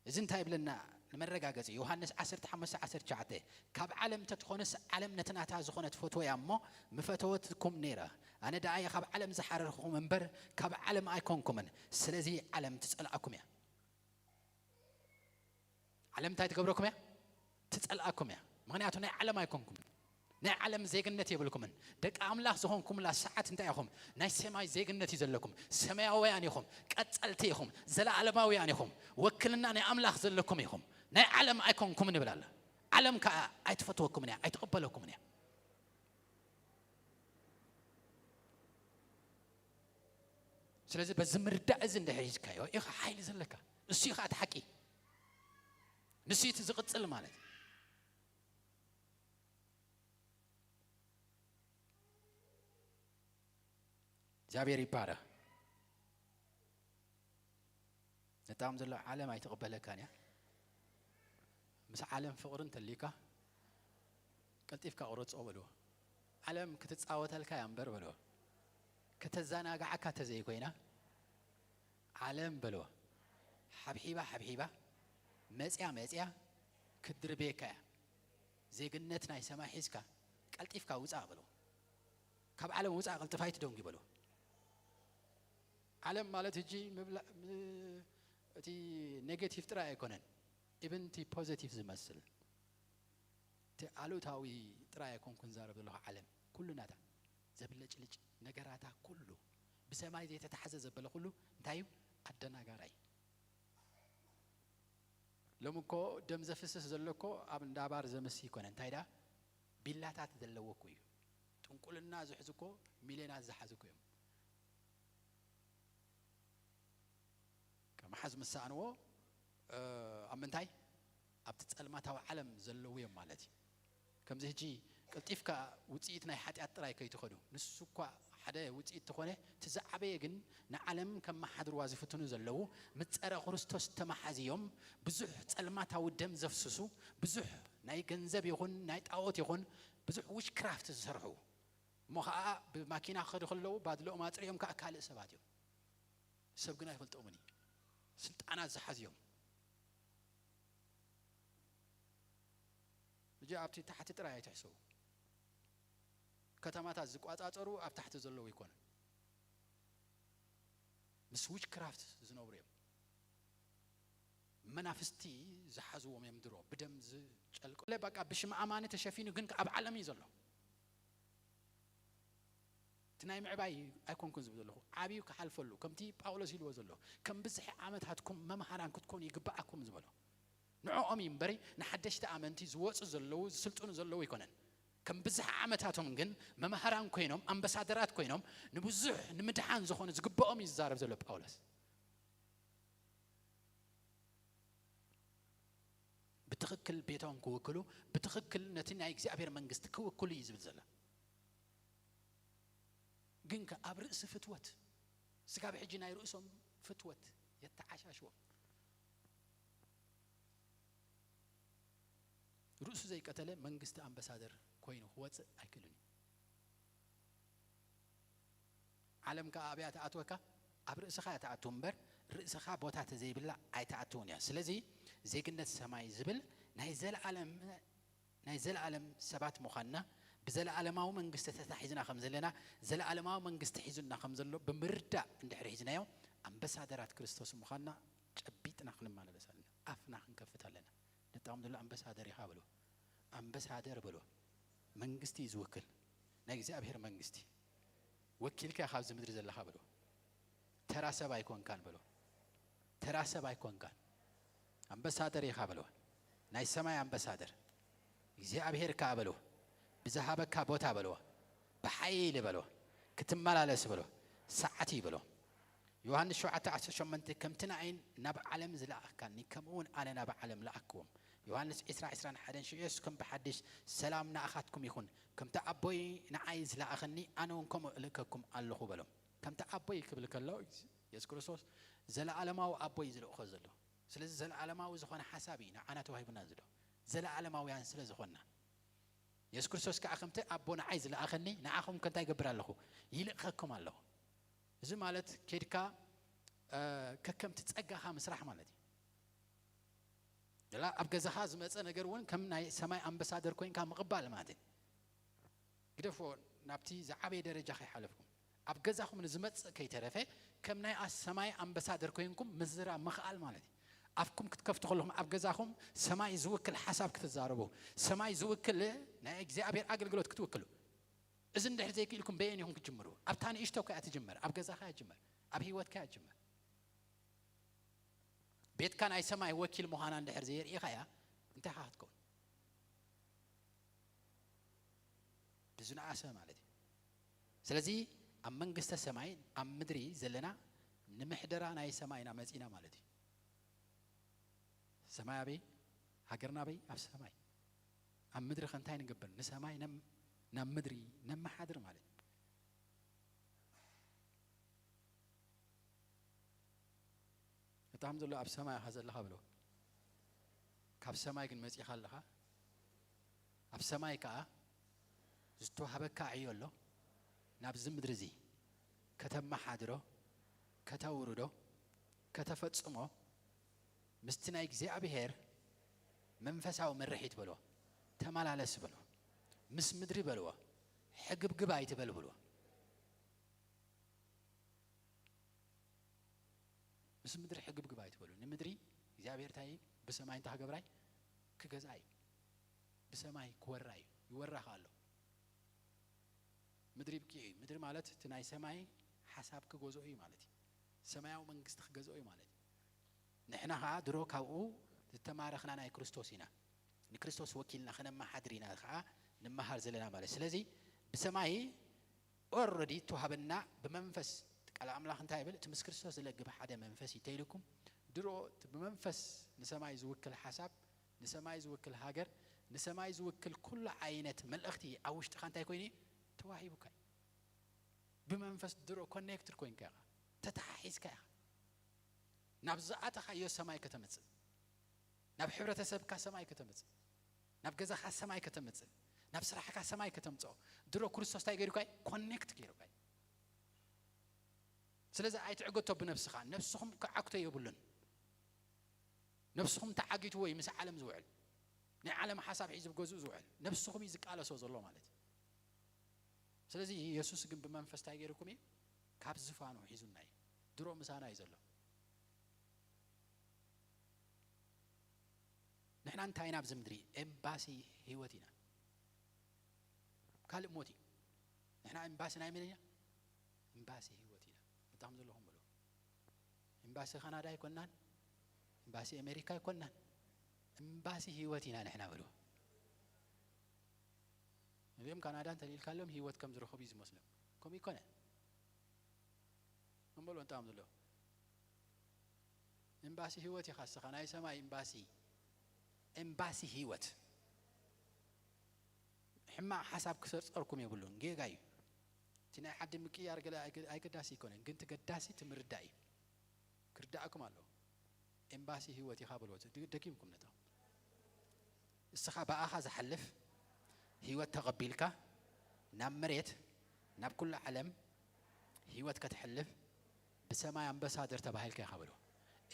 እዚ እንታይ ይብለና? ንመረጋገጺ ዮሃንስ ዓሰርተ ሓሙሽተ ዓሰርተ ትሽዓተ፣ ካብ ዓለም እንተትኾንስ ዓለም ነቲ ናታ ዝኾነ ትፈትዎ እያ እሞ ምፈተወትኩም ነይራ። ኣነ ደኣ እየ ካብ ዓለም ዝሓረርኩኹም እምበር ካብ ዓለም ኣይኮንኩምን። ስለዚ ዓለም ትጸልኣኩም እያ። ዓለም እንታይ ትገብረኩም እያ? ትጸልኣኩም እያ። ምኽንያቱ ናይ ዓለም ኣይኮንኩምን። ናይ ዓለም ዜግነት የብልኩምን። ደቂ ኣምላኽ ዝኾንኩምላ ሰዓት እንታይ ኢኹም? ናይ ሰማይ ዜግነት እዩ ዘለኩም። ሰማያውያን ኢኹም። ቀጸልቲ ኢኹም። ዘለኣለማውያን ኢኹም። ወክልና ናይ ኣምላኽ ዘለኩም ኢኹም። ናይ ዓለም ኣይኮንኩምን ይብል ኣለ። ዓለም ከኣ ኣይትፈትወኩምን እያ፣ ኣይትቕበለኩምን እያ። ስለዚ በዚ ምርዳእ እዚ እንድሕር ሒዝካዮ ኢኻ ሓይሊ ዘለካ። ንሱ እዩ ኸኣ እቲ ሓቂ። ንሱ እዩ እቲ ዝቕጽል ማለት እዩ። እግዚኣብሔር ይባረኽ። ነጣም ዘሎ ዓለም ኣይትቕበለካን እያ። ምስ ዓለም ፍቕሪ እንተልዩካ ቀልጢፍካ ቁረጾ በልዎ። ዓለም ክትጻወተልካ እያ እምበር በልዎ። ከተዘናግዓካ ተዘይኮይና ዓለም በልዎ። ሓብሒባ ሓብሒባ መጽያ መጽያ ክትድርብየካ እያ። ዜግነት ናይ ሰማይ ሒዝካ ቀልጢፍካ ውጻእ በልዎ። ካብ ዓለም ውጻእ ቀልጥፍ ኣይትደንጉ በልዎ። ዓለም ማለት ሕጂ ምብላ- ም- እቲ ኔጌቲቭ ጥራይ ኣይኮነን፣ ኢቨን እቲ ፖዘቲቭ ዝመስል እቲ ኣሉታዊ ጥራይ ኣይኮንኩን ዛረብ ዘለኹ። ዓለም ኩሉ ናታ ዘብለጭልጭ ነገራታ ኩሉ ብሰማይ ዘይተታሕዘ ዘበለ ኩሉ እንታይ እዩ? ኣደናጋራይ። ሎሚ እኮ ደም ዘፍስስ ዘሎ እኮ ኣብ እንዳ ባር ዘምሲ ይኮነ፣ እንታይ ዳ ቢላታት ዘለዎ እኮ እዩ። ጥንቁልና ዝሕዙ እኮ ሚልዮናት ዝሓዙ እኮ እዮም። ካብ መሓዝ ምስ ሰኣንዎ፣ እ፣ ኣብ ምንታይ? ኣብቲ ጸልማታዊ ዓለም ዘለዉ እዮም ማለት እዩ። ከምዚ ሕጂ ቀልጢፍካ ውጽኢት ናይ ሓጢኣት ጥራይ ከይትኸዱ። ንሱ እኳ ሓደ ውጽኢት ተኾነ፣ እቲ ዝዓበየ ግን ንዓለም ከመሓድርዋ ዝፍትኑ ዘለዉ፣ ምስ ጸረ ክርስቶስ ተመሓዝዮም፣ ብዙሕ ጸልማታዊ ደም ዘፍስሱ፣ ብዙሕ ናይ ገንዘብ ይኹን ናይ ጣዖት ይኹን ብዙሕ ዊችክራፍት ዝሰርሑ፣ እሞ ኸኣ ብማኪና ክኸዱ ከለዉ ባድልኦም ኣጽሪዮም ከኣ ካልእ ሰባት እዮም። ሰብ ግን ኣይፈልጦምን እዩ። ስልጣናት ዝሓዝዮም። ሕጂ ኣብቲ ታሕቲ ጥራይ ኣይትሕሰቡ። ከተማታት ዝቋጻጸሩ ኣብ ታሕቲ ዘለዉ ኣይኮነን። ምስ ዊችክራፍት ዝነብሩ እዮም። መናፍስቲ ዝሓዝዎም እዮም ድሮ ብደም ዝጨልቁ። በቃ ብሽም ኣማኒ ተሸፊኑ ግን ኣብ ዓለም እዩ ዘሎ። እቲ ናይ ምዕባይ ኣይኮንኩን ዝብል ዘለኹ፣ ዓብዩ ክሓልፈሉ፣ ከምቲ ጳውሎስ ኢልዎ ዘሎ፣ ከም ብዝሒ ዓመታትኩም መምሃራን ክትኮኑ ይግብኣኩም ዝበሎ። ንዕኦም እዩ እምበሪ ንሓደሽቲ ኣመንቲ ዝወፁ ዘለዉ፣ ዝስልጥኑ ዘለዉ ኣይኮነን። ከም ብዝሒ ዓመታቶም ግን መምሃራን ኮይኖም፣ ኣምባሳደራት ኮይኖም፣ ንብዙሕ ንምድሓን ዝኾኑ ዝግብኦም እዩ ዝዛረብ ዘሎ ጳውሎስ። ብትኽክል ቤቶም ክውክሉ፣ ብትኽክል ነቲ ናይ እግዚኣብሔር መንግስቲ ክውክሉ እዩ ዝብል ዘሎ። ግን ከ ኣብ ርእሲ ፍትወት፣ ስጋብ ሕጂ ናይ ርእሶም ፍትወት የተዓሻሽዎም። ርእሱ ዘይቀተለ መንግስቲ ኣምባሳደር ኮይኑ ክወፅእ ኣይክእልን እዩ። ዓለም ከኣ ኣብያ ትኣትወካ፣ ኣብ ርእስኻ እያ ትኣቱ እምበር፣ ርእስኻ ቦታ ተዘይብላ ኣይትኣትውን እያ። ስለዚ ዜግነት ሰማይ ዝብል ናይ ዘለኣለም፣ ናይ ዘለኣለም ሰባት ምዃንና፣ ብዘለኣለማዊ መንግስቲ ተታሒዝና ከም ዘለና፣ ዘለኣለማዊ መንግስቲ ሒዙና ከም ዘሎ ብምርዳእ እንድሕር ሒዝናዮ፣ ኣምባሳደራት ክርስቶስ ምዃንና ጨቢጥና ክንመላለስ ኣለና። ኣፍና ክንከፍት ኣለና። ነጣም ዘሎ ኣምባሳደር ኢኻ በሎ። ኣምባሳደር በሎ። መንግስቲ እዩ ዝውክል። ናይ እግዚኣብሔር መንግስቲ ወኪልካ ኢኻ ኣብዚ ምድሪ ዘለኻ በሎ። ተራ ሰብ ኣይኮንካን በሎ። ተራ ሰብ ኣይኮንካን። ኣምባሳደር ኢኻ በሎ። ናይ ሰማይ ኣምባሳደር። እግዚኣብሔር ከኣ በሎ። ብዝሃበካ ቦታ በሎ። ብሓይሊ በሎ። ክትመላለስ በሎ። ሰዓት እዩ በሎ። ዮሃንስ ሸውዓተ ዓሰርተ ሸሞንተ፣ ከምቲ ንኣይ ናብ ዓለም ዝለኣኽካኒ፣ ከምኡ እውን ኣነ ናብ ዓለም ለኣክዎም። ዮሃንስ ዕስራ ዕስራን ሓደን፣ ሽዑ የሱስ ከም ብሓድሽ፣ ሰላም ንኣኻትኩም ይኹን፣ ከምቲ ኣቦይ ንዓይ ዝለኣኸኒ፣ ኣነ እውን ከምኡ እልእከኩም ኣለኹ በሎም። ከምቲ ኣቦይ ክብል ከሎ፣ የሱስ ክርስቶስ ዘለኣለማዊ ኣቦይ ዝልእኾ ዘሎ። ስለዚ ዘለኣለማዊ ዝኾነ ሓሳብ እዩ ንዓና ተዋሂቡና ዘሎ። ዘለኣለማውያን ስለ ዝኾንና። የሱስ ክርስቶስ ከኣ ከምቲ ኣቦ ንዓይ ዝለኣኸኒ ንዓኹም ከ እንታይ ይገብር ኣለኹ? ይልእኸኩም ኣለኹ። እዚ ማለት ኬድካ፣ እ፣ ከከምቲ ጸጋኻ ምስራሕ ማለት እዩ። ደላ ኣብ ገዛኻ ዝመጸ ነገር እውን ከም ናይ ሰማይ ኣምባሳደር ኮይንካ ምቕባል ማለት እዩ። ግደፎ፣ ናብቲ ዝዓበየ ደረጃ ከይሓለፍኩም፣ ኣብ ገዛኹም ንዝመጽእ ከይተረፈ ከም ናይ ኣስ-፣ ሰማይ ኣምባሳደር ኮይንኩም ምዝራብ ምኽኣል ማለት እዩ። ኣፍኩም ክትከፍቱ ከለኹም ኣብ ገዛኹም ሰማይ ዝውክል ሓሳብ ክትዛረቡ፣ ሰማይ ዝውክል ናይ እግዚኣብሔር ኣገልግሎት ክትውክሉ። እዚ እንድሕር ዘይክኢልኩም በየን ኢኹም ክትጅምሩ? ኣብታ ንእሽቶ እኮ እያ ትጅመር፣ ኣብ ገዛኻ እያ ትጅመር፣ ኣብ ህይወትካ እያ ትጅመር። ቤትካ ናይ ሰማይ ወኪል ምዃና እንድሕር ዘየርእኻያ እንታይ ኢኻ ክትከውን? ብዝነኣሰ ማለት እዩ። ስለዚ ኣብ መንግስተ ሰማይ ኣብ ምድሪ ዘለና ንምሕደራ ናይ ሰማይ ኢና መጺና ማለት እዩ። ሰማይ ኣበይ? ሃገርና ኣበይ? ኣብ ሰማይ። ኣብ ምድሪ ከ እንታይ ንገብር? ንሰማይ ነም-፣ ናብ ምድሪ ነመሓድር ማለት እዩ። እታ ከም ዘሎ ኣብ ሰማይ ኢኻ ዘለኻ ብሎ። ካብ ሰማይ ግን መጺኻ ኣለኻ። ኣብ ሰማይ ከኣ ዝተዋህበካ ዕዮ ኣሎ። ናብዚ ምድሪ እዚ ከተመሓድሮ፣ ከተውርዶ፣ ከተፈጽሞ፣ ምስቲ ናይ እግዚኣብሔር መንፈሳዊ ምርሒት በልዎ፣ ተመላለስ በልዎ፣ ምስ ምድሪ በልዎ፣ ሕግብግብ ኣይትበል በልዎ። ምስ ምድሪ ሕግብግብ ኣይትበሉ። ንምድሪ እግዚኣብሔር እንታይ እዩ? ብሰማይ እንታይ ክገብራ እዩ? ክገዝኣ እዩ። ብሰማይ ክወራ እዩ። ይወራ ከኣ ኣሎ። ምድሪ ብቂዕ እዩ። ምድሪ ማለት እቲ ናይ ሰማይ ሓሳብ ክገዝኦ እዩ ማለት እዩ። ሰማያዊ መንግስቲ ክገዝኦ እዩ ማለት እዩ። ንሕና ኸኣ ድሮ ካብኡ ዝተማረኽና ናይ ክርስቶስ ኢና። ንክርስቶስ ወኪልና ከነመሓድር ኢና ኸኣ ንመሃር ዘለና ማለት። ስለዚ ብሰማይ ኦረዲ ተዋህበና ብመንፈስ። ቃል ኣምላኽ እንታይ ይብል? እቲ ምስ ክርስቶስ ዝለግብ ሓደ መንፈስ እዩ። እንተ ኢልኩም ድሮ እቲ ብመንፈስ ንሰማይ ዝውክል ሓሳብ፣ ንሰማይ ዝውክል ሃገር፣ ንሰማይ ዝውክል ኩሉ ዓይነት መልእኽቲ ኣብ ውሽጥኻ እንታይ ኮይኑ እዩ? ተዋሂቡካ እዩ። ብመንፈስ ድሮ ኮኔክትድ ኮይንካ ኢኻ፣ ተተሓሒዝካ ኢኻ። ናብ ዝኣተኻዮ ሰማይ ከተምጽእ፣ ናብ ሕብረተሰብካ ሰማይ ከተምጽእ፣ ናብ ገዛኻ ሰማይ ከተምጽእ፣ ናብ ስራሕካ ሰማይ ከተምጽኦ። ድሮ ክርስቶስ እንታይ ገይሩካ እዩ? ኮኔክት ገይሩካ እዩ። ስለዚ ኣይትዕገቶ ብነብስኻ። ነብስኹም ክዓግቶ የብሉን። ነብስኹም ተዓጊትዎ እዩ ምስ ዓለም ዝውዕል። ናይ ዓለም ሓሳብ ሒዙ ኣብ ገዝኡ ዝውዕል። ነብስኹም እዩ ዝቃለሶ ዘሎ ማለት እዩ። ስለዚ የሱስ ግን ብመንፈስ እንታይ ገይሩኩም እዩ? ካብ ዝፋኑ ሒዙና እዩ። ድሮ ምሳና እዩ ዘሎ። ንሕና እንታይ ኢና ኣብዚ ምድሪ? ኤምባሲ ህይወት ኢና። ካልእ ሞት እዩ። ንሕና ኤምባሲ ናይ መን ኢና? ኤምባሲ ህይወት ኢና። በጣም ዘለኹም በሉ። ኤምባሲ ካናዳ ኣይኮናን፣ ኤምባሲ ኣሜሪካ ኣይኮናን፣ ኤምባሲ ህይወት ኢና ንሕና በሉ። እዚኦም ካናዳ እንተልኢልካሎም ህይወት ከም ዝረኸቡ እዩ ዝመስሎም። ከምኡ ይኮነ። እምበሉ እንታይ እዮም ዘለዉ? ኤምባሲ ህይወት ኢኻ እስኻ፣ ናይ ሰማይ ኤምባሲ፣ ኤምባሲ ህይወት። ሕማቕ ሓሳብ ክሰርጸርኩም የብሉን፣ ጌጋ እዩ። እቲ ናይ ዓዲ ምቅያር ገለ ኣይገ-፣ ኣይገዳሲ ኣይኮነን፣ ግን እቲ ገዳሲ እቲ ምርዳእ እዩ። ክርዳእኩም ኣለዎ። ኤምባሲ ህይወት ኢኻ በልዎ፣ ድ-፣ ደጊምኩም ነቶም። እስኻ ብኣኻ ዝሓልፍ ህይወት ተቐቢልካ ናብ መሬት፣ ናብ ኩሉ ዓለም ህይወት ከተሕልፍ ብሰማይ ኣምባሳደር ተባሂልካ ኢኻ በልዎ።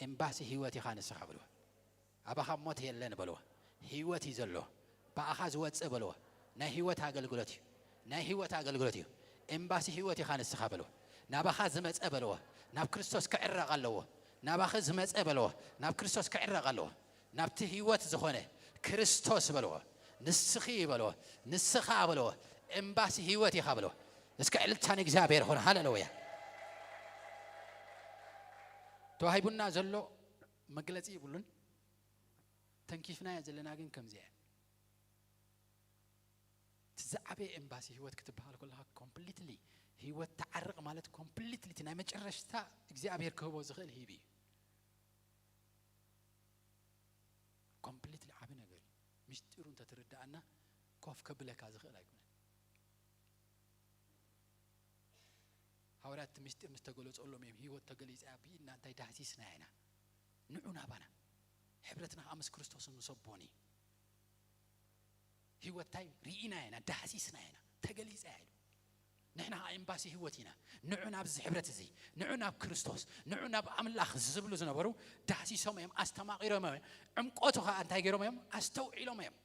ኤምባሲ ህይወት ኢኻ ንስኻ በልዎ። ኣባኻ ሞት የለን በልዎ። ህይወት እዩ ዘሎ። ብኣኻ ዝወጽእ በልዎ። ናይ ህይወት ኣገልግሎት እዩ። ናይ ህይወት ኣገልግሎት እዩ። ኤምባሲ ህይወት ኢኻ ንስኻ በልዎ። ናባኻ ዝመጸ በልዎ። ናብ ክርስቶስ ክዕረቕ ኣለዎ። ናባኺ ዝመጸ በልዎ። ናብ ክርስቶስ ክዕረቕ ኣለዎ። ናብቲ ህይወት ዝኾነ ክርስቶስ በልዎ። ንስኺ በልዎ። ንስኻ በልዎ። ኤምባሲ ህይወት ኢኻ በልዎ። እስከ ዕልልታ ንእግዚኣብሔር ይኹን። ሃሌሉያ። ተዋሂቡና ዘሎ መግለጺ ይብሉን። ተንኪፍናዮ ዘለና ግን ከምዚ እያ። እቲ ዝዓበየ ኤምባሲ ህይወት ክትበሃል ከለኻ ኮምፕሊትሊ ህይወት ትዓርቕ ማለት ኮምፕሊትሊ እቲ ናይ መጨረሽታ እግዚኣብሔር ክህቦ ዝኽእል ሂብ እዩ። ኮምፕሊትሊ ዓቢ ነገር እዩ። ምስጢሩ እንተትርዳእና ኮፍ ከብለካ ዝኽእል ኣይኮነን። ሃዋርያት እቲ ምስጢር ምስ ተገለጸሎም እዮም ህይወት ተገሊጻ ብኢድና እንታይ ዳህሲስና ኢና። ንዑ ናባና። ሕብረትና ከኣ ምስ ክርስቶስን ምስ ኣቦን እዩ። ህይወት እንታይ ርኢና ኢና፣ ዳህሲስና ኢና፣ ተገሊጻ ኢሉ። ንሕና ከዓ ኤምባሲ ህይወት ኢና። ንዑ ናብዚ ሕብረት እዚ፣ ንዑ ናብ ክርስቶስ፣ ንዑ ናብ ኣምላኽ ዝብሉ ዝነበሩ ዳህሲሶም እዮም፣ ኣስተማቒሮም እዮም። ዕምቆቱ ከዓ እንታይ ገይሮም እዮም? ኣስተውዒሎም እዮም።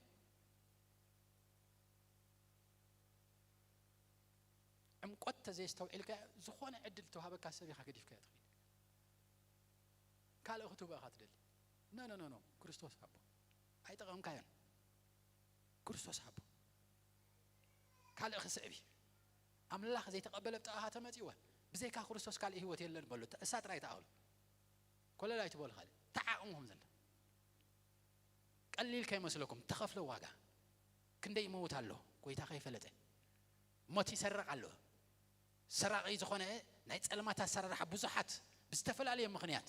ዕምቆት ተዘይስተውዒልካ፣ ዝኾነ ዕድል ተዋሃበካ ሰብ ኢኻ ገዲፍካዮ ትኸይድ። ካልእ ክትህቦ ኢኻ ትደሊ። ኖ፣ ኖ፣ ኖ፣ ኖ፣ ክርስቶስ ሃቦ። ኣይጠቐምካዮን። ክርስቶስ ሃቦ። ካልእ ክስዕብ እዩ። ኣምላኽ ዘይተቐበለ ብጥቓኻ ተመጺዋ። ብዘይካ ክርስቶስ ካልእ ህይወት የለን በሎ። እሳ ጥራይ ተኣኽሎ። ኮለል ኣይትበሉ ካልእ። ተዓቕሙ ከም ዘሎ። ቀሊል ከይመስለኩም፣ ተኸፍለ ዋጋ። ክንደይ ይመውት ኣሎ፣ ጎይታ ከይፈለጠ። ሞት ይሰርቕ ኣሎ። ሰራቒ ዝኾነ ናይ ጸልማት ኣሰራርሓ ብዙሓት ብዝተፈላለየ ምኽንያት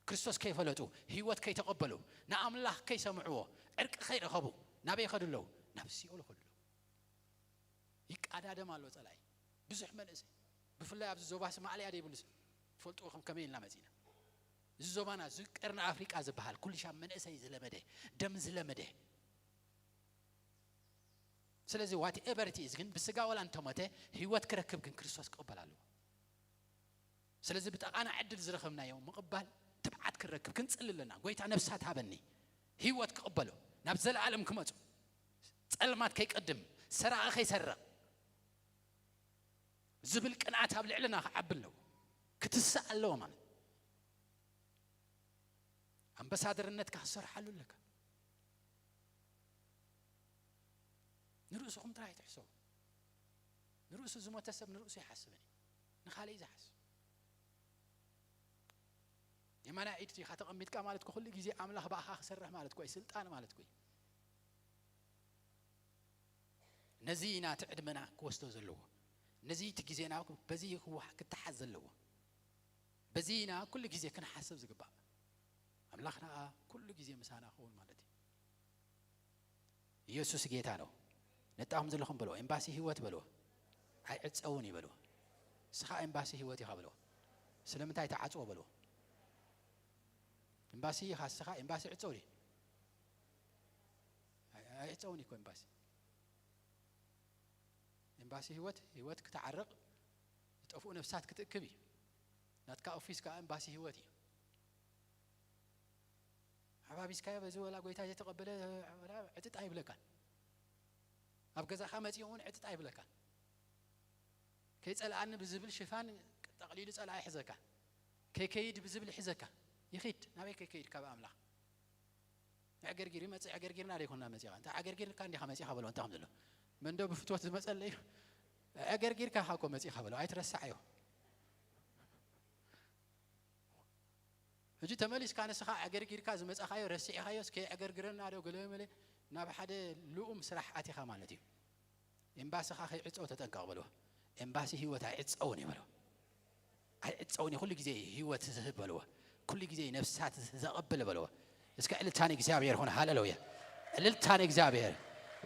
ክርስቶስ ከይፈለጡ፣ ህይወት ከይተቐበሉ፣ ንኣምላኽ ከይሰምዕዎ፣ ዕርቂ ከይረኸቡ፣ ናበይ ይኸዱ ኣለዉ? ናብ ሲኦል ይኸዱ ኣለዉ። ይቃዳደም ኣሎ ጸላኢ። ብዙሕ መንእሰይ፣ ብፍላይ ኣብዚ ዞባሲ ማዕለያ ደይብሉ ሰብ። ትፈልጥዎ ከም ከመይ ኢልና መጺና። እዚ ዞባና፣ እዚ ቀርኒ ኣፍሪቃ ዝበሃል፣ ኩሉ ሻብ መንእሰይ ዝለመደ፣ ደም ዝለመደ። ስለዚ ዋትኤቨር ኢት ኢዝ ግን ብስጋ ወላ እንተሞተ ህይወት ክረክብ ግን ክርስቶስ ክቕበል ኣለዎ። ስለዚ ብጠቓና ዕድል ዝረኸብናዮ ምቕባል ትብዓት ክንረክብ ክንጽሊ ኣለና። ጎይታ ነፍሳት ሃበኒ፣ ህይወት ክቕበሎ፣ ናብ ዘለኣለም ክመጹ፣ ጸልማት ከይቀድም፣ ሰራቒ ከይሰርቕ ዝብል ቅንኣት ኣብ ልዕልና ክዓቢ ኣለዎ፣ ክትስእ ኣለዎ ማለት። ኣምባሳደርነትካ ክሰርሓሉ ኣለካ። ንርእስኹም ጥራይ ኣይትሕሰቡ። ንርእሱ ዝሞተ ሰብ ንርእሱ ይሓስብን እዩ፣ ንኻልእ እዩ ዝሓስብ። የማናይ ኢድ ኢኻ ተቐሚጥካ ማለት እኮ ኩሉ ግዜ ኣምላኽ ብኣኻ ክሰርሕ ማለት እኮ እዩ፣ ስልጣን ማለት እኮ እዩ። ነዚ ኢና እቲ ዕድመና ክወስዶ ዘለዎ። ነዚ እቲ ግዜና በዚ ክወሓ-፣ ክተሓዝ ዘለዎ። በዚ ኢና ኩሉ ግዜ ክንሓስብ ዝግባእ። ኣምላኽና ኩሉ ግዜ ምሳና ክኸውን ማለት እዩ። ኢየሱስ ጌታ ነው። ነጣኹም ዘለኹም በልዎ፣ ኤምባሲ ህይወት በልዎ። ኣይዕጸውን እዩ በልዎ። ንስኻ ኤምባሲ ህይወት ኢኻ በልዎ። ስለምንታይ ተዓጽዎ በልዎ። ኤምባሲ ኢኻ ንስኻ፣ ኤምባሲ ዕጸው ድዩ? ኣይ-፣ ኣይዕጸውን እዩ እኮ ኤምባሲ። ኤምባሲ ህይወት፣ ህይወት ክትዓርቕ፣ ዝጠፍኡ ነፍሳት ክትእክብ እዩ። ናትካ ኦፊስ ከዓ ኤምባሲ ህይወት እዩ። ሓባቢስካዮ በዚ ወላ ጎይታ ዘይተቐበለ ወላ ዕጥጥ ኣይብለካን። ኣብ ገዛኻ መጺኡ እውን ዕጥጥ ኣይብለካን። ከይጸልኣኒ ብዝብል ሽፋን ጠቕሊሉ ጸላኢ ይሕዘካ። ከይከይድ ብዝብል ይሕዘካ። ይኺድ፣ ናበይ ከይከይድ ካብ ኣምላኽ? ዕገርጊር ይመጽእ፣ ዕገርጊርና ደይኮንና መጺኻ። እንተ ዕገርጊርካ እንዲኻ መጺኻ በሎ፣ እንታይ ከም ዘሎ። መንዶ ብፍትወት ዝመጸለይ፣ ዕገርጊርካ ኢኻ እኮ መጺኻ በሎ፣ ኣይትረሳዓዮ። ሕጂ ተመሊስካ ንስኻ ዕገርጊርካ ዝመጻኻዮ ረሲዕኻዮ፣ እስከ ዕገርግረና ዶ ገለ መለ፣ ናብ ሓደ ልኡም ስራሕ ኣቲኻ ማለት እዩ። ኤምባስኻ ከይዕጸው ተጠንቀቕ በልዎ። ኤምባሲ ህይወት ኣይዕጸውን እዩ በልዎ። ኣይዕጸውን እዩ፣ ኩሉ ግዜ ህይወት ዝህብ በልዎ። ኩሉ ግዜ ነፍሳት ዘቐብል በልዎ። እስከ እልልታ ንእግዚኣብሔር ይኹን። ሃሌሉያ። እልልታ ንእግዚኣብሔር።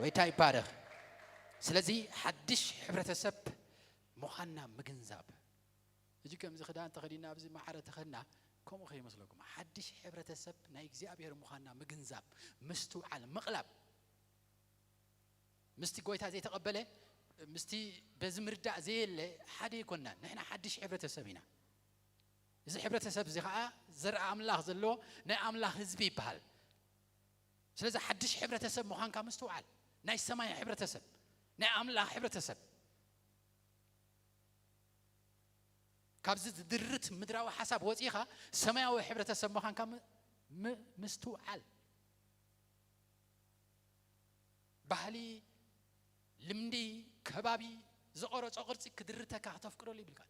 ጎይታ ይባረኽ። ስለዚ ሓድሽ ሕብረተሰብ ምዃንና ምግንዛብ። ሕጂ ከምዚ ክዳን ተኸዲና ኣብዚ ማዕረ ተኸድና ከምኡ ከይመስለኩም። ሓድሽ ሕብረተሰብ ናይ እግዚኣብሔር ምዃንና ምግንዛብ፣ ምስትውዓል፣ ምቕላብ። ምስቲ ጎይታ ዘይተቐበለ፣ ምስቲ በዚ ምርዳእ ዘየለ ሓደ ኣይኮንናን። ንሕና ሓድሽ ሕብረተሰብ ኢና። እዚ ሕብረተሰብ እዚ ኸዓ ዘርኢ ኣምላኽ ዘለዎ ናይ ኣምላኽ ህዝቢ ይበሃል። ስለዚ ሓድሽ ሕብረተሰብ ምዃንካ ምስትውዓል። ናይ ሰማይ ሕብረተሰብ፣ ናይ ኣምላኽ ሕብረተሰብ። ካብዚ ዝድርት ምድራዊ ሓሳብ ወፂኻ ሰማያዊ ሕብረተሰብ ምዃንካ ም-፣ ም-፣ ምስትውዓል። ባህሊ፣ ልምዲ፣ ከባቢ ዝቐረጾ ቅርጺ ክድርተካ ክተፍቅደሉ ይብልካ።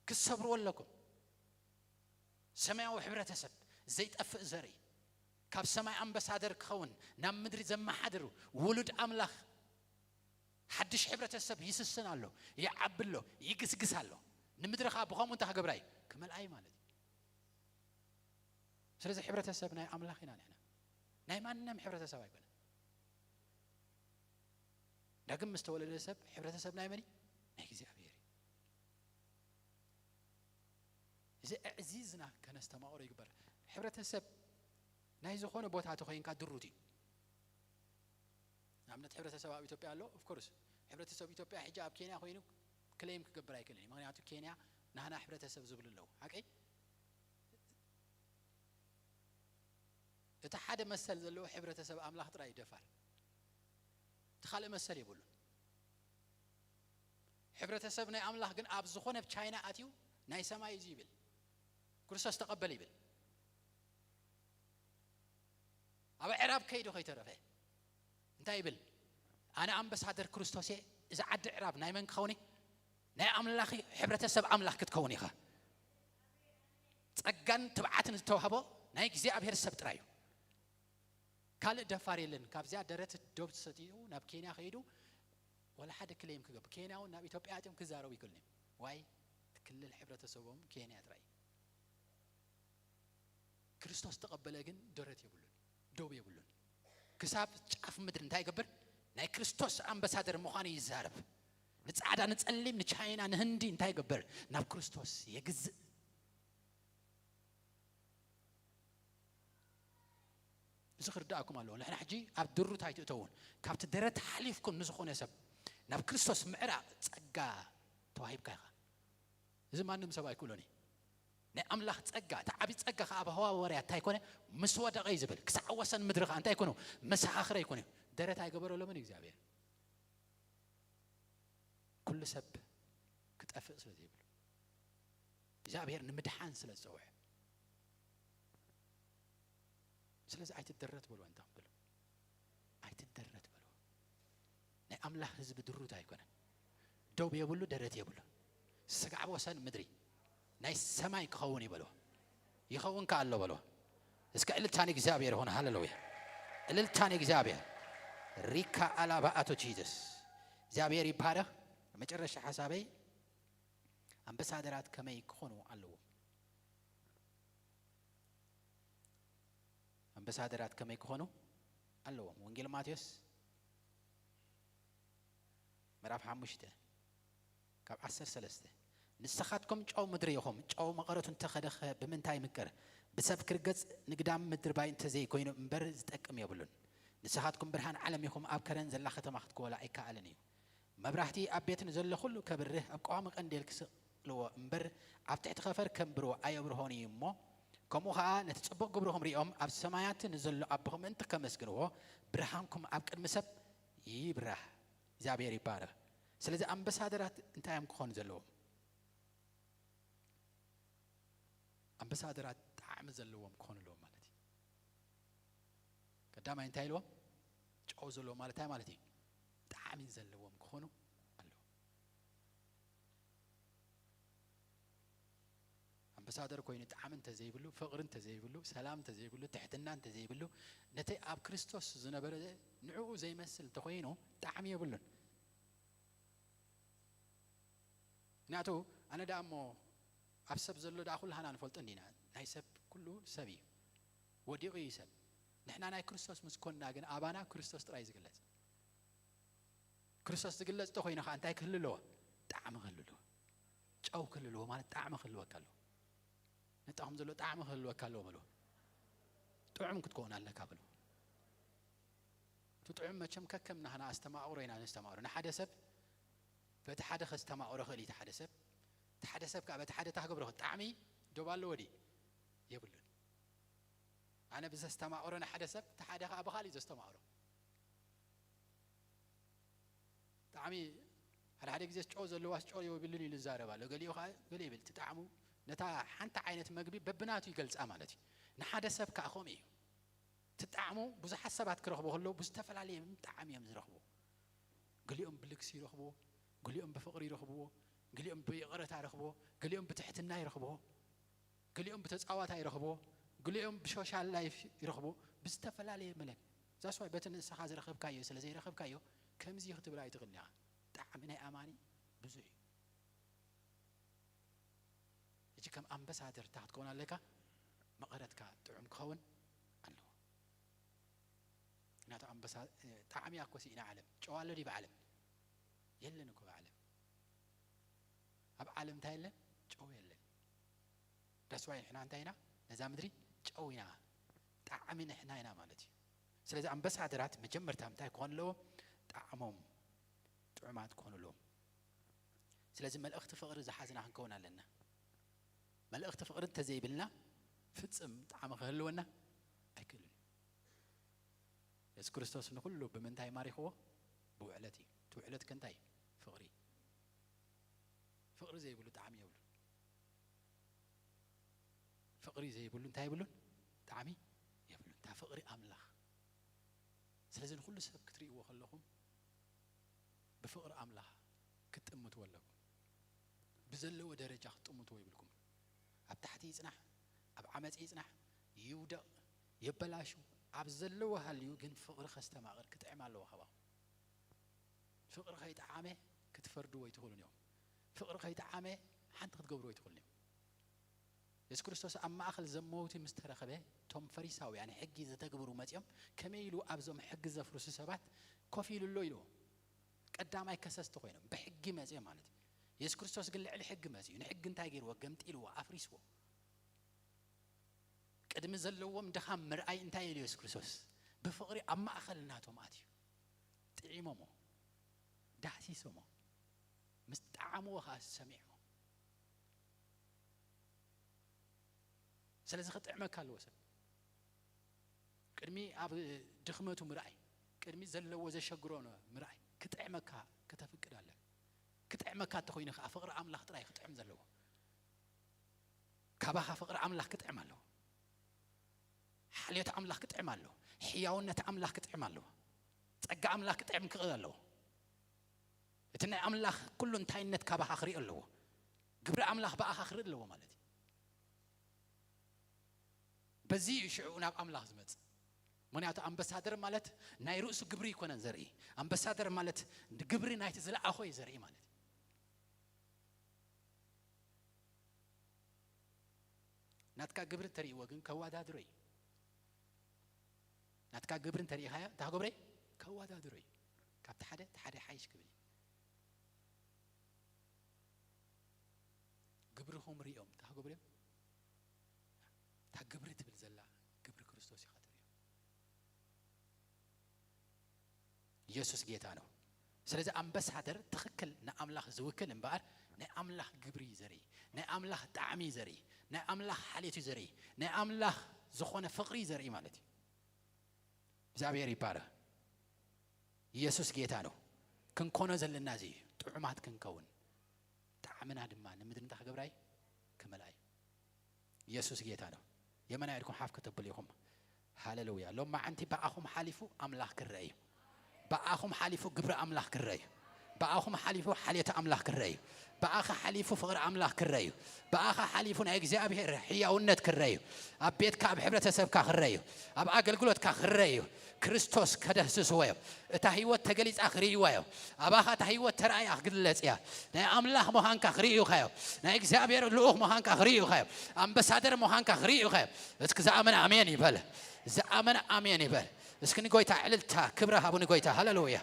ክትሰብርዎ ኣለኩም። ሰማያዊ ሕብረተሰብ፣ ዘይጠፍእ ዘርኢ፣ ካብ ሰማይ ኣምባሳደር ክኸውን፣ ናብ ምድሪ ዘመሓድር ውሉድ ኣምላኽ፣ ሓድሽ ሕብረተሰብ ይስስን ኣሎ፣ ይዓቢ ኣሎ፣ ይግስግስ ኣሎ። ንምድሪ ኸዓ ብኸምኡ እንታይ ክገብራ እዩ? ክመልኣ እዩ ማለት እዩ። ስለዚ ሕብረተሰብ ናይ ኣምላኽ ኢና ንሕና። ናይ ማንም ሕብረተሰብ ኣይኮነን። ዳግም ምስ ተወለደ ሰብ ሕብረተሰብ ናይ መን እዩ? ናይ እግዚኣብሔር እዩ። እዚ ኣዕዚዝና ከነስተማቕሮ ይግበር። ሕብረተሰብ ናይ ዝኾነ ቦታ ተኾይንካ ድሩት እዩ። ንኣብነት ሕብረተሰብ ኣብ ኢትዮጵያ ኣሎ። Of course ሕብረተሰብ ኢትዮጵያ ሕጂ ኣብ ኬንያ ኮይኑ ክሌም ክገብር ኣይክእልን እዩ። ምክንያቱ ኬንያ ናህና ሕብረተሰብ ዝብሉ ኣለዉ። ሓቀይ? እቲ ሓደ መሰል ዘለዎ ሕብረተሰብ ኣምላኽ ጥራይ እዩ ደፋር። እቲ ካልእ መሰል የብሉን። ሕብረተሰብ ናይ ኣምላኽ ግን ኣብ ዝኾነ ብ ቻይና ኣትዩ ናይ ሰማይ እዚ ይብል፣ ክርስቶስ ተቐበል ይብል። ኣብ ዕራብ ከይዱ ከይተረፈ እንታይ ይብል? ኣነ ኣምበሳደር ክርስቶስ እየ። እዚ ዓዲ ዕራብ ናይ መን ክኸውን እዩ? ናይ ኣምላኽ እዩ። ሕብረተሰብ ኣምላኽ ክትከውን ኢኻ። ጸጋን ትብዓትን ዝተዋህቦ ናይ እግዚኣብሔር ሰብ ጥራይ እዩ። ካልእ ደፋር የለን። ካብዚኣ ደረት ዶብ ተሰጢኡ ናብ ኬንያ ከይዱ ወላ ሓደ ክሌም ክገብር፣ ኬንያውን ናብ ኢትዮጵያ ኣትዮም ክዛረቡ ይክእሉን እዮም። ዋይ? እቲ ክልል ሕብረተሰቦም ኬንያ ጥራይ። ክርስቶስ ተቐበለ ግን ደረት የብሉን፣ ዶብ የብሉን። ክሳብ ጫፍ ምድሪ እንታይ ይገብር? ናይ ክርስቶስ ኣምበሳደር ምዃኑ ይዛረብ። ንጻዕዳ፣ ንጸሊም፣ ንቻይና፣ ንህንዲ እንታይ ይገብር? ናብ ክርስቶስ የግዝእ። እዚ ክርዳእኩም ኣለዎ። ንሕና ሕጂ ኣብ ድሩት ኣይትእተውን። ካብቲ ደረት ሓሊፍኩም ንዝኾነ ሰብ ናብ ክርስቶስ ምዕራቕ ጸጋ ተዋሂብካ ኢኻ። እዚ ማንም ሰብ ኣይክእሎን እዩ። ናይ ኣምላኽ ጸጋ፣ እቲ ዓቢ ጸጋ ከኣ ኣብ ሃዋርያት እንታይ ኮነ? ምስ ወደቐ እዩ ዝብል። ክሳዕ ወሰን ምድሪ ከኣ እንታይ ኮኑ? መሰኻኽረ ይኮኑ። ደረት ኣይገበረሎምን እግዚኣብሔር። ኩሉ ሰብ ክጠፍእ ስለ ዘይብሉ፣ እግዚኣብሔር ንምድሓን ስለ ዝጸውዐ። ስለዚ ኣይትደረት በልዎ፣ እንታ በሉ፣ ኣይትደረት በልዎ። ናይ ኣምላኽ ህዝቢ ድሩት ኣይኮነን። ደው የብሉ፣ ደረት የብሉ። ስጋዕ ወሰን ምድሪ ናይ ሰማይ ክኸውን እዩ በልዎ። ይኸውን ከኣ ኣሎ በልዎ። እስከ እልልታ ንእግዚኣብሔር ይኹን። ሃሌሉያ። እልልታ ንእግዚኣብሔር። ሪካ ኣላባ ኣቶ ጂሰስ። እግዚኣብሔር ይባረኽ። መጨረሻ ሓሳበይ ኣምበሳደራት ከመይ ክኾኑ ኣለዎም? ኣምበሳደራት ከመይ ክኾኑ ኣለዎም? ወንጌል ማቴዎስ ምዕራፍ ሓሙሽተ ካብ ዓሰርተ ሰለስተ፣ ንስኻትኩም ጨው ምድሪ ኢኹም። ጨው መቐረቱ እንተኸደኸ ብምንታይ ይምቀር? ብሰብ ክርገጽ ንግዳም ምድሪ ባይ እንተዘይኮይኑ እምበር ዝጠቅም የብሉን። ንስኻትኩም ብርሃን ዓለም ኢኹም። ኣብ ከረን ዘላ ከተማ ክትኮላ ኣይከኣልን እዩ። መብራህቲ ኣብ ቤት ንዘሎ ኩሉ ከብርህ ኣብ ቀዋሚ ቀንዴል ክስቕልዎ እምበር ኣብ ትሕቲ ኸፈር ከንብርዎ ኣየብርሆን እዩ እሞ፣ ከምኡ ኸኣ ነቲ ጽቡቕ ግብርኹም ሪኦም ኣብ ሰማያት ንዘሎ ኣቦኹም ምእንቲ ከመስግንዎ ብርሃንኩም ኣብ ቅድሚ ሰብ ይብራህ። እግዚኣብሔር ይባረኽ። ስለዚ ኣምበሳደራት እንታይ እዮም ክኾኑ ዘለዎም? ኣምበሳደራት ጣዕሚ ዘለዎም ክኾኑ ኣለዎም ማለት እዩ። ቀዳማይ እንታይ ኢልዎም? ጨው ዘለዎም ማለት እንታይ ማለት እዩ? ጣዕሚ ዘለዎም ክኾኑ ኣለዎም። ኣምበሳደር ኮይኑ ጣዕሚ እንተዘይብሉ፣ ፍቕሪ እንተዘይብሉ፣ ሰላም እንተዘይብሉ፣ ትሕትና እንተዘይብሉ፣ ነቲ ኣብ ክርስቶስ ዝነበረ ንዕኡ ዘይመስል እንተኾይኑ ጣዕሚ የብሉን። ምክንያቱ ኣነ ደኣ እሞ ኣብ ሰብ ዘሎ ደኣ ኩላህና ንፈልጦ እንዲና። ናይ ሰብ ኩሉ ሰብ እዩ፣ ወዲቑ እዩ ሰብ። ንሕና ናይ ክርስቶስ ምስ ኮንና ግን ኣባና ክርስቶስ ጥራይ እዩ ዝግለጽ። ክርስቶስ ዝግለጽ እንተኾይኑ ኸዓ እንታይ ክህሉ ኣለዎ? ጣዕሚ ክህሉ ኣለዎ። ጨው ክህሉ ኣለዎ ማለት ጣዕሚ ክህልወካ ኣለዎ። ነጣኹም ዘሎ ጣዕሚ ክህልወካ ኣለዎ በልዎ። ጥዑም ክትከውን ኣለካ በልዎ። እቲ ጥዑም መቸም ከከም ናህና ኣስተማቕሮ ኢና ነስተማቕሮ። ንሓደ ሰብ በቲ ሓደ ከስተማቕሮ ክእል እዩ። እቲ ሓደ ሰብ፣ እቲ ሓደ ሰብ ከዓ በቲ ሓደ እንታይ ክገብሮ ክእል? ጣዕሚ ዶብ ኣለዎ ድዩ? የብሉን። ኣነ ብዘስተማቕሮ ንሓደ ሰብ፣ እቲ ሓደ ከዓ ብኻሊእ ዘስተማቕሮ። ጣዕሚ ሓደ ሓደ ግዜ ጨው ዘለዋስ ጨው የብሉን ኢሉ ይዛረብ ኣሎ። ገሊኡ ከዓ ገለ ይብል። እቲ ጣዕሙ ነታ ሓንቲ ዓይነት መግቢ በብናቱ ይገልጻ ማለት እዩ። ንሓደ ሰብ ከዓ ከምኡ እዩ። እቲ ጣዕሙ ብዙሓት ሰባት ክረኽቡ ከለዉ ብዝተፈላለየ ጣዕሚ እዮም ዝረኽቡ። ገሊኦም ብልግሲ ይረኽብዎ፣ ገሊኦም ብፍቕሪ ይረኽብዎ፣ ገሊኦም ብይቕረታ ይረኽብዎ፣ ገሊኦም ብትሕትና ይረኽብዎ፣ ገሊኦም ብተጻዋታ ይረኽብዎ፣ ገሊኦም ብሶሻል ላይፍ ይረኽብዎ። ብዝተፈላለየ መለክ ዛስዋይ በቲ ንስኻ ዝረኸብካዮ ስለ ዘይረኸብካዮ ከምዚ ክትብል ኣይትኽእልን ኢኻ። ጣዕሚ ናይ ኣማኒ ብዙሕ እዩ። ሕጂ ከም ኣምበሳደር እንታይ ክትከውን ኣለካ? መቐረትካ ጥዑም ክኸውን ኣለዎ። ምክንያቱ ኣምበሳ ጣዕሚ እኮ ስኢና ዓለም። ጨው ኣሎ ድዩ ብዓለም? የለን እኮ ብዓለም። ኣብ ዓለም እንታይ የለን? ጨው የለን። ዳስዋይ ንሕና እንታይ ኢና? ነዛ ምድሪ ጨው ኢና፣ ጣዕሚ ንሕና ኢና ማለት እዩ። ስለዚ ኣምበሳደራት መጀመርታ እንታይ ክኾኑ ኣለዎም? ዓዓሞም ጥዑማት ክኾኑሎም። ስለዚ መልእኽቲ ፍቕሪ ዝሓዝና ክንከውን ኣለና። መልእኽቲ ፍቕሪ እንተዘይብልና ፍጽም ጣዕሚ ክህልወና ኣይክእልን እዩ። የሱስ ክርስቶስ ንኹሉ ብምንታይ ማሪኽዎ? ብውዕለት እዩ። እቲ ውዕለት ከ እንታይ እዩ? ፍቕሪ። ፍቕሪ ዘይብሉ ጣዕሚ የብሉን። ፍቕሪ ዘይብሉ እንታይ የብሉን? ጣዕሚ የብሉን። እታ ፍቕሪ ኣምላኽ። ስለዚ ንኹሉ ሰብ ክትርእይዎ ከለኹም ብፍቕሪ ኣምላኽ ክትጥምትዎ ኣለኩም። ብዘለዎ ደረጃ ክትጥምትዎ ይብልኩም። ኣብ ታሕቲ ይጽናሕ፣ ኣብ ዓመጽ ይጽናሕ፣ ይውደቕ፣ የበላሹ፣ ኣብ ዘለዎ ሃልዩ ግን ፍቕሪ ከስተማቕር ክጥዕም ኣለዎ ካባኹም። ፍቕሪ ከይጠዓመ ክትፈርድዎ ኣይትኽእሉን ኢኹም። ፍቕሪ ከይጠዓመ ሓንቲ ክትገብርዎ ኣይትኽእሉን ኢኹም። የሱስ ክርስቶስ ኣብ ማእከል ዘመውቲ ምስ ተረኸበ፣ እቶም ፈሪሳውያን ሕጊ ዘተግብሩ መጺኦም፣ ከመይ ኢሉ ኣብዞም ሕጊ ዘፍርሱ ሰባት ኮፍ ኢሉ ኣሎ ኢልዎ። ቀዳማይ ከሰስቲ ኮይኖም፣ ብሕጊ መጺኦም ማለት እዩ። የሱስ ክርስቶስ ግን ልዕሊ ሕጊ መጺኡ፣ ንሕጊ እንታይ ገይርዎ? ገምጢልዎ፣ ኣፍሪስዎ። ቅድሚ ዘለዎም ድኻም ምርኣይ እንታይ ኢሉ የሱስ ክርስቶስ? ብፍቕሪ ኣብ ማእከል ናቶም ኣትዩ። ጥዒሞሞ፣ ዳህሲሶሞ፣ ምስ ጠዓምዎ ኸኣ ሰሚዕዎ። ስለዚ ክጥዕመካ ኣለዎ ሰብ። ቅድሚ ኣብ ድኽመቱ ምርኣይ፣ ቅድሚ ዘለዎ ዘሸግሮ ነ-፣ ምርኣይ፣ ክጥዕመካ ከተፍቅድ ኣለካ። ክጥዕመካ እንተኾይኑ ኸኣ ፍቕሪ ኣምላኽ ጥራይ ክጥዕም ዘለዎ። ካባኻ ፍቕሪ ኣምላኽ ክጥዕም ኣለዎ። ሓልዮት ኣምላኽ ክጥዕም ኣለዎ። ሕያውነት ኣምላኽ ክጥዕም ኣለዎ። ጸጋ ኣምላኽ ክጥዕም ክኽእል ኣለዎ። እቲ ናይ ኣምላኽ ኩሉ እንታይነት ካባኻ ክርኢ ኣለዎ። ግብሪ ኣምላኽ ብኣኻ ክርኢ ኣለዎ ማለት እዩ። በዚ እዩ ሽዑ ናብ ኣምላኽ ዝመጽእ። ምኽንያቱ ኣምባሳደር ማለት ናይ ርእሱ ግብሪ ኣይኮነን ዘርኢ። ኣምባሳደር ማለት ግብሪ ናይቲ ዝለኣኾ እዩ ዘርኢ ማለት እዩ። ናትካ ግብሪ እንተርእይዎ ግን ከወዳድሮ እዩ። ናትካ ግብሪ እንተርእይኻዮ እንታይ ክገብሮ እዩ? ከወዳድሮ እዩ። ካብቲ ሓደ እቲ ሓደ ይሓይሽ ክብል እዩ። ግብርኹም ርእዮም እንታይ ክገብሩ እዮም? እታ ግብሪ ትብል ዘላ ግብሪ ክርስቶስ ኢኻ ትርእዮ። ኢየሱስ ጌታ ነው። ስለዚ ኣምባሳደር ትኽክል ንኣምላኽ ዝውክል እምበኣር ናይ ኣምላኽ ግብሪ እዩ ዘርኢ፣ ናይ ኣምላኽ ጣዕሚ እዩ ዘርኢ፣ ናይ ኣምላኽ ሓልዮት እዩ ዘርኢ፣ ናይ ኣምላኽ ዝኾነ ፍቕሪ እዩ ዘርኢ ማለት እዩ። እግዚኣብሔር ይባረኽ። ኢየሱስ ጌታ ነው። ክንኮኖ ዘለና እዚ እዩ፣ ጥዑማት ክንከውን፣ ጣዕምና ድማ ንምድሪ እንታይ ክገብራ እዩ? ክመልኣ እዩ። ኢየሱስ ጌታ ነው። የመናይ ኢድኩም ሓፍ ከተብሉ ኢኹም። ሃሌሉያ። ሎማዓንቲ ብኣኹም ሓሊፉ ኣምላኽ ክረአ እዩ። ብኣኹም ሓሊፉ ግብሪ ኣምላኽ ክረአ እዩ። ብኣኹም ሓሊፉ ሓልዮት ኣምላኽ ክረአ እዩ። ብኣኻ ሓሊፉ ፍቕሪ ኣምላኽ ክረአ እዩ። ብኣኻ ሓሊፉ ናይ እግዚኣብሔር ሕያውነት ክረአ እዩ። ኣብ ቤትካ፣ ኣብ ሕብረተሰብካ ክረአ እዩ። ኣብ ኣገልግሎትካ ክረአ እዩ። ክርስቶስ ከደህስስዎ እዮም። እታ ህይወት ተገሊጻ ክርእይዋ እዮም። ኣባኻ እታ ህይወት ተራእያ ክግለጽ እያ። ናይ ኣምላኽ ምዃንካ ክርእዩኻ እዮም። ናይ እግዚኣብሔር ልኡኽ ምዃንካ ክርእዩኻ እዮም። ኣምባሳደር ምዃንካ ክርእዩኻ እዮም። እስኪ ዝኣመነ ኣሜን ይበል። ዝኣመነ ኣሜን ይበል። እስኪ ንጎይታ ዕልልታ ክብሪ ሃቡ ንጎይታ። ሃሌሉያ።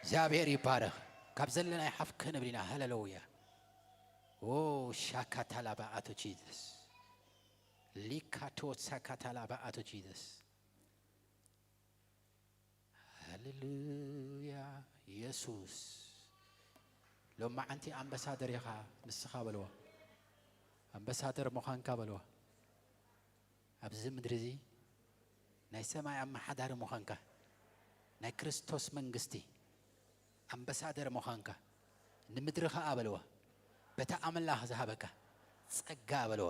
እግዚኣብሔር ይባረኽ። ካብ ዘለናይ ሓፍ ክንብል ኢና። ሃሌሉያ። ኦ ሻካታላባ ኣቶ ጂዘስ። ሊካቶ ሳካታላባ ኣቶ ጂዘስ። ሃሌሉያ። ኢየሱስ። ሎማዓንቲ ኣምባሳደር ኢኻ ንስኻ በልዋ። ኣምባሳደር ምዃንካ በልዋ። ኣብዚ ምድሪ እዚ ናይ ሰማይ ኣመሓዳሪ ምዃንካ፣ ናይ ክርስቶስ መንግስቲ ኣምባሳደር ምዃንካ ንምድሪ ኸኣ በልዋ። በታ ኣምላኽ ዝሃበካ ጸጋ በልዋ።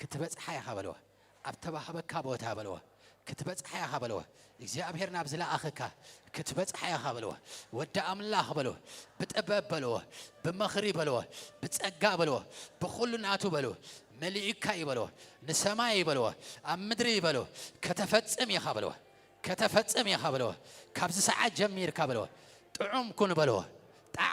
ክትበጽሓ ኢኻ በልዋ። ኣብ ተባህበካ ቦታ በልዋ። ክትበጽሓ ኢኻ በልዋ። እግዚኣብሔር ናብ ዝለኣኸካ ክትበጽሓ ኢኻ በልዋ። ወዲ ኣምላኽ በልዋ። ብጥበብ በልዋ። ብመኽሪ በልዋ። ብጸጋ በልዋ። ብኹሉ ናቱ በልዋ። መሊኡካ እዩ በልዋ። ንሰማይ እዩ በልዋ። ኣብ ምድሪ እዩ በልዋ። ከተፈጽም ኢኻ በልዋ። ከተፈጽም ኢኻ በልዋ። ካብዚ ሰዓት ጀሚርካ በልዋ። ጥዑም ኩን በልዋ። ጣዕ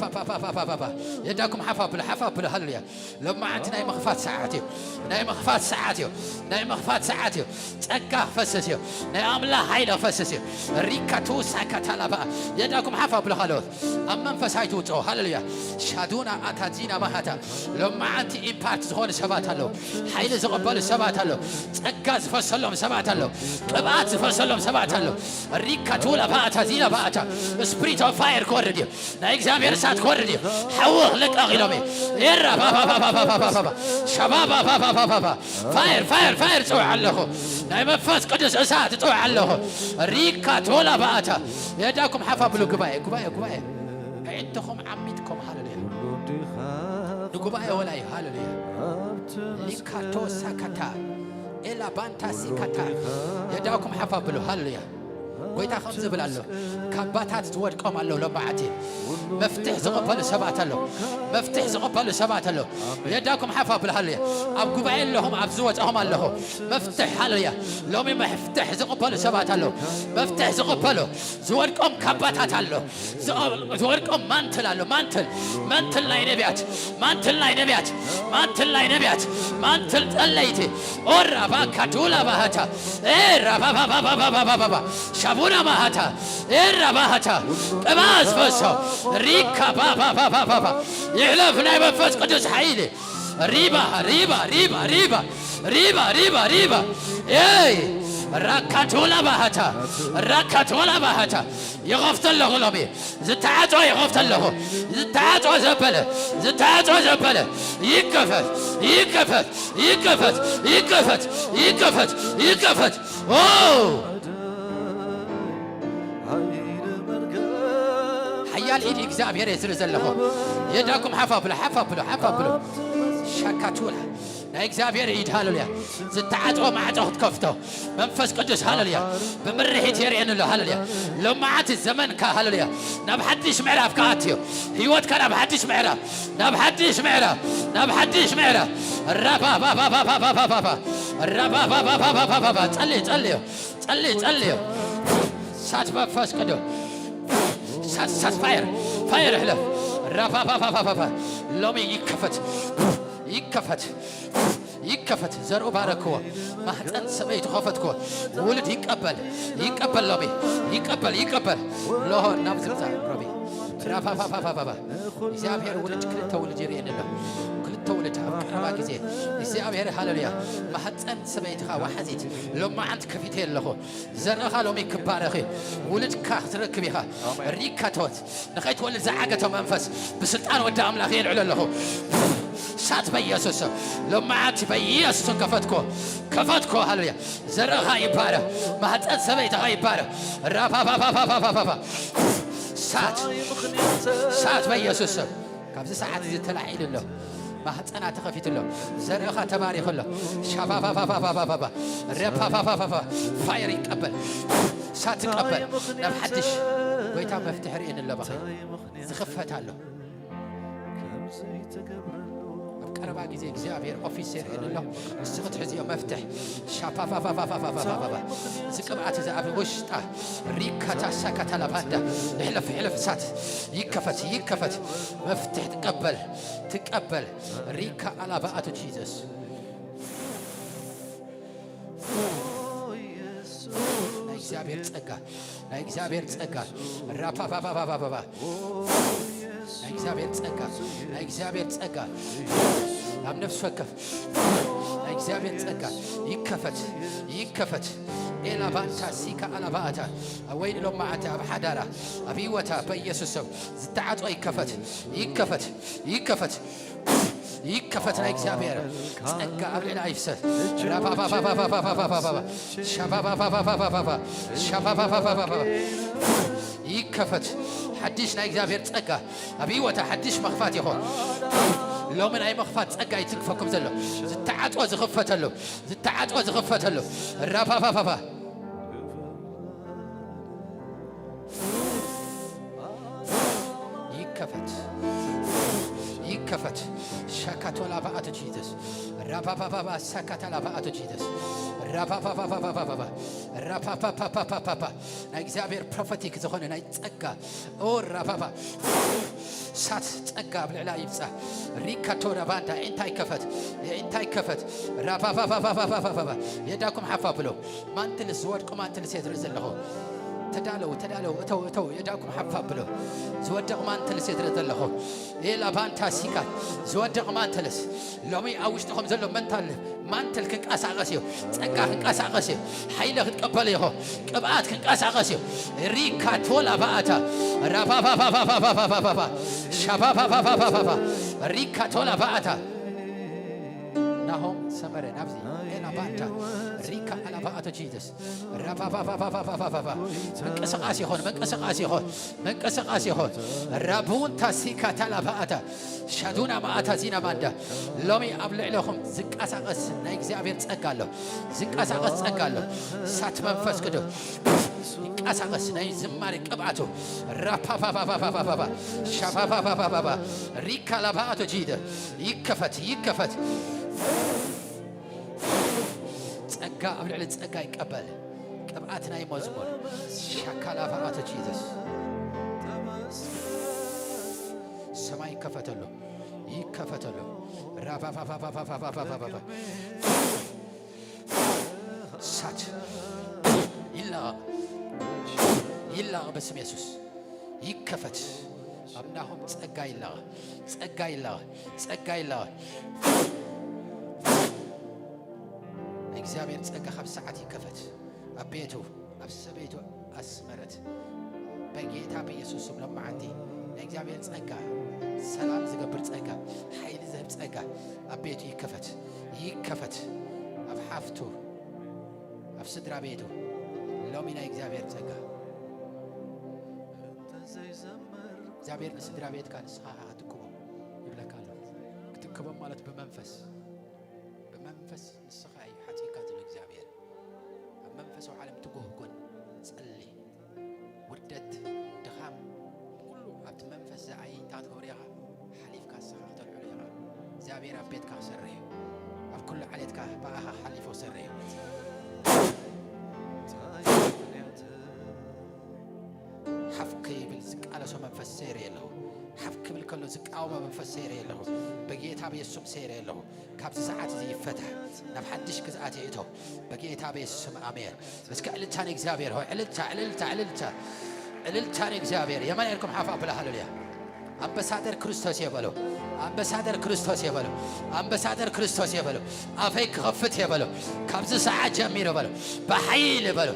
ፓፓፓፓፓፓ። የዳኩም ሓፍ ኣብሉ፣ ሓፍ ኣብሉ። ሃሌሉያ። ሎማዓንቲ ናይ ምኽፋት ሰዓት እዩ። ናይ ምኽፋት ሰዓት እዩ። ናይ ምኽፋት ሰዓት እዩ። ጸጋ ክፈስስ እዩ። ናይ ኣምላኽ ሓይሊ ክፈስስ እዩ። ሪካ ትውሳ ካታላባ። የዳኩም ሓፍ ኣብሉ ካልኦት። ኣብ መንፈስ ኣይትውጽኦ። ሃሌሉያ። ሻዱና ኣታዚና ማሃታ። ሎማዓንቲ ኢምፓርት ዝኾኑ ሰባት ኣለዉ። ሓይሊ ዝቕበሉ ሰባት ኣለዉ። ጸጋ ዝፈሰሎም ሰባት ኣለዉ። ቅብኣት ዝፈሰሎም ሰባት ኣለዉ። ሪካ ትውላ ባእታ ዚላ ባእታ። ስፕሪት ኦፍ ፋየር ክወርድ እዩ። ናይ እግዚኣብሔር እሳት ክወርድ እዩ። ሓዊ ክልቀቕ ኢሎም እዩ። ኤራ ባባባባባባባባ። ሸባባባባባባባ። ፋየር፣ ፋየር፣ ፋየር ጽውዕ ኣለኹ። ናይ መንፈስ ቅዱስ እሳት ጽውዕ ኣለኹ። ሪካ ቶላ ባእታ። የዳኩም ሓፍ ኣብሉ ጉባኤ፣ ጉባኤ፣ ጉባኤ። ኣዒንትኹም ዓሚትኩም፣ ሃሌሉያ። ንጉባኤ ወላይ፣ ሃሌሉያ። ሊካቶ ሳካታ፣ ኤላ ባንታ ሲካታ። የዳኩም ሓፍ ኣብሉ፣ ሃሌሉያ። ጎይታ ከም ዝብል ኣሎ፣ ካባታት ዝወድቆም ኣለዉ ሎማዓቲ። መፍትሕ ዝቕበሉ ሰባት ኣለዉ። መፍትሕ ዝቕበሉ ሰባት ኣለዉ። የዳኩም ሓፍ ኣብሉ፣ ሃሌሉያ። ኣብ ጉባኤ ኣለኹም፣ ኣብ ዝወጻኹም ኣለኹ። መፍትሕ፣ ሃሌሉያ። ሎሚ መፍትሕ ዝቕበሉ ሰባት ኣለዉ። መፍትሕ ዝቕበሉ ዝወድቆም ካባታት ኣሎ። ዝወድቆም ማንትል ኣሎ። ማንትል፣ ማንትል ናይ ነቢያት፣ ማንትል ናይ ነቢያት፣ ማንትል ናይ ነቢያት፣ ማንትል ጸለይቲ። ኦራ ባካ ዱላ ባሃታ። ኤራ ባባባባባባባ። ሻቡና ማሃታ። ኤራ ባሃታ። ቅባ ዝፈሶ። ሪካ ባባባባባባ። ይሕለፍ ናይ መንፈስ ቅዱስ ሓይሊ። ሪባ፣ ሪባ፣ ሪባ፣ ሪባ። ሪባ፣ ሪባ፣ ሪባ። ኤይ! ራካቶላ ባሃታ። ራካቶላ ባሃታ። ይኸፍት ኣለኹ ሎሚ። ዝተዓጽወ ይኸፍት ኣለኹ። ዝተዓጽወ ዘበለ። ዝተዓጽወ ዘበለ። ይከፈት። ይከፈት። ይከፈት። ይከፈት። ይከፈት። ይከፈት። ኦ! ሓያል ኢድ እግዚኣብሔር እየ ዝርኢ ዘለኹ። የዳኩም ሓፍ ኣብሉ፣ ሓፍ ኣብሉ፣ ሓፍ ኣብሉ። ሻካቱላ። ናይ እግዚኣብሔር ኢድ፣ ሃሌሉያ። ዝተዓጽወ ማዕጾ ክትከፍቶ መንፈስ ቅዱስ፣ ሃሌሉያ። ብምርሒት የርእየኒ ኣሎ፣ ሃሌሉያ። ሎማዓቲ ዘመንካ፣ ሃሌሉያ። ናብ ሓድሽ ምዕራፍ ክኣትዮ። ህይወትካ ናብ ሓድሽ ምዕራፍ፣ ናብ ሓድሽ ምዕራፍ፣ ናብ ሓድሽ ምዕራፍ። ራባባባባባባባ። ራባባባባባባባ። ጸልዩ፣ ጸልዩ። ጸልዩ፣ ጸልዩ። እሳት መንፈስ ቅዱስ። እሳት፣ እሳት ፋየር፣ ፋየር እሕለፍ። ራፋፋፋፋፋፋ። ሎሚ ይከፈት፣ ይከፈት፣ ይከፈት። ዘርኡ ባረክዎ። ማህፀን ሰበይቲ ከፈትክዎ። ውሉድ ይቀበል፣ ይቀበል ሎሚ፣ ይቀበል፣ ይቀበል። ሎሆ ናብ ዝብዛ ሮቢ። ራፋፋፋፋፋፋ። እግዚኣብሔር ውሉድ ክልተ ውሉድ ይርእየኒ ኣሎ። ክልተ ውሉድ ኣብ ቀረባ ግዜ። እግዚኣብሔር ሃሌሉያ። ማህፀን ሰበይትኻ ወሓዚት ሎማዓንቲ ከፊተ ኣለኹ። ዘርእኻ ሎሚ ክባረኽ እዩ። ውሉድካ ክትረክብ ኢኻ። ኣሜን። ሪካ ተወት። ንኸይትወልድ ዝዓገተ መንፈስ ብስልጣን ወዲ ኣምላኽ የልዕሎ ኣለኹ። እሳት በኢየሱስ ስም። ሎማዓንቲ በኢየሱስ ስም ከፈትኮ። ከፈትኮ። ሃሌሉያ። ዘርእኻ ይባረኽ። ማህፀን ሰበይትኻ ይባረኽ። ራፋፋፋፋፋፋፋፋ። እሳት። እሳት በኢየሱስ ስም። ካብዚ ሰዓት እዚ ተላዒሉ ኣሎ። ማህፀና ተኸፊቱ ኣሎ። ዘርእኻ ተባሪኹ ኣሎ። ሻፋፋፋፋፋፋፋፋ። ረፋፋፋፋፋ። ፋየር ይቀበል። እሳት ይቀበል። ናብ ሓድሽ ጎይታ መፍትሒ ርእየኒ ኣሎ። ባኸ ዝኽፈት ኣሎ። ኣብ ቀረባ ግዜ እግዚኣብሔር ኦፊስ የርእየኒ ኣሎ። ንሱ ክትሕዝዮ መፍትሕ። ሻፋፋፋፋፋፋፋፋፋ። እዚ ቅብኣት እዚ ኣብ ውሽጣ ሪካ ታሳ ካታላባንዳ። ይሕለፍ፣ ይሕለፍ እሳት። ይከፈት፣ ይከፈት። መፍትሕ ትቀበል፣ ትቀበል። ሪካ ኣላባኣቱ ጂዘስ። ናይ እግዚኣብሔር ጸጋ፣ ናይ እግዚኣብሔር ጸጋ። ራፓፓፓፓፓፓ። ናይ እግዚኣብሔር ጸጋ፣ ናይ እግዚኣብሔር ጸጋ። ኣብ ነፍሲ ወከፍ ናይ እግዚኣብሔር ጸጋ ይከፈት፣ ይከፈት። ኤላባንታ ሲካ ኣላባኣታ። ኣብ ወይኒ ሎማዓንቲ ኣብ ሓዳራ፣ ኣብ ህይወታ በኢየሱስ ስም ዝተዓጽወ ይከፈት፣ ይከፈት፣ ይከፈት። ይከፈት ናይ እግዚኣብሔር ጸጋ ኣብ ልዕላ ይፍሰስ። ራባባባባባባባባባ። ሻባባባባባባባ። ሻባባባባባባ። ይከፈት ሓድሽ ናይ እግዚኣብሔር ጸጋ ኣብ ህይወታ ሓድሽ መኽፋት ይኹን። ሎሚ ናይ መኽፋት ጸጋ ይትንክፈኩም ዘሎ። ዝተዓጽወ ዝኽፈተሉ፣ ዝተዓጽወ ዝኽፈተሉ። ራባባባባ። ይከፈት፣ ይከፈት። ሻካቶላ ባኣተ ጂዘስ። ራ ራፓፓፓፓ ሳካታላ ባኣቶ ጂደስ ራፓፓፓፓፓፓፓ ራፓፓፓፓፓፓ ናይ እግዚኣብሔር ፕሮፌቲክ ዝኾነ ናይ ጸጋ ኦ ራፓፓ ሳት ጸጋ ኣብ ልዕላ ይብጻ። ሪካቶ ራባንዳ እንታይ ከፈት እንታይ ከፈት ራፓፓፓፓፓፓ የዳኩም ሓፋ ብሎ ማንትልስ ዝወድቁ ማንትልስ የድሪ ዘለኹ ተዳለው ተዳለው እተው እተው የዳኩም ሓፋ ብሎ ዝወደቕ ማንትልስ የድሪ ዘለኹ ኤላ ባንታ ሲካ ዝወደቕ ማንትልስ ሎሚ ኣብ ውሽጥኹም ዘሎ መንታል ማንትል ክንቀሳቐስ እዩ። ጸጋ ክንቀሳቐስ እዩ። ሓይለ ክትቀበል ኢኹ። ቅብኣት ክንቀሳቐስ እዩ። ሪካ ቶላ ባኣታ ራባባባባባባባ ሻባባባባባባ ሪካ ቶላ ባኣታ ናሆም ሰመረ ናብዚ ኤላ ባንታ ሪካ ኣላ ባኣቶ ጂደስ ራባባባባባባባ ምንቅስቃስ ይኹን ምንቅስቃስ ይኹን ምንቅስቃስ ይኹን ራቡንታ ሲካ ታላ ባኣታ ሻዱና ማኣታ ዚና ማንዳ ሎሚ ኣብ ልዕለኹም ዝንቀሳቐስ ናይ እግዚኣብሔር ጸጋ ኣሎ። ዝንቀሳቐስ ጸጋ ኣሎ። እሳት መንፈስ ቅዱስ ይንቀሳቐስ ናይ ዝማሬ ቅብኣቱ ራፓፓፓፓፓፓፓ ሻፓፓፓፓፓ ሪካ ላባኣቶ ጂደ ይከፈት ይከፈት ጸጋ ኣብ ልዕሊ ጸጋ ይቀበል ቅብኣት ናይ መዝሙር ሻካ ላባኣቶ ጂዘስ ሰማይ ይከፈተሉ ይከፈተሉ ራባባባባባባባባ ሳት ይላቐቕ ይላቐቕ በስም የሱስ ይከፈት ኣብ ናሆም ጸጋ ይላቐቕ ጸጋ ይላቐቕ ጸጋ ይላቐቕ ናይ እግዚኣብሔር ጸጋ ካብ ሰዓት ይከፈት ኣብ ቤቱ ኣብ ሰበይቱ ኣስመረት በጌታ በኢየሱስ ስም ሎማዓንቲ ናይ እግዚኣብሔር ጸጋ ሰላም ዝገብር ጸጋ ሓይሊ ዝህብ ጸጋ ኣብ ቤቱ ይከፈት ይከፈት ኣብ ሓፍቱ ኣብ ስድራ ቤቱ ሎሚ ናይ እግዚኣብሔር ጸጋ እግዚኣብሔር ንስድራ ቤትካ ንስኻ ክትክቦም ይብለካ ኣሎ ክትክቦም ማለት ብመንፈስ ብመንፈስ ንስኻ እዩ ሓፂካ ዝብል እግዚኣብሔር ኣብ መንፈሳዊ ዓለም ትጉህ ኩን ጸሊ ውርደት ድኻም ኩሉ ኣብቲ መንፈስ ዝዓይ እንታይ ክትገብር ኢኻ ሓሊፍካ ንስኻ ክተልዕሎ ኢኻ እግዚኣብሔር ኣብ ቤትካ ክሰርሕ እዩ ኣብ ኩሉ ዓሌትካ ብኣኻ ሓሊፎ ክሰርሕ እዩ ሓፍ ከይብል ዝቃለሶ መንፈስ ሰይረ የለኹ ሓፍ ክብል ከሎ ዝቃወሞ መንፈስ ሰይረ የለኹ በጌታ ብየሱም ሰይረ የለኹ ካብዚ ሰዓት እዚ ይፈታሕ ናብ ሓድሽ ግዝኣት ይእቶ በጌታ ብየሱስም ኣሜን እስከ ዕልልታ ንእግዚኣብሔር ሆይ ዕልልታ ዕልልታ ዕልልታ ዕልልታ ንእግዚኣብሔር የመን ኢልኩም ሓፍ ኣብላ ሃሌሉያ ኣምበሳደር ክርስቶስ የበሉ ኣምበሳደር ክርስቶስ የበሉ ኣምበሳደር ክርስቶስ የበሉ ኣፈይ ክኸፍት የበሉ ካብዚ ሰዓት ጀሚሩ በሉ ብሓይል በሉ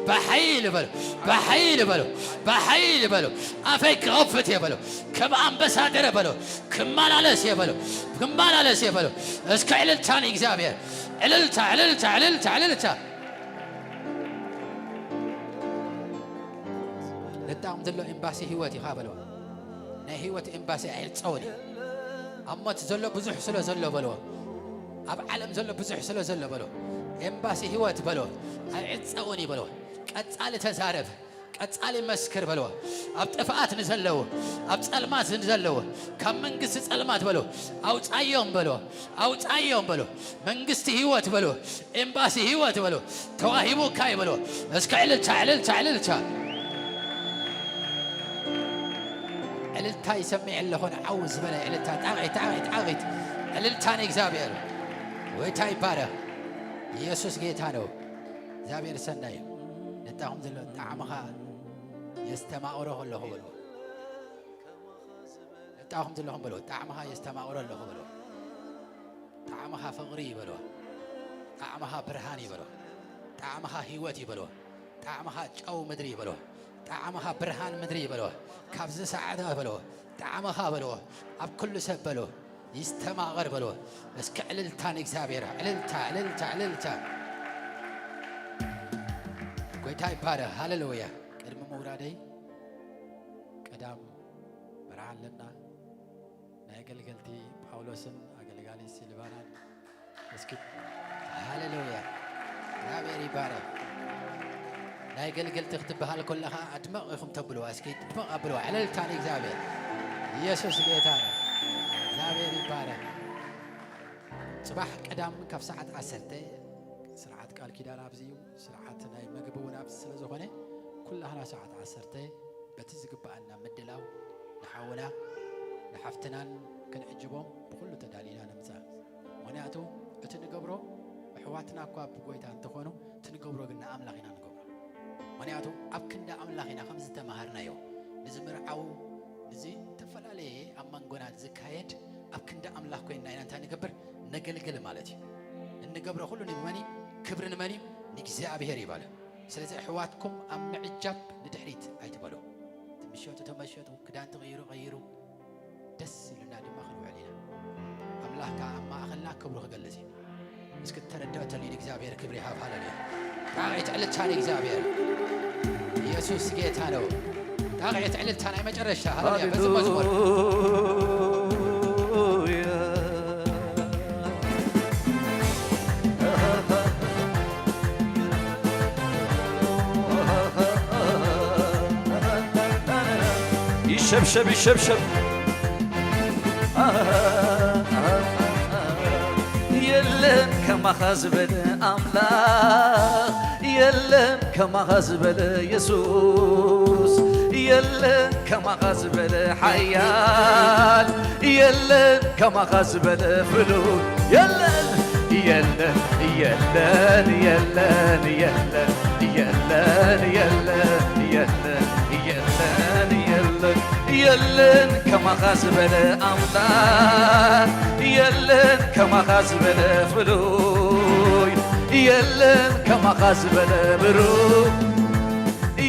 ብሓይል በሉ ብሓይል በሉ ብሓይል በሉ ኣፈይ ክኸፍት የበሉ ከም ኣምበሳደር በሉ ክመላለስ የበሉ ክመላለስ የበሉ እስከ ዕልልታ ንእግዚኣብሔር ዕልልታ ዕልልታ ዕልልታ ዕልልታ ነጣቕም ዘሎ ኤምባሲ ህይወት ኢኻ በለዋ ናይ ህይወት ኤምባሲ ኣይዕፀውን እዩ ኣብ ሞት ዘሎ ብዙሕ ስለ ዘሎ በለዎ ኣብ ዓለም ዘሎ ብዙሕ ስለ ዘሎ በለዎ ኤምባሲ ህይወት በለዎ ኣይዕፀውን እዩ በለዎ ቀፃሊ ተዛረብ ቀጻሊ መስክር በልዎ። ኣብ ጥፍኣት ንዘለዉ፣ ኣብ ጸልማት ንዘለዉ፣ ካብ መንግስቲ ጸልማት በልዎ፣ ኣውጻዮም በልዎ፣ ኣውጻዮም በልዎ። መንግስቲ ህይወት በልዎ፣ ኤምባሲ ህይወት በልዎ፣ ተዋሂቡካ እዩ በልዎ። እስከ ዕልልታ፣ ዕልልታ፣ ዕልልታ። ዕልልታ ይሰምዕ ኣለኹ፣ ንዓው ዝበለ ዕልልታ፣ ጣቒት፣ ጣቒት፣ ጣቒት። ዕልልታ ንእግዚኣብሔር። ጎይታ ይባረኽ። ኢየሱስ ጌታ ነው። እግዚኣብሔር ሰናይ እዩ። ነጣኹም ዘሎ ጣዕምኻ የስተማቕሮ ከለኹ በልዎ። ነጣኹም ዘለኹም በልዎ። ጣዕምኻ የስተማቕሮ ኣለኹ በልዎ። ጣዕምኻ ፍቕሪ እዩ በልዎ። ጣዕምኻ ብርሃን እዩ በልዎ። ጣዕምኻ ህይወት እዩ በልዎ። ጣዕምኻ ጨው ምድሪ እዩ በልዎ። ጣዕምኻ ብርሃን ምድሪ እዩ በልዎ። ካብዚ ሰዓት በልዎ። ጣዕምኻ በልዎ። ኣብ ኩሉ ሰብ በልዎ። ይስተማቐር በልዎ። እስከ ዕልልታ ንእግዚኣብሔር። ዕልልታ፣ ዕልልታ፣ ዕልልታ። ጎይታ ይባረኽ። ሃሌሉያ። ቅድሚ ምውራደይ ቀዳም መርዓ ኣለና። ናይ ኣገልገልቲ ጳውሎስን ኣገልጋሊ ሲልቫናን እስኪ ሃሌሉያ። እግዚኣብሔር ይባረኽ። ናይ ኣገልገልቲ ክትበሃል ከለኻ ኣድመቕ ኢኹም ተብልዋ። እስኪ ድመቕ ኣብልዋ። ዕልልታ ንእግዚኣብሔር። ኢየሱስ ጌታ ነው። እግዚኣብሔር ይባረኽ። ጽባሕ ቀዳም ካብ ሰዓት ዓሰርተ ስርዓት ቃል ኪዳን ኣብዚ እዩ። ስርዓት ናይ ምግቢ እውን ኣብዚ ስለ ዝኾነ፣ ኩላህና ሰዓት ዓሰርተ በቲ ዝግብኣና ምድላው ንሓውና ንሓፍትናን ክንዕጅቦም ብኹሉ ተዳሊና ንምጻእ። ምኽንያቱ እቲ ንገብሮ፣ ኣሕዋትና እኳ ብጎይታ እንተኾኑ፣ እቲ ንገብሮ ግን ንኣምላኽ ኢና ንገብሮ። ምኽንያቱ ኣብ ክንዲ ኣምላኽ ኢና ከም ዝተማሃርናዮ፣ ንዝምርዓው፣ ንዚ ዝተፈላለየ ኣብ መንጎና ዝካየድ ኣብ ክንዲ ኣምላኽ ኮይንና ኢና እንታይ ንገብር? ነገልግል ማለት እዩ። እንገብሮ ኩሉ ንመን እዩ? ክብሪ ንመን እዩ? ንእግዚኣብሔር እዩ በለ። ስለዚ ኣሕዋትኩም ኣብ ምዕጃብ ንድሕሪት ኣይትበሉ። እቲ ምሸጡ ተመሸጡ፣ ክዳን ትቕይሩ ቀይሩ፣ ደስ ኢሉና ድማ ክንውዕል ኢና። ኣምላኽ ከኣ ኣብ ማእኸልና ክብሩ ክገልጽ እዩ። እስኪ ተረድኦ ተልዩ ንእግዚኣብሔር ክብሪ ይሃብ። ሃሌሉያ። ጣቕዒት ዕልልታ ንእግዚኣብሔር። ኢየሱስ ጌታ ነው። ጣቕዒት ዕልልታ ናይ መጨረሻ። ሃሌሉያ። በዚ መዝሙር ሃሌሉያ። ይሸብሸብ፣ ይሸብሸብ። የለን ከማኻ ዝበለ ኣምላኽ፣ የለን ከማኻ ዝበለ የሱስ፣ የለን ከማኻ ዝበለ ሓያል፣ የለን ከማኻ ዝበለ ፍሉይ። የለን፣ የለን፣ የለን፣ የለን፣ የለን፣ የለን፣ የለን፣ የለን፣ የለን፣ የለን ከማኻ ዝበለ ኣምላኽ፣ የለን ከማኻ ዝበለ ፍሉይ፣ የለን ከማኻ ዝበለ ብሩኽ፣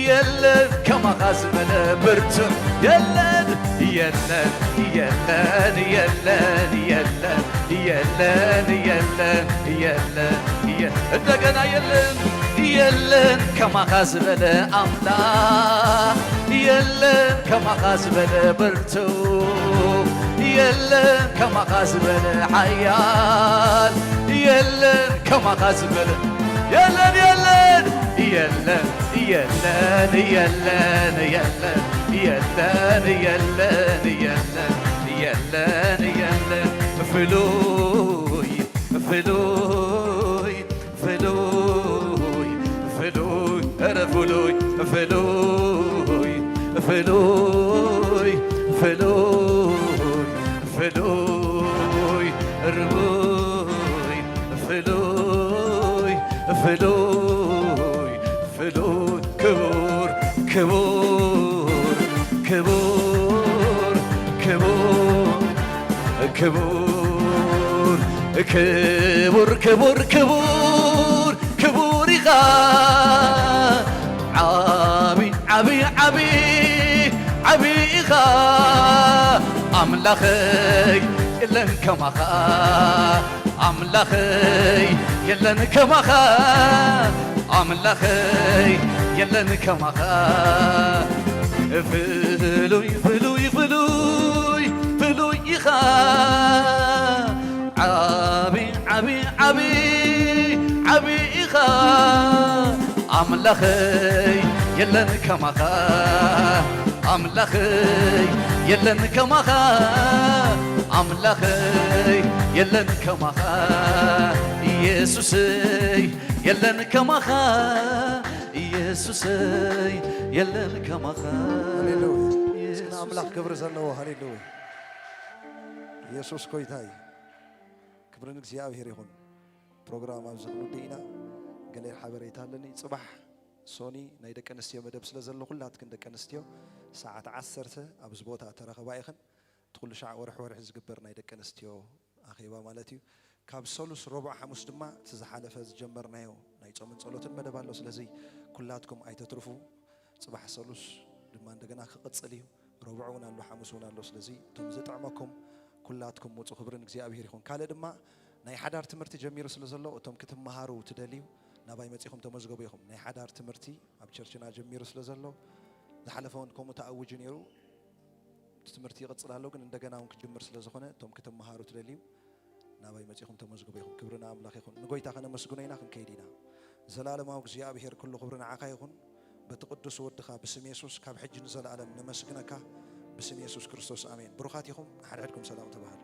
የለን ከማኻ ዝበለ ብርቱዕ። የለን፣ የለን፣ የለን፣ የለን፣ የለን፣ የለን፣ የለን፣ የለን፣ የ-፣ እንደገና የለን፣ የለን ከማኻ ዝበለ ኣምላኽ፣ የለን ከማኻ ዝበለ ብርቱዕ፣ የለን ከማኻ ዝበለ ሓያል፣ የለን ከማኻ ዝበለ፣ የለን፣ የለን፣ የለን፣ የለን፣ የለን፣ የለን፣ የለን፣ የለን፣ የለን፣ የለን፣ የለን፣ ፍሉይ፣ ፍሉይ፣ ፍሉይ፣ ፍሉይ፣ ኧረ ፍሉይ፣ ፍሉይ፣ ፍሉይ፣ ፍሉይ፣ ፍሉይ፣ ርቡይ፣ ፍሉይ፣ ፍሉይ፣ ፍሉይ፣ ክቡር፣ ክቡር፣ ክቡር፣ ክቡር፣ ክቡር፣ ክቡር፣ ክቡር፣ ክቡር፣ ክቡር ኢኻ። ዓቢ፣ ዓቢ፣ ዓቢ፣ ዓቢ ኢኻ ኣምላኸይ፣ የለን ከማኻ። ኣምላኸይ የለን ከማኻ፣ ኣምላኸይ የለን ከማኻ። ፍሉይ፣ ፍሉይ፣ ፍሉይ፣ ፍሉይ ኢኻ። ዓቢ፣ ዓቢ፣ ዓቢ፣ ዓቢ ኢኻ። ኣምላኸይ የለን ከማኻ፣ ኣምላኸይ የለን ከማኻ፣ ኣምላኸይ የለን ከማኻ። ኢየሱሰይ የለን ከማኻ፣ ኢየሱሰይ የለን ከማኻ። ሃሌሉያ። እስኪ ኢየሱስ። ንኣምላኽ ክብሪ ዘለዎ ሃሌሉያ። ኢየሱስ ጎይታ እዩ። ክብሪ ንእግዚኣብሔር ይኹን። ፕሮግራም ኣብዚ ክንውድእ ኢና። ገለ ሓበሬታ ኣለኒ። ጽባሕ ሶኒ ናይ ደቂ ኣንስትዮ መደብ ስለ ዘሎ፣ ኩላትክን ደቂ ኣንስትዮ ሰዓት ዓሰርተ ኣብዚ ቦታ ተረኸባ ኢኽን። እቲ ኩሉ ሻዕ ወርሒ ወርሒ ዝግበር ናይ ደቂ ኣንስትዮ ኣኼባ ማለት እዩ። ካብ ሰሉስ፣ ረቡዕ፣ ሓሙስ ድማ እቲ ዝሓለፈ ዝጀመርናዮ ናይ ጾምን ጸሎትን መደብ ኣሎ። ስለዚ ኩላትኩም ኣይተትርፉ። ጽባሕ ሰሉስ ድማ እንደገና ክቕጽል እዩ። ረቡዕ እውን ኣሎ፣ ሓሙስ እውን ኣሎ። ስለዚ እቶም ዝጥዕመኩም ኩላትኩም ውጹ። ክብሪ ንእግዚኣብሔር ይኹን። ካልእ ድማ ናይ ሓዳር ትምህርቲ ጀሚሩ ስለ ዘሎ፣ እቶም ክትመሃሩ ትደልዩ ናባይ መጺኹም ተመዝገቡ ኢኹም። ናይ ሓዳር ትምህርቲ ኣብ ቸርችና ጀሚሩ ስለ ዘሎ፣ ዝሓለፈ እውን ከምኡ ተኣዊጁ ነይሩ። እቲ ትምህርቲ ይቕጽል ኣሎ፣ ግን እንደገና እውን ክጅምር ስለ ዝኾነ፣ እቶም ክትመሃሩ ትደልዩ ናባይ መጺኹም ተመዝግቡ ኢኹም። ክብሪ ንኣምላኽ ይኹን። ንጎይታ ከነመስግኖ ኢና፣ ክንከይድ ኢና። ዘላለማዊ እግዚኣብሔር፣ ኩሉ ክብሪ ንዓኻ ይኹን። በቲ ቅዱስ ወድኻ ብስም የሱስ ካብ ሕጂ ንዘለኣለም ነመስግነካ፣ ብስም የሱስ ክርስቶስ፣ ኣሜን። ብሩኻት ኢኹም። ሓድሕድኩም ሰላም ተባሃሉ።